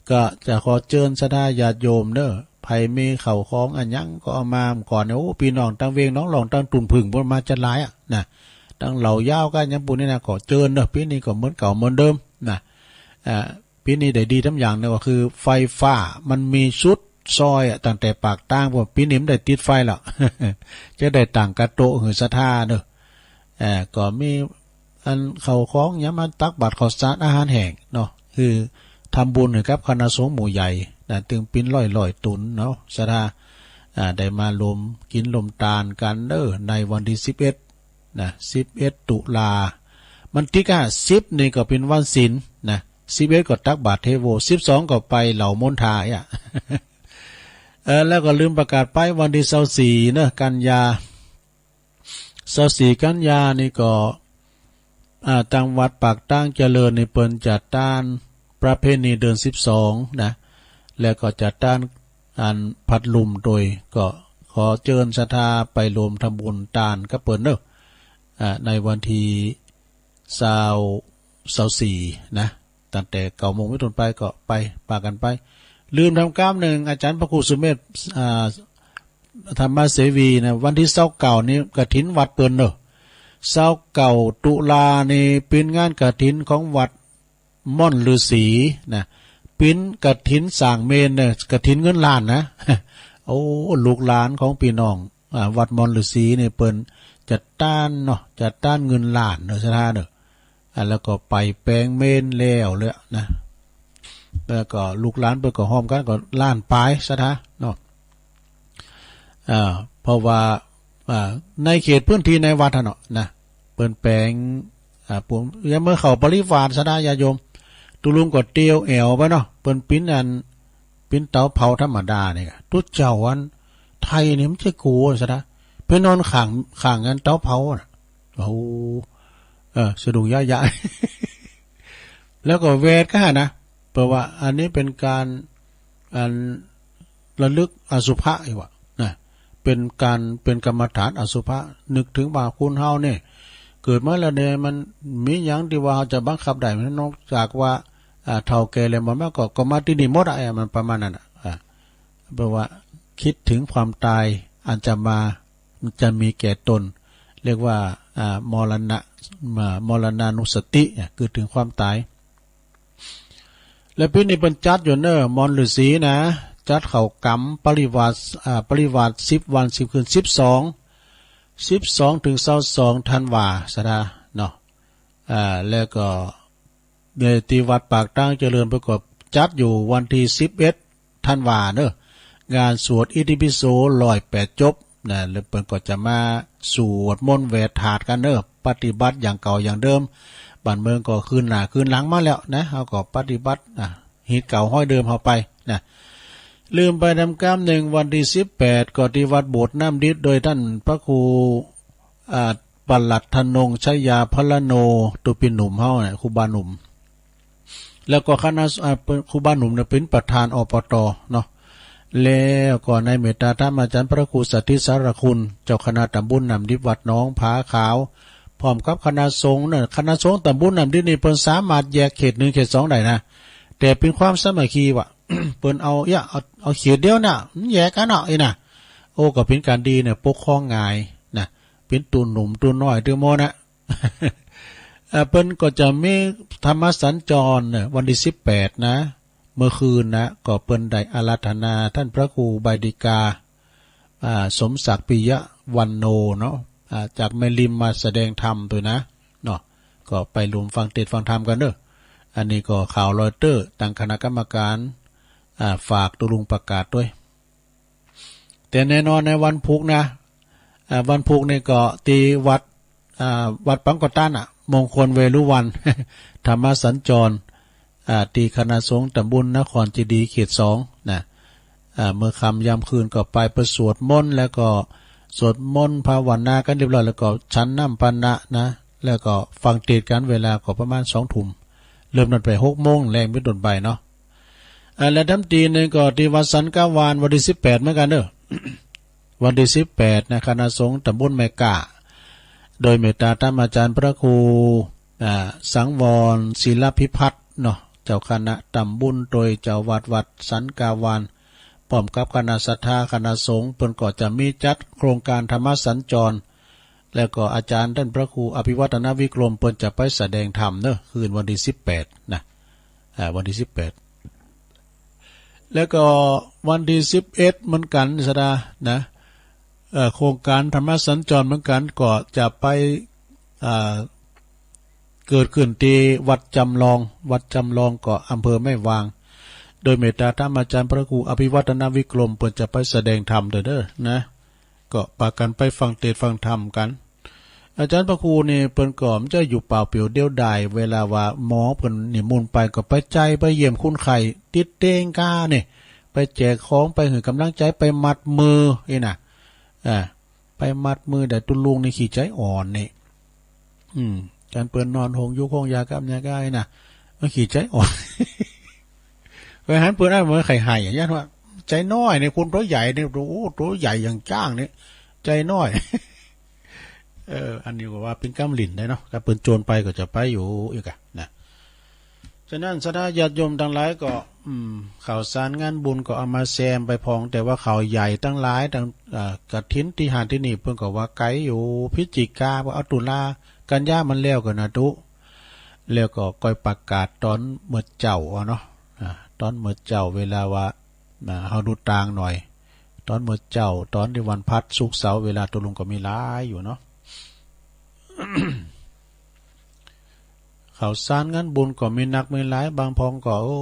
ก็จะขอเจิญศรัทธาญาติโยมเน่อ ใผมีข้าวของอะหยังก็เอามาก่อนเนี่ย โอ้ ปี้น้องตังเวียงหนองหลอง ตังตุ่นผึ่ง เปิ้นมาจัดหลายอะนะ ตังเหล่ายาวกั๋นหยังปู้นนี่นะ ก็เจิญเน่อ ปี๋นี้ก็เหมือนเก่าเหมือนเดิมนะ อ่า ปี๋นี้ได้ดีตำอย่างเน่อ ก็คือไฟฟ้ามันมีสุดซอยอะ ตั้งแต่ปากตาง พวกปี๋นี้มันได้ติดไฟแล้ว จะได้ตั้งกระโต๊ะหื้อศรัทธาเน่อ เอ่อ ก็มีอันข้าวของหยังมาตักบาตรข้าวสารอาหารแห้งเนาะ คือทำบุญให้กับคณะสงฆ์หมู่ใหญ่นะ ตึงปิ้นร้อยๆ ตุ๊นเนาะ ศรัทธา อ่า ได้มาลมกิ๋นลมตานกั๋นเน่อ ในวันตี้สิบเอ็ดนะ สิบเอ็ดตุลา มันติดกับสิบนี่ก็เป๋นวันศีลนะ สิบเอ็ดก็ตักบาตรเทโว สิบสองก็ไปเหล่ามณฑาอะ เออ แล้วก็ลืมประกาศไป วันตี้ซาวสี่เนาะ กันยา ซาวสี่กันยานี่ก็ อ่า ตังวัดปากตางเจริญนี่เปิ้นจัดตานประเพณีเดือนสิบสองนะ แล้วก็จัดตานอันพัดลุ่มโตย ก็ขอเจิญศรัทธาไปรวมทำบุญตานกับเปิ้นเน่อ อ่า ในวันตี้ซาว ซาวสี่นะ ตั้งแต่เก้าโมงเป๋นต้นไปก็ไป ปากั๋นไป ลืมทำกำนึ่ง อาจารย์พระครูสุเมธ อ่า ธรรมเสวีนะ วันตี้ซาวเก้านี่กฐินวัดเปิ้นเน่อ ซาวเก้าตุลานี่เป๋นงานกฐินของวัดม่อนฤๅษีนะ เป๋นกฐินสร้างเมรุเน่อ กฐินเงินล้านนะ โอ้ ลูกหลานของปี้น้อง อ่า วัดม่อนฤๅษีนี่เปิ้นจัดตานเนาะ จัดตานเงินล้านเน่อ ศรัทธาเน่อ อ่า แล้วก็ไปแป๋งเมรุแล้วเลยนะ แล้วก็ลูกหลานเปิ้นก็ฮ่อมกั๋นก็ล้านปลาย ศรัทธาเนาะ อ่า เพราะว่า อ่า ในเขตพื้นตี้ในวัดหั้นเนาะนะ เปิ้นแป๋ง อ่า ผม ยามเมื่อเข้าปริวาส ศรัทธาญาติโยม ตุ๊ลุงก็เตียวแอ่วไปเนาะ เปิ้นปิ้นอัน ปิ้นเตาเผาธรรมดานี่กะ ตุ๊เจ้าอันไทยนี่มันจะกลัวซะนะ ไปนอนข้าง ข้างอันเตาเผาน่ะ โอ้โห เออ สะดุ้งยะยะ แล้วก็แวดก็นะ เพราะว่าอันนี้เป็นการ อันระลึกอสุภะอีกว่านะ เป็นการ เป็นกรรมฐานอสุภะ นึกถึงว่าคนเฮาเนี่ย เกิดมาแล้วเนี่ย มันมีหยังที่ว่าเฮาจะบังคับได้ไหม นอกจากว่า อ่า เฒ่าแก่แล้วมัน มันก็ ก็มาตี้นี่หมดอะ เอ้ย มันประมาณนั้นอะ อ่า แปลว่าคิดถึงความตายอันจะมา จะมีแก่ตน เรียกว่า อ่า มรณะ อ่า มรณานุสติ อ่ะ คือถึงความตาย และปี๋นี้เปิ้นจัดอยู่เนอะ ม่อนฤๅษีนะ จัดเข้ากรรมปริวาส อ่า ปริวาสสิบวันสิบคืน สิบสอง สิบสองถึงซาวสองธันวา ศรัทธาเนาะ อ่า แล้วก็ ในตี้วัดปากตางเจริญเปิ้นก็จัดอยู่วันตี้สิบเอ็ดธันวาเนอะ งานสวดอิติปิโสร้อยแปดจบนะ แล้วเปิ้นก็จะมาสวดมนต์แหวดถาดกั๋นเนอะ ปฏิบัติอย่างเก่าอย่างเดิม บ้านเมืองก็คืนหน้าคืนหลังมาแล้วนะ เฮาก็ปฏิบัตินะ ฮีตเก่าฮ้อยเดิมเฮาไปนะ ลืมไปนำกำนึ่ง วันตี้สิบแปดก็ตี้วัดโบสถ์น้ำดิบ โดยต้านพระครู อ่า ปลัดธนงค์ ชยาพรรณโณ ตัวปี้หนุ่มเฮาเนี่ย ครูบาหนุ่ม แล้วก็คณะ อ่า เปิ้น ครูบาหนุ่มเนี่ยเป๋นประธาน อปต เนาะ แล้วก็ในเมตตาธรรมอาจารย์พระครูสถิตสารคุณ เจ้าคณะตำบลน้ำดิบวัดหนองผาขาว พร้อมกับคณะสงฆ์เนี่ย คณะสงฆ์ตำบลน้ำดิบนี่เปิ้นสามารถแยกเขตหนึ่งเขตสองได้นะ แต่เป็นความสามัคคีว่ะ เปิ้นเอา เอี้ย เอา เอาเขตเดียวน่ะ มันแยกกันเนาะ อี้น่ะ โอ้ ก็เป็นการดีเนี่ย ปกครองง่ายนะ เป็นตู้หนุ่มตู้น้อยตี้หมดนะ เอ่อ เปิ้นก็จะมีธรรมสัญจรเนี่ย วันที่สิบแปดนะ เมื่อคืนนะ ก็เปิ้นได้อาราธนาท่านพระครูใบดิกา อ่า สมศักดิ์ปิยะวันโนเนาะ อ่า จากแม่ริมมาแสดงธรรมตวยนะ เนาะ ก็ไปร่วมฟังเทศน์ฟังธรรมกันเด้อ อันนี้ก็ข่าวรอยเตอร์ ตางคณะกรรมการ อ่า ฝากตุลุงประกาศตวย แต่แน่นอนในวันพุธนะ อ่า วันพุธนี่ก็ตี้วัด อ่า วัดปังกอตันน่ะ มงคลเวรุวัน ธรรมสัญจร อ่า ตี้คณะสงฆ์ตำบลนครเจดีย์เขตสองนะ อ่า เมื่อค่ำยามคืนก็ไป ไปสวดมนต์ แล้วก็สวดมนต์ภาวนากันเรียบร้อย แล้วก็ฉันน้ำปานะนะ แล้วก็ฟังเทศน์กัน เวลาก็ประมาณสองทุ่ม เริ่มตั้งแต่หกโมงแลงเป็นต้นไปเนาะ อ่า และดำตีหนึ่งก็ตี้วัดสันกาวาน วันที่สิบแปดเหมือนกันเด้อ วันที่สิบแปดนะ คณะสงฆ์ตำบลแม่ก้า โดยเมตตาธรรมอาจารย์พระครู อ่า สังวรศิลพิพัฒน์เนาะ เจ้าคณะตำบล โดยเจ้าวัดวัดสันกาวาน พร้อมกับคณะศรัทธาคณะสงฆ์ เปิ้นก็จะมีจัดโครงการธรรมสัญจร แล้วก็อาจารย์ท่านพระครูอภิวัฒนวิกรม เปิ้นจะไปแสดงธรรมเนอะ คืนวันที่สิบแปดนะ อ่า วันที่สิบแปด แล้วก็วันที่สิบเอ็ดเหมือนกัน สดานะ เอ่อ โครงการธรรมสัญจรเหมือนกัน ก็จะไป อ่า เกิดขึ้นตี้วัดจำลอง วัดจำลองก็อำเภอแม่วาง โดยเมตตาธรรมอาจารย์พระครูอภิวัฒนวิกรม เปิ้นจะไปแสดงธรรมเด้อเด้อนะ ก็ปากันไปฟังเทศน์ฟังธรรมกัน อาจารย์พระครูนี่เปิ้นก็บ่ใจ้อยู่เปล่าเปลี่ยวเดียวดาย เวลาว่าหมอเปิ้นนิมนต์ไปก็ไปใจ๊ไปเยี่ยมคนไข้ ติดเตียงกานี่ ไปแจกของ ไปหื้อกำลังใจ๋ ไปมัดมือ อี้น่ะ อ่า ไปมัดมือได้ ตุ๊ลุงนี่ขี้ใจ๋อ่อนนี่ อืม การเปิ้นนอนห้องอยู่ห้องยากับยาก้าอี้น่ะ มันขี้ใจ๋อ่อน ไปหันเปิ้นอ้ายมันไข้ไห้อะ ย้านว่าใจ๋น้อยนี่ คนตั๋วใหญ่นี่ โอ้ ตั๋วใหญ่อย่างจ๊างนี่ ใจ๋น้อย เออ อันนี้ก็ว่าเป๋นกำหลิ้นได้เนาะ ถ้าเปิ้นจวนไปก็จะไปอยู่อีกอะนะ ฉะนั้นศรัทธาญาติโยมตังหลายก็ อืม ข้าวสารงานบุญก็เอามาแซมไปพอง แต่ว่าข้าวใหญ่ตังหลายตัง เอ่อ กฐินตี้หั้นตี้นี่ เปิ้นก็ว่าไก๋อยู่ พฤศจิกา ว่าเอาตุลา กันยามันแล้วก่อนนะตุ๊ แล้วก็ก้อยประกาศตอนเมื่อเจ๊าเอาเนาะ อ่า ตอนเมื่อเจ๊าเวลาว่า อ่า เฮาดูตางหน่อย ตอนเมื่อเจ๊า ตอนตี้วันพฤหัส ศุกร์ เสาร์ เวลาตกลงก็มีหลายอยู่เนาะ ข้าวสารงานบุญก็มีนักมีหลาย บางพองก็ โอ้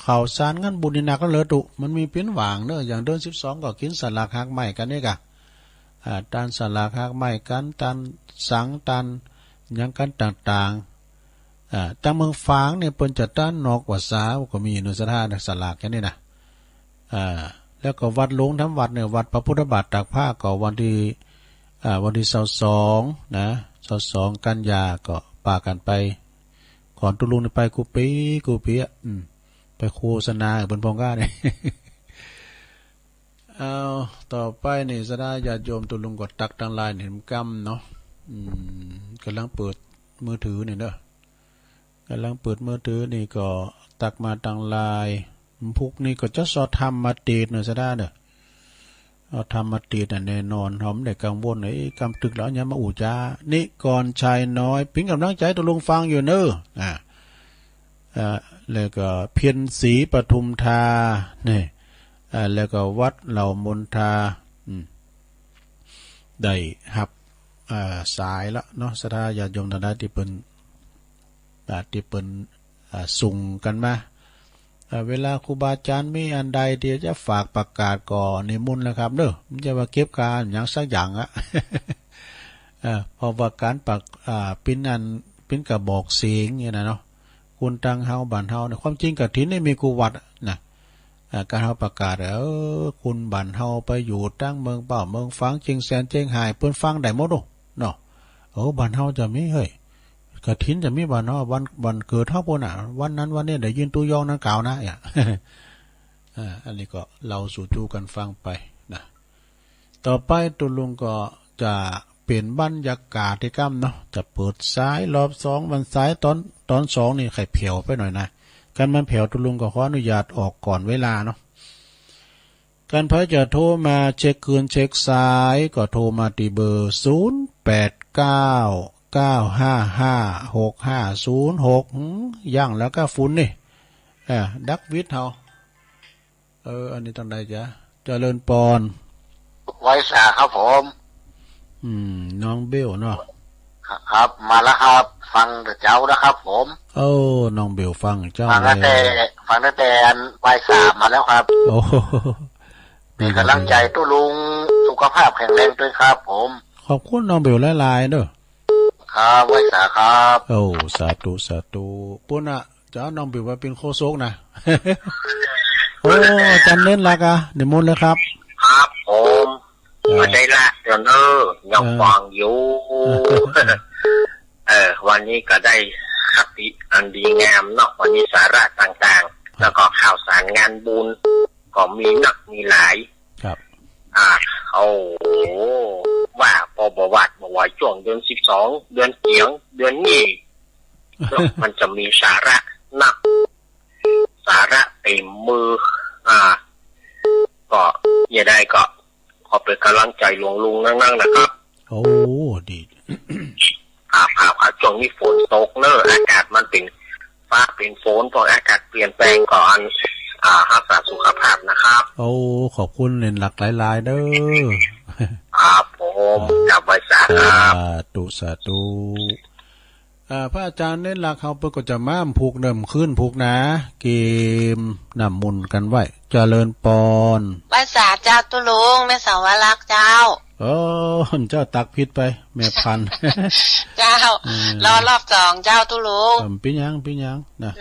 ข้าวสารงานบุญนี่นักแล้วเหรอตุ๊ มันมีปิ้นหว่างเนอะ อย่างเดือนสิบสองก็กิ๋นสลากหากไม้กั๋นนี่กะ อ่า ต้านสลากหากไม้กั๋น ต้านสัง ต้านหยังกั๋นต่างๆ อ่า ตางเมืองฝางนี่เปิ้นจะต้านนอกว่าสา ก็มีเนอะ ศรัทธานะ สลากอย่างนี้นะ อ่า แล้วก็วัดหลวงทำวัดเนี่ย วัดพระพุทธบาทตากผ้าก็วันตี้ อ่า วันตี้ซาวสองนะ ซาวสองกันยาก็ปากั๋นไป ก่อนตุ๊ลุงนี่ไปกู้ปี๋กู้ปี๋อะ อืม ไปโฆษณาเปิ้นพองก้าเนี่ย เอา ต่อไปนี่ศรัทธาญาติโยมตุ๊ลุงก็ตักตังหลายนี่กำเนาะ อืม ก่ำลังเปิดมือถือนี่เนาะ ก่ำลังเปิดมือถือนี่ก็ตักมาตังหลาย พวกนี้ก็จะสอดธรรมมาเตดเนาะศรัทธาเนาะ เอาธรรมมาเตดน่ะแน่นอน เฮาบ่ได้กังวล เอ้ย กำตึกแล้วยังมาอู้จ๋า นิกรชัยน้อย เป๋นกำลังใจ๋ตุ๊ลุงฟังอยู่เนาะ อ่า อ่า แล้วก็เพ็ญศรีปทุมธา นี่ อ่า แล้วก็วัดเหล่ามนทา อืม ได้ฮับ อ่า สายละเนาะ ศรัทธาญาติโยมตังหลายตี้เปิ้น อ่า ตี้เปิ้น อ่า ส่งกั๋นมา อ่า เวลาครูบาอาจ๋ารย์มีอันใดตี้จะฝากประกาศก็นิมนต์แล้วครับเนาะ บ่ใจ้ว่าเก็บกาหยังสักอย่างอะ อ่า เพราะว่าก๋านประ อ่า ปิ้นอัน ปิ้นกระบอกเสียงเนี่ยนะเนาะ คนตางเฮาบ้านเฮาเนี่ย ความจริงกฐินนี่มีกู้วัดนะ อ่า ก๋านเฮาประกาศ เออ คนบ้านเฮาไปอยู่ตางเมืองเป้า เมืองฝาง เจียงแสน เจียงฮาย เปิ้นฟังได้หมดโอ้ เนาะ โอ้ บ้านเฮาจะมี เฮ้ย กฐินจะมีบ้านเฮา วัน วันเกิดเฮาปู้นน่ะ วันนั้นวันนี้ได้ยินตุ๊ยองนั้นกล่าวนะ เนี่ย อ่า อันนี้ก็เล่าสู่กันฟังไปนะ ต่อไปตุ๊ลุงก็จะเปลี่ยนบรรยากาศอีกกำเนาะ จะเปิดสายรอบสอง วันสายตอน ตอนสองนี่ใค่แผ่วไปหน่อยนะ คันมันแผ่วตุ๊ลุงก็ขออนุญาตออกก่อนเวลาเนาะ คันใผจะโทรมาเช็คคลื่นเช็คสาย ก็โทรมาตี้เบอร์ ศูนย์แปดเก้า เก้าห้าห้า หกห้าศูนย์หก หืม ยังแล้วก็ฝุ่นนี่ อ่า ดักวิทย์เฮา เออ อันนี้ตางใดจ๊ะ เจริญปอน ไหว้สาครับผม อืม น้องเบลเนาะ ครับ มาแล้วครับ ฟังแต่เจ๊านะครับผม โอ้ น้องเบลฟังเจ้า ฟังตั้งแต่ เลย ฟังตั้งแต่อันบ่ายสามมาแล้วครับ โอ้ ดี เป็นกำลังใจตุ๊ลุง สุขภาพแข็งแรงด้วยครับผม ขอบคุณน้องเบลหลายๆเด้อ ครับ ไหว้สาครับ โอ้ สาธุ สาธุ ปุ้นน่ะ จะเอาน้องเบลมาเป็นโฆษกนะ โอ้ อาจารย์เน้นหลักอ่ะ นิมนต์เลยครับ ครับผม อ่า บ่ได้ละเด้อเนอะ ยัง เออ ฟังอยู่ เออ วันนี้ก็ได้คติอันดีงามเนาะ วันนี้สาระต่างๆ ครับ แล้วก็ข่าวสารงานบุญ ก็มีนักมีหลาย ครับ อ่า โอ้โห ว่าพอบ่วาดบ่ไหว ช่วงเดือนสิบสอง เดือนเกียง เดือนนี้ เนาะ มันจะมีสาระนัก สาระเต็มมือ อ่า ก็ เยียะได้ก็ ขอเป็นกำลังใจหลวงลุงนั่งๆนะครับ โอ้ ดี ครับ ครับ ครับ ช่วงนี้ฝนตกเนอะ อากาศมันเป็นฟ้าเป็นฝน พออากาศเปลี่ยนแปลงก่อน อ่า รักษาสุขภาพนะครับ โอ้ ขอบคุณเน้นหลักหลายๆเด้อ ครับผม ครับ ครับ ไหว้สาครับ สาธุ สาธุ อ่า พระอาจารย์เน้นหลักเฮาเปิ้นก็จะมาพุกเนิ่มคืนพุกนา เกมน้ำมนต์กันไว้ เจริญปอน ไหว้สาเจ้าตุ๊ลุง แม่สาวรักษ์เจ้า เออ เจ้าตักผิดไป แม่พันธุ์ เจ้า อืม รอรอบสองเจ้าตุ๊ลุง เออ เป็นหยัง เป็นหยังนะ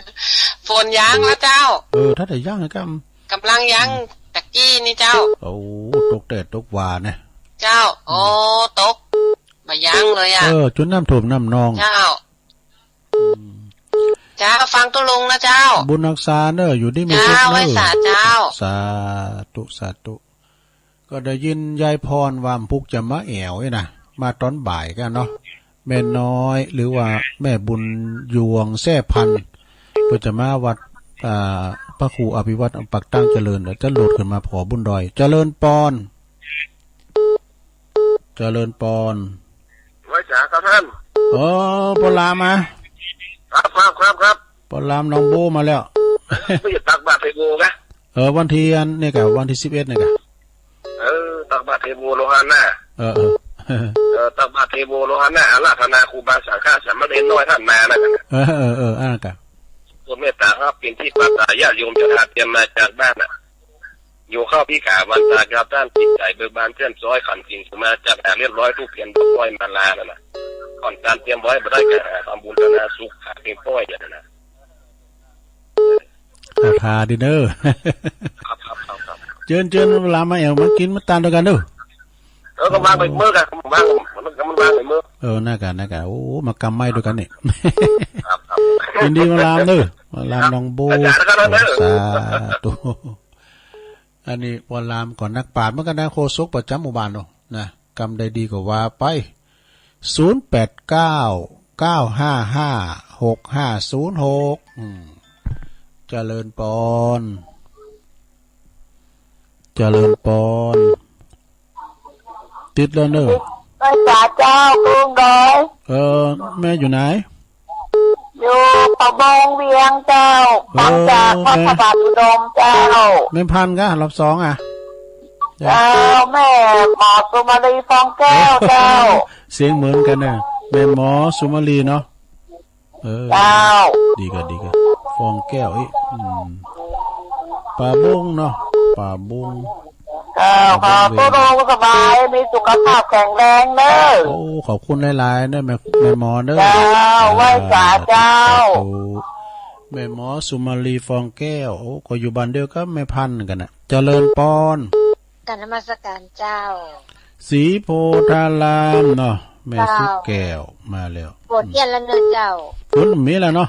ฝนยั้งแล้วเจ้า เออ ถ้าแต่ยั้งนะครับ กำลังยั้ง อืม ตะกี้นี่เจ้า โอ้ ตกแดดตกวานะ เจ้า โอ้ อืม ตก บ่ยั้งเลยอะ เออ จนน้ำท่วมน้ำนอง เจ้า อืม เจ้า ฟังตุ๊ลุงนะเจ้า บุญรักษาเนอะ อยู่ดีมีสุขเนอะ เจ้า ไหว้สาเจ้า สาธุ สาธุ ก็ได้ยินยายพรว่าพุกจะมาแอ่วนี่นะ มาตอนบ่ายกันเนาะ แม่น้อย หรือว่าแม่บุญยวงแซ่พันธุ์ เปิ้นจะมาวัด อ่า พระครูอภิวัตรปากตั้งเจริญ แล้วจะโหลดขึ้นมาผอบุญดอย เจริญปอน เจริญปอน ไหว้สาครับท่าน เออ ปอลามมา ครับ ครับ ครับ ครับ ปอลามหนองโบมาแล้ว ไม่อยากตักบาตรเทโวนะ เออ วันที่อันนี่กะ วันที่สิบเอ็ดนี่กะ เออ ตักบาตรเทโวโลหะนะ เออ เออ เออ ตักบาตรเทโวโลหะนะ อาราธนาครูบาสังฆะ สามเณรน้อยท่านมานะ เออ เออ เออ อันนั้นกะ โปรดเมตตาครับ เป็นที่ปากตาญาติโยมศรัทธาเตรียมมาจากบ้านนะ อยู่เข้าพิขาวันตาครับท่าน จิตใจเบิกบานแจ่มใส ขันธ์สิงห์สุมาจักร หาเรียบร้อยธูปเทียนดอกอ้อยมาลานั่นน่ะ ก่อนการเตรียมไว้บ่ได้ก็หาทำบุญธนาสุข หาเป็นป้อยอย่างนั้นนะ อาทาดีเนอะ ครับ ครับ ครับ ครับ เจิญ เจิญ เวลามาแอ่วมากินมาตานด้วยกันเนอะ เออ ก็วางไปเมื่อกัน วาง มัน มันวางไปเมื่อ เออ น่ากะ น่ากะ โอ้ มากำไม้ด้วยกันนี่ ครับ ครับ ยินดีมาลามเนอะ มาลามหนองโบ อาจารย์นะครับ สาธุ อันนี้ปอลามก็นักปราชญ์เหมือนกันนะ โฆษกประจำหมู่บ้านเนาะนะ กำใดดีก็ว่าไป ศูนย์แปดเก้า เก้าห้าห้า หกห้าศูนย์หก อืม เจริญปอน เจริญปอน ติดแล้วเนอะ ไหว้สาเจ้า ตุ๊ลุงดอย เออ แม่อยู่ไหน อยู่ประมงเวียงเจ้า เออ ฟังจากวัด แม่ พระบาทอุดมเจ้า แม่พันธุ์กะ รอบสองอ่ะ เจ้า แม่หมอสุมาลี ฟองแก้วเจ้า เสียงเหมือนกันนะ แม่หมอสุมาลีเนาะ เออ เจ้า ดีกะ ดีกะ ฟองแก้วอีก อืม ป่าบุ้งเนาะ ป่าบุ้ง เจ้า ขอตุ๊ลุงสบาย มีสุขภาพแข็งแรงเนอะ โอ้ ขอบคุณหลายๆเนอะ แม่ แม่หมอเนอะ เจ้า ไหว้สาเจ้า สาธุ แม่หมอสุมาลี ฟองแก้ว โอ้ ก็อยู่บ้านเดียวกับแม่พันธุ์กันนะ เจริญปอน กราบนมัสการเจ้า ศรีโพธารามเนาะ แม่สุแก้วมาแล้ว เจ้า ฝนเตี้ยนแล้วเนอะเจ้า ฝนมีแล้วเนาะ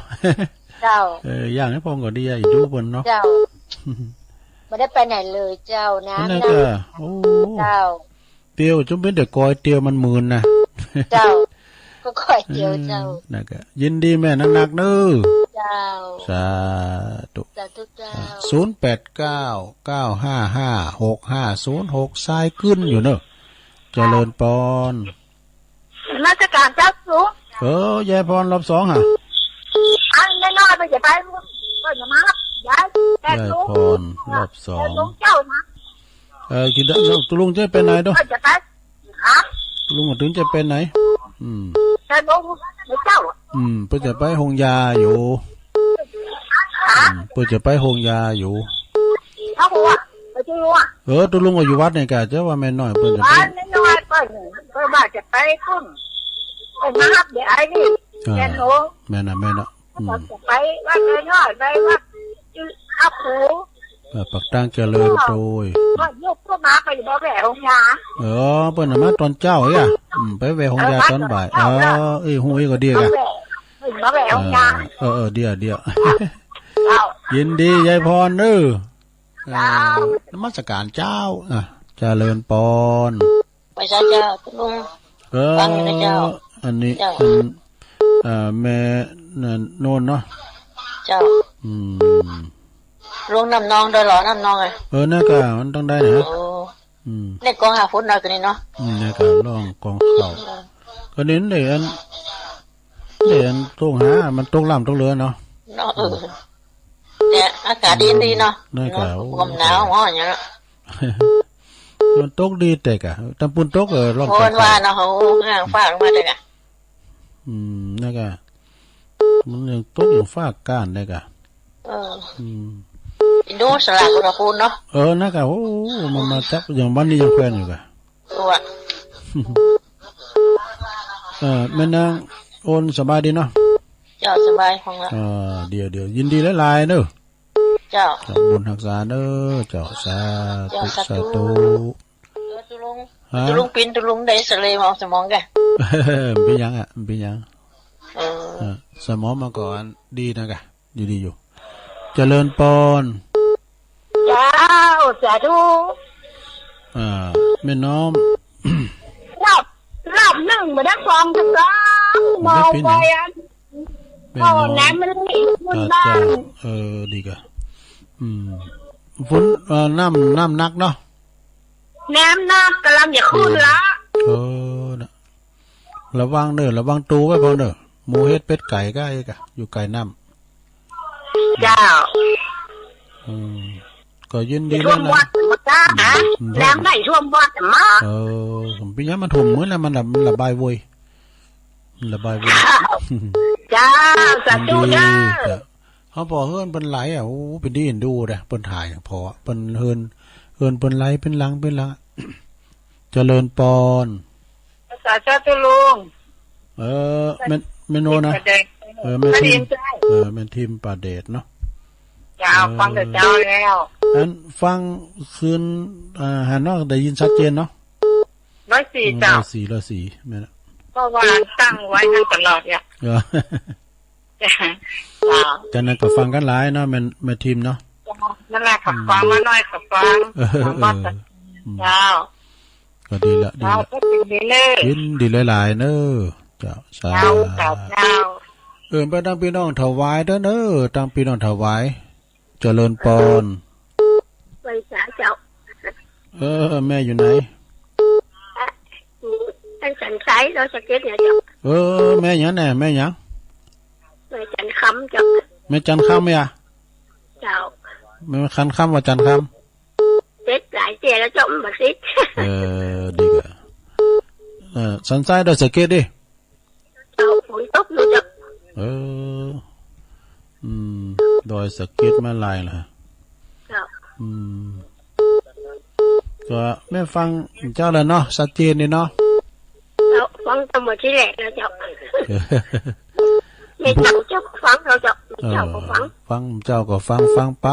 เจ้า เออ อย่างนี้พองก็ดีอะ อีดูเปิ้นเนาะ เจ้า บ่ได้ไปไหนเลยเจ้า น้ำ นั่นแหละ หนัก ค่ะ โอ้ เจ้า เตียวจุ่มเป็นแต่กอยเตียวมันหมื่นนะ เจ้า ก็กอยเตียวเจ้า เออ นั่นก็ ยินดีแม่นักๆ เด้อ เจ้า สาธุ สาธุเจ้า ศูนย์แปดเก้า เก้าห้าห้า หกห้าศูนย์หก สายกึ๊นอยู่เนอะ เจริญปอน นมัสการเจ้าสูง เออ ยายพรรอบสองฮะ อันน้อยๆ ไปจะไป เปิ้นจะมารับ ยาย แปด ยาย สูง พรรอบสอง แปด สูงเจ้านะ เออ กินได้แล้ว ตกลงจะไปไหนเนาะ เปิ้นจะไป ฮะ ตกลงถึงจะไปไหน อืม แปด สูงเจ้า อืม เปิ้นจะไปโฮงยาอยู่ ฮะ อืม เปิ้นจะไปโฮงยาอยู่ เขาบอกว่า ไปที่รู้อะ เออ ตกลงก็อยู่วัดนี่กะ เจ้าว่าแม่น้อยเปิ้นจะไป บ้านน้อยๆ เปิ้น เปิ้นว่าจะไปปุ้น ไปมารับเดี๋ยวไอ้นี่ อ่า แม่นโห แม่นน่ะ แม่นน่ะ อืม จะไปวัดน้อยๆ ไปวัดที่ข้าครู เออ ปักตางเจริญโตย ก็ยกพวกมาไปบ่แว่โฮงยา เออ เปิ้นน่ะมาตอนเช้าเอ้ย อืม ไปแว่โฮงยาตอนบ่าย เออ มาตอนเช้า เออ เอ้ย ฮู้อีกก็ดีกะ มาแว่ มาแว่โฮงยา เออ เออ เออ เดี๋ยว เดี๋ยว เจ้า ยินดียายพรเด้อ เอ่อ เจ้า นมัสการเจ้า อ่ะ เจริญปอน ไหว้สาเจ้า ลุง เออ ฟังอยู่นะเจ้า อันนี้ เจ้า อัน เอ่อ แม่นั่นโน่นเนาะ เจ้า อืม ลุงน้ำนองด้วยเหรอ น้ำนองอะ เออ นั่นก็มันต้องได้นะ โอ้ อืม ในกองหาฝนหน่อยตัวนี้เนาะ อืม นั่นก็ร้องกองข้าว เออ ก็เน้นเลยอัน เดี๋ยวตกหา มันตกล้ำตกเหลือเนาะ เนาะ เออ แต่อากาศดีดีเนาะ นั่นก็ เนาะ โอ้ ความหนาว โอ้ ฮ้อนอย่างเงี้ยเนาะ มันตกดีแต่กะ ตำปูนตก เออ ร้อง โอ้ กา ว่าเนาะ โอ้ ห้างฟ้าลงมาแต่กะ อืม นั่นกะ มันยังตกอยู่ฟ้าก้านได้กะ เออ อืม อินโดสลากอุณหภูมิเนาะ เออ นั่นกะ โอ้ มันมาจับ อย่างวันนี้ยังแควนอยู่กะ ตัว เอ่อ แม่นางโอนสบายดีเนาะ เจ้าสบายของละ อ่า เดี๋ยว เดี๋ยว ยินดีหลายๆ เด้อ เจ้า ขอบบุญฮักษาเด้อ เจ้า สาธุ เจ้า สาธุ สาธุ เออ ตุลุง ฮะ ตุลุงปิ้น ตุลุงได้สะเลมองสมองแก เป็นหยังอ่ะ เป็นหยัง เออ เออ สมองมาก่อน ดีนะกะ อยู่ดีอยู่ เจริญปอน เจ้า สาธุ อ่า แม่น้อม รอบ รอบหนึ่งมาได้ฟังทั้งสอง บ่ได้เป็นหยัง มองไปอัน แม่น้อม โอ้ น้ำมันไหลขึ้นบ้าน เจ้า เออ ดีกะ อืม ฝน เอ่อ น้ำ น้ำหนักเนาะ น้ำหนักกำลังจะขึ้นละ เออ นะ ระวังเด้อ ระวังตัวไว้พอเด้อ หมูเห็ดเป็ดไก่ก็ไอ้กะ อยู่ไกลน้ำ เจ้า อืม ก็ยินดี จะท่วม ด้วยนะ วัดมาจ้านะ อืม น้ำไหลท่วมวัดมา เออ ผมเป็นหยังมันท่วมมื้อแล้วมันระ มันระบายโวย มันระบายโวย เจ้า สาธุ ยินดี เจ้า เจ้า เขาบอกเฮือนเปิ้นไหลอ่ะ โอ้ เป็นดีเอ็นดูนะ เปิ้นถ่ายพอ เปิ้นเฮือน เฮือนเปิ้นไหลเป็นหลังเป็นหลัง เจริญปอน สาธุลุง เออ แม่น แม่นโนนะ แม่นทิม เออ แม่นทิม ป่าเดชเนาะ เจ้า เออ ฟังแต่เจ้าแล้ว อันฟังคืน อ่า หันเนาะ ได้ยินชัดเจนเนาะ ร้อยสี่ เจ้า ร้อยสี่ ร้อยสี่ แม่นละ เพราะว่าตั้งไว้ให้ตลอดเนี่ย เออ เจ้า จากนั้นก็ฟังกันหลายเนาะ แม่น แม่นทิมเนาะ นั่นแหละค่ะ อืม ฟังมาหน่อยก็ฟัง เออ ฟังมา เออ อืม เจ้า ก็ดีละ ดีละ เจ้า ก็ดีเลย ยินดีหลายๆ เนอะ เจ้า สาธุ เจ้า เจ้า เออ ไปตั้งพี่น้องถวายเด้อเนอะ ตั้งพี่น้องถวาย เจริญปอน ไหว้สาเจ้า เออ แม่อยู่ไหน อยู่ทางสันทราย ดอยสะเก็ดเนี่ยเจ้า เออ แม่หยังแน่ แม่หยัง แม่จันคำเจ้า แม่จันคำเนี่ย เจ้า แม่จันคำว่าจันคำ เจ็ดหลายเตี้ยแล้วเจ้า มันบ่ติด เออ ดีกะ เออ สันทรายดอยสะเก็ดดิ เจ้า ฝนตกอยู่เจ้า เออ อืม ดอยสะเก็ดมาหลายละ เจ้า อืม ก็แม่ฟังเจ้าแล้วเนาะ ชัดเจนเลยเนาะ เจ้า ฟังตั้งแต่ทีแรกแล้วเจ้า แม่เจ้า เจ้าก็ฟังแล้วเจ้า แม่เจ้าก็ฟัง เออ ฟังเจ้าก็ฟัง ฟังไป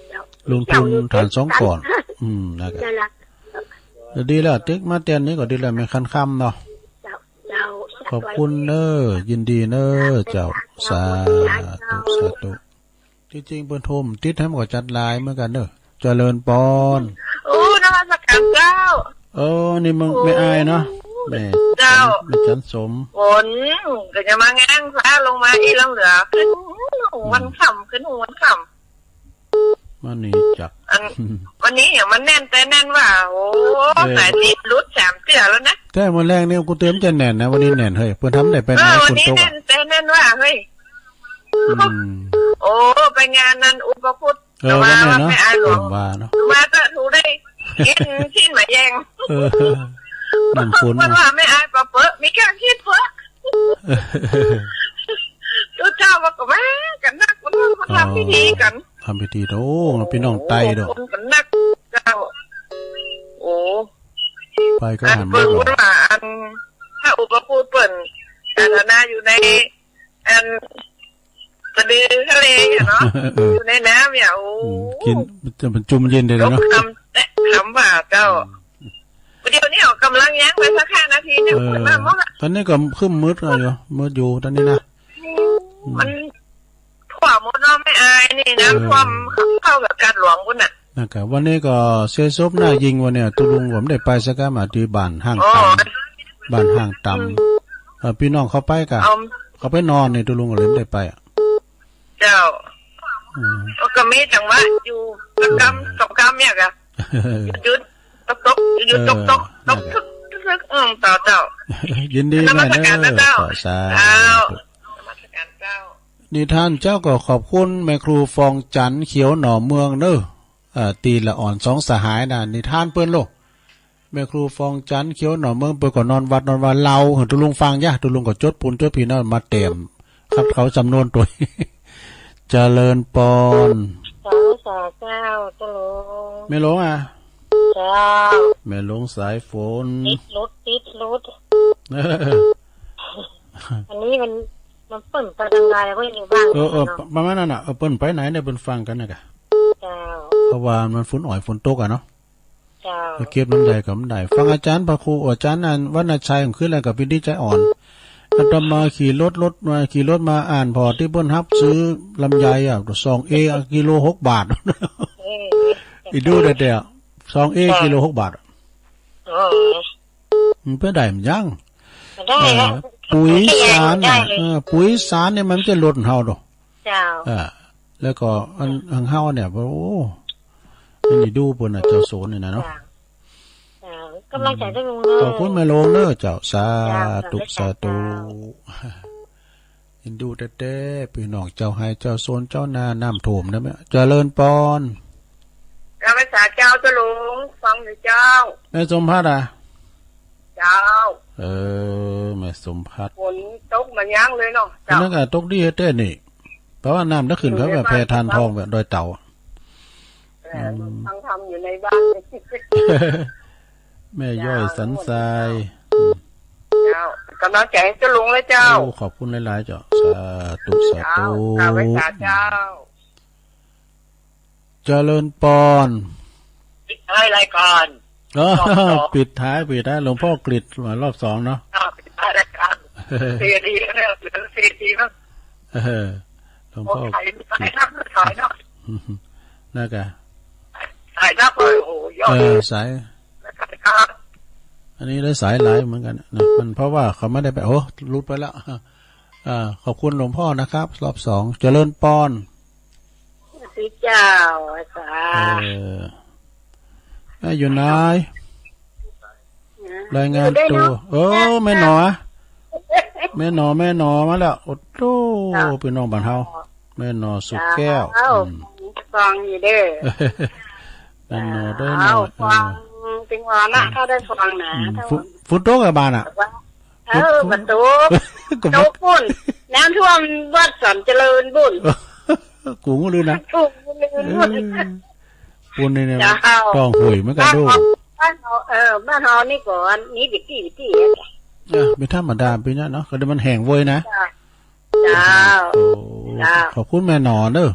เจ้า ลงทุนฐานสองก่อน อืม นะครับ นั่นล่ะ ก็ดีแล้ว ติ๊กมาเตียนนี้ก็ดีแล้ว แม่คันคำเนาะ เจ้า เจ้า ขอบคุณเนอะ ยินดีเนอะ เจ้า สาธุ สาธุ ที่จริงเปิ้นโทรมาติดให้มันก็จัดไลน์เหมือนกันเนอะ เจริญปอน โอ้ นมัสการเจ้า เออ นี่มึง โอ้ แม่อายเนาะ แม่ เจ้า แม่จันสม ฝนก็จะมาแง้งฟ้าลงมาอีกแล้วเหลือ ขึ้นวันค่ำ ขึ้นวันค่ำ มานี่จัก อัน วันนี้เนี่ยมันแน่นแต่แน่นว่า โอ้ เออ สายติดหลุดสามเทื่อแล้วนะ แต่มื้อแรกนี่กูเตรียมจะแน่นนะ วันนี้แน่นเฮ้ย เปิ้นทำได้ไปไหน เออ วันนี้ ฝนตก แน่ อะ นแต่แน่นว่า เฮ้ย อืม โอ้ ไปงานนั้นอุปคุต เออ แต่ว่า วันนี้เนาะ แม่อายหลวง ผมว่าเนาะ มาเถอะ หนูได้กินชิ้นหมาแยง เออ น้ำฝน เพิ่น เนาะ ว่าแม่อายปะเปอะ มีการคิดเปอะ ตุ๊เจ้าว่าก็มากันนัก มันมาทำพิธีกัน อ๋อ ทำพิธีเด้อ โอ้ พี่น้องไตเด้อ คนกันนัก เจ้า โอ้ ไปก็ อัน หัน เปิ้น มาบอก ว่า อัน พระอุปคุตเปิ้น อาราธนาอยู่ใน อัน สะดือทะเลอะเนาะ เออ อยู่ในน้ำเนี่ย โอ้ อืม กิน มันจะ มันจุ่มเย็นเลยเนาะ ยกคำแตะคำว่าเจ้า อืม เดี๋ยวนี้ออกกำลังยังไปสักห้านาทีเนี่ย เออ เปิดมาหมดละ ตอนนี้ก็ครึ้มมืดแล้วอยู่ มืดอยู่ตอนนี้นะ อืม มันท่วมหมดเนาะ แม่อายนี่ เออ น้ำท่วมเข้ากับกาดหลวงพุ้นน่ะ นะครับ วันนี้ก็เสียศพหน้ายิงวันเนี่ย ตุลุงผมได้ไปสักกะมาที่บ้านห้าง อ๋อ ตำ บ้านห้างตำ อืม เออ พี่น้องเขาไปกะ เอา เขาไปนอนนี่ ตุลุงก็เลยไม่ได้ไปอะ เจ้า อืม ก็มีจังหวะอยู่สักกำ เออ สองกำเนี่ยกะ หยุด ตก ตก หยุด ตก ตก เออ ตก นั่นแหละ ตึก ตึก ตึก อืม เจ้า เจ้า ยินดี นมัสการนะเจ้า แม่เนอะ สาธุ เจ้า นมัสการเจ้า นิทานเจ้าก็ขอบคุณแม่ครูฟองจันทร์เขียวหน่อเมืองเนอะ เอ่อ ตีละอ่อนสองสหายนะ นิทานเปิ้นโลก แม่ครูฟองจันทร์เขียวหน่อเมืองเปิ้นก็นอนวัดนอนวาเล่าหื้อตุลุงฟังยะ ตุลุงก็จดปูนจดผีนั่นมาเตรียม คัดเขาจำนวนตัว เจริญปอน สาธุสาธุเจ้า เจ้าหลวง แม่หลวงอะ เจ้า แม่หลวงสายฝน ติดหลุด ติดหลุด อันนี้มัน มันเปิ้นไปทางใดก็อยู่บ้าน เออ เออ เนาะ ประมาณนั้นน่ะ เออ เปิ้นไปไหนเนี่ย เปิ้นฟังกันนะกะ เจ้า เพราะว่ามันฝนอ่อยฝนตกอะเนาะ เจ้า ไปเก็บลำไยก็บ่ได้ ฟังอาจารย์พระครู อาจารย์อันวรรณชัยของขึ้นแล้วก็เป็นที่ใจอ่อน อาตมาขี่รถ รถมา ขี่รถมาอ่านพอร์ตที่เปิ้นฮับซื้อลำไยอะ สองเอ กิโลหกบาท เออ อีดูได้แต่ สองเอ เออ กิโลหกบาท เออ มันไปได้มันยัง ได้ เออ แล้ว ปุ๋ยสารน่ะ ได้เลย เออ ปุ๋ยสารเนี่ยมันจะลดเฮาดอก เจ้า เออ แล้วก็อัน ทางเฮาเนี่ย โอ้ อันนี้ดูเปิ้นน่ะ เจ้าโสนนี่นะเนาะ เจ้า เจ้า กำลังใจเจ้าลุงเนอะ ขอบคุณแม่หลวงเนอะเจ้า สาธุ เจ้า สาธุ เจ้า เอ็นดูแต๊ๆ พี่น้องเจ้าไฮ่เจ้าโสนเจ้านา น้ำท่วมนะแม่ เจริญปอน กาพเจ้าเจ้าหลวง ฟังอยู่เจ้า แม่สมภัทรอะ เจ้า เออ แม่สมภัทร ฝนตกมายั้งเลยเนาะ เจ้า นั่นก็ตกดีแท้นี่ เพราะว่าน้ำได้ขึ้นเขาแบบแพทานทองแบบดอยเต่า เออ อืม ฟังธรรมอยู่ในบ้าน แม่ย่อยสันทราย เจ้า กำลังใจให้เจ้าลุงเลยเจ้า โอ้ ขอบคุณหลายๆ เจ้า สาธุ สาธุ เจ้า กราบไหว้สาเจ้า เจริญปอน ปิดท้ายรายการ อ๋อ รอบสอง ปิดท้าย ปิดท้าย หลวงพ่อกฤษณ์รอบสองเนาะ อ่า ปิดท้ายรายการ สี่นาทีแล้วเนี่ย เหลือสี่นาทีมั้ง เออ หลวงพ่อ โอ้ ถ่าย ถ่ายนัก ถ่ายนัก นั่นกะ ถ่ายนักเลย โอ้โห ยอด เออ สาย นะครับ อันนี้ได้สายหลายเหมือนกันนะ มันเพราะว่าเขาไม่ได้ไป โอ้ หลุดไปแล้ว อ่า ขอบคุณหลวงพ่อนะครับ รอบสอง เจริญปอน สวัสดีเจ้า อาจารย์ เออ แม่อยู่ไหน นะ รายงานตัว อยู่ด้วยเนาะ เออ แม่หนอ แม่หนอ แม่หนอมาแล้ว โอ้โห เจ้า พี่น้องบ้านเฮา แม่หนอสุขแก้ว เจ้า อืม ฟังอยู่เด้อ แม่หนอเด้อ เจ้า หนอ เออ ฟัง ถึงว่านะ อืม ถ้าได้ฟังนะ อืม ถ้า ฝน ฝนตกอะบ้านอะ ว่า เออ ฝน ประตู ก็ โต บ่ ปุ้น น้ำท่วมวัดสอนเจริญบุญ กูก็ลืมนะ กูก็ลืม เออ ปุ้นนี่เนี่ย เจ้า ต้องห่วยเหมือนกัน บ้าน ดู เฮา บ้านเฮา เออ บ้านเฮานี่ก่อน นี่บิดตี้ บิดตี้ อ่ะ เป็นธรรมดา เป็นอย่างนั้นเนาะ ก็เดี๋ยวมันแห้งเว้ยนะ เจ้า เจ้า โอ้ เจ้า ขอบคุณแม่หนอเด้อ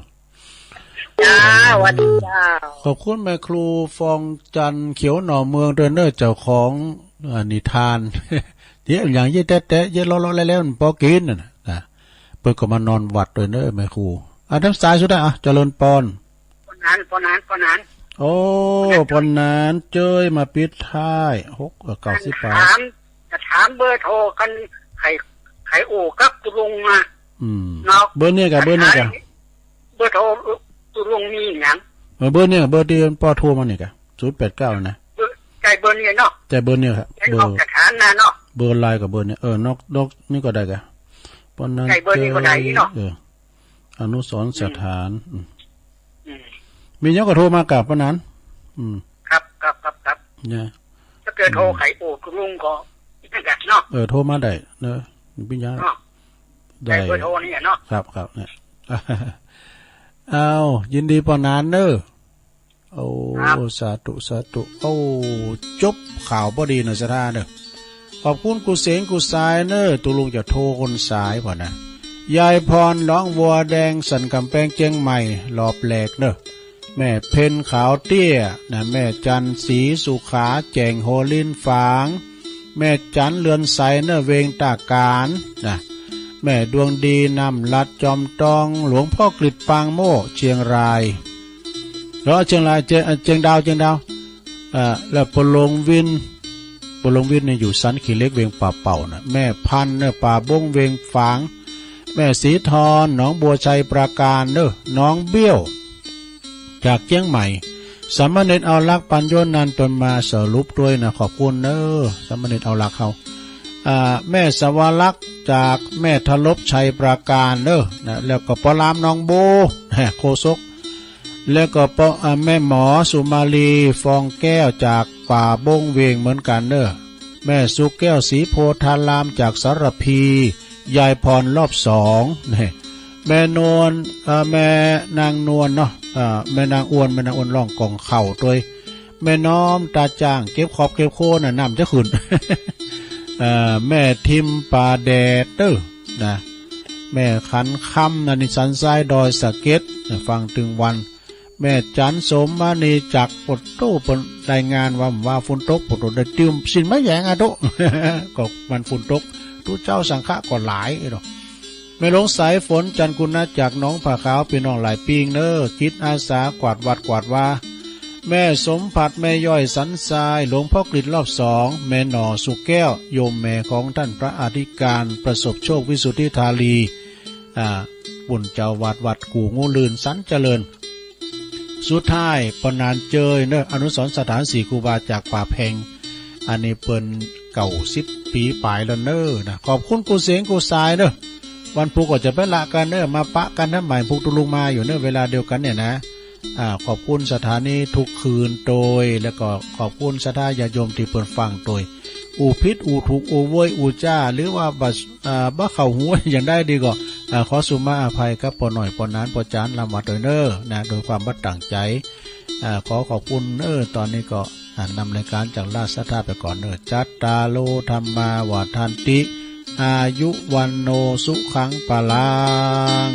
เจ้า สวัสดีเจ้า ขอบคุณแม่ครูฟองจันทร์เขียวหน่อเมืองด้วยเนอะ เจ้าของ อ่า นิทาน เยอะอย่างเยอะแต๊ๆ เยอะเลาะๆ แล้วๆ มันพอกินน่ะนะ นะ เปิ้นก็มานอนวัดด้วยเนอะ แม่ครู อ่ะ ทางสายสุดท้าย อ่ะ เจริญปอน ปอนหนาน ปอนหนาน ปอนหนาน โอ้ ปอนหนาน ปอนหนานเจ้ยมาปิดท้าย หก เอ่อ เก้าสิบแปด ถาม จะถามเบอร์โทรกัน ใคร ใครโอ้กับตุลุงมา อืม เนาะ เบอร์เนี่ยกะ เบอร์เนี่ยกะ เบอร์โทรตุลุงมีหยัง เออ เบอร์เนี่ย เบอร์ที่ป้อโทรมาเนี่ยกะ ศูนย์แปดเก้า นะ เบอร์ ใช่เบอร์เนี่ยเนาะ ใช่เบอร์เนี่ยครับ เบอร์ ออกสถานะเนาะ เบอร์ไลน์กับเบอร์เนี่ย เออ นอก นอกนี่ก็ได้กะ ปอนหนาน ใช่เบอร์นี้ก็ได้เนาะ เออ อนุสรณ์สถาน อืม อืม อืม มีหยังก็โทรมากะปอนหนาน อืม ครับ ครับ ครับ ครับ เนี่ย ถ้าเกิดโทร อืม ไขโอ้คุณลุงก็ เนาะ เออ โทรมาได้เนอะ มีปัญหา เนาะ ได้ ใช้เบอร์โทรนี่เนาะ ครับ ครับ เนี่ย อ้าว ยินดีปอนหนานเนอะ โอ้ ครับ สาธุ สาธุ โอ้ จบข่าวพอดีเนอะ ศรัทธาเนอะ ขอบคุณกู้เสงกู้สายเนอะ ตุลุงจะโทรคนสายพอนะ ยายพร หนองบัวแดง สันกำแพง เจียงใหม่ รอบแรกเนอะ แม่เพ็ญ ขาวเตี้ย นะ แม่จันทร์ ศรีสุขา แจ่ง หัวลินฝาง แม่จันทร์ เรือนใสเนอะ เวงตาการ นะ แม่ดวงดี น้ำลัด จอมตอง หลวงพ่อกฤษ ปางโม่ เชียงราย แล้วเชียงราย เจียง เจียงดาว เจียงดาว อ่า แล้วปอหลวงวิน ปอหลวงวินเนี่ยอยู่สันขี้เหล็ก เวียงป่าเป่านะ แม่พันธุ์เนี่ย ป่าบง เวียงฝาง แม่ศรีทร หนองบัว ชัยปราการเนอะ น้องเบี้ยว จากเชียงใหม่ สามเณรเอารัก ปัญโยนันท์ เปิ้นมาสรุปด้วยนะ ขอบคุณเนอะ สามเณรเอารักเฮา อ่า แม่สวรักษ์ จากแม่ทลบ ชัยปราการเนอะ นะ แล้วก็ปอหลาม หนองโบ โฆษก แล้วก็ปอ อ่า แม่หมอสุมาลี ฟองแก้ว จากป่าบงเวียงเหมือนกันเนอะ แม่สุแก้ว ศรีโพธาราม จากสารพี ยายพร รอบสอง นี่ แม่นวล อ่า แม่นางนวลเนาะ อ่า แม่นางอ้วน แม่นางอ้วนร้องกองเข้าด้วย แม่น้อมตาจ่าง เก็บขอบเก็บโคนน่ะ น้ำจะขึ้น เอ่อ แม่ทิม ป่าแดดเด้อ นะ แม่ขันคำ นะ นิสันทราย ดอยสะเก็ด นะ ฟังตึงวัน แม่จันทร์ สมมณี จาก โอ้โต เปิ้นรายงานว่า ว่าฝนตก โอ้โต ได้เตรียมสินไม้แหยงอะโต ก็มันฝนตก ตุ๊เจ้าสังฆะก็หลายเนาะ แม่หลวงสายฝน จันทร์คุณนะ จากหนองผาขาว พี่น้องหลายปิ้งเนอะ จิตอาสากวาดวัดกวาดวา แม่สมผัส แม่ย่อย สันทราย หลวงพ่อกฤษ รอบสอง แม่หน่อ สุแก้ว โยมแม่ของท่านพระอธิการ ประสบโชค วิสุทธิธาลี อ่า ปุ้นเจ้าวัด วัดกู่งูลื่น สันเจริญ สุดท้าย ปอนหนานเจยเนอะ อนุสรณ์สถานสี่ครูบาจากป่าแพง อันนี้เปิ้นเก้าสิบปี๋ป๋ายแล้วเนอะนะ ขอบคุณกู้เสงกู้สายเนอะ วันพุธก็จะไปละกันเนอะ มาปะกันนะ ใหม่พุธตุลุงมาอยู่เนอะ เวลาเดียวกันเนี่ยนะ อ่า ขอบคุณสถานีทุกคืนโดย แล้วก็ขอบคุณศรัทธาญาติโยมที่เปิ้นฟังโดย อู้ผิด อู้ถูก อู้โวย อู้จ้า หรือว่าบ่ อ่า บ่เข้าหูอย่างใดดีก็ อ่า ขอสุมาอภัยกับป้อน้อย ป้อหนาน ป้อจาน ลำวัดโดยเนอ นะ โดยความบ่ตั้งใจ อ่า ขอขอบคุณเนอ ตอนนี้ก็ อ่า นำรายการจากราชสัทธาไปก่อนเนอ จัตตาโร ธัมมา วัฑฒันติ อายุ วัณโณ สุขัง พลัง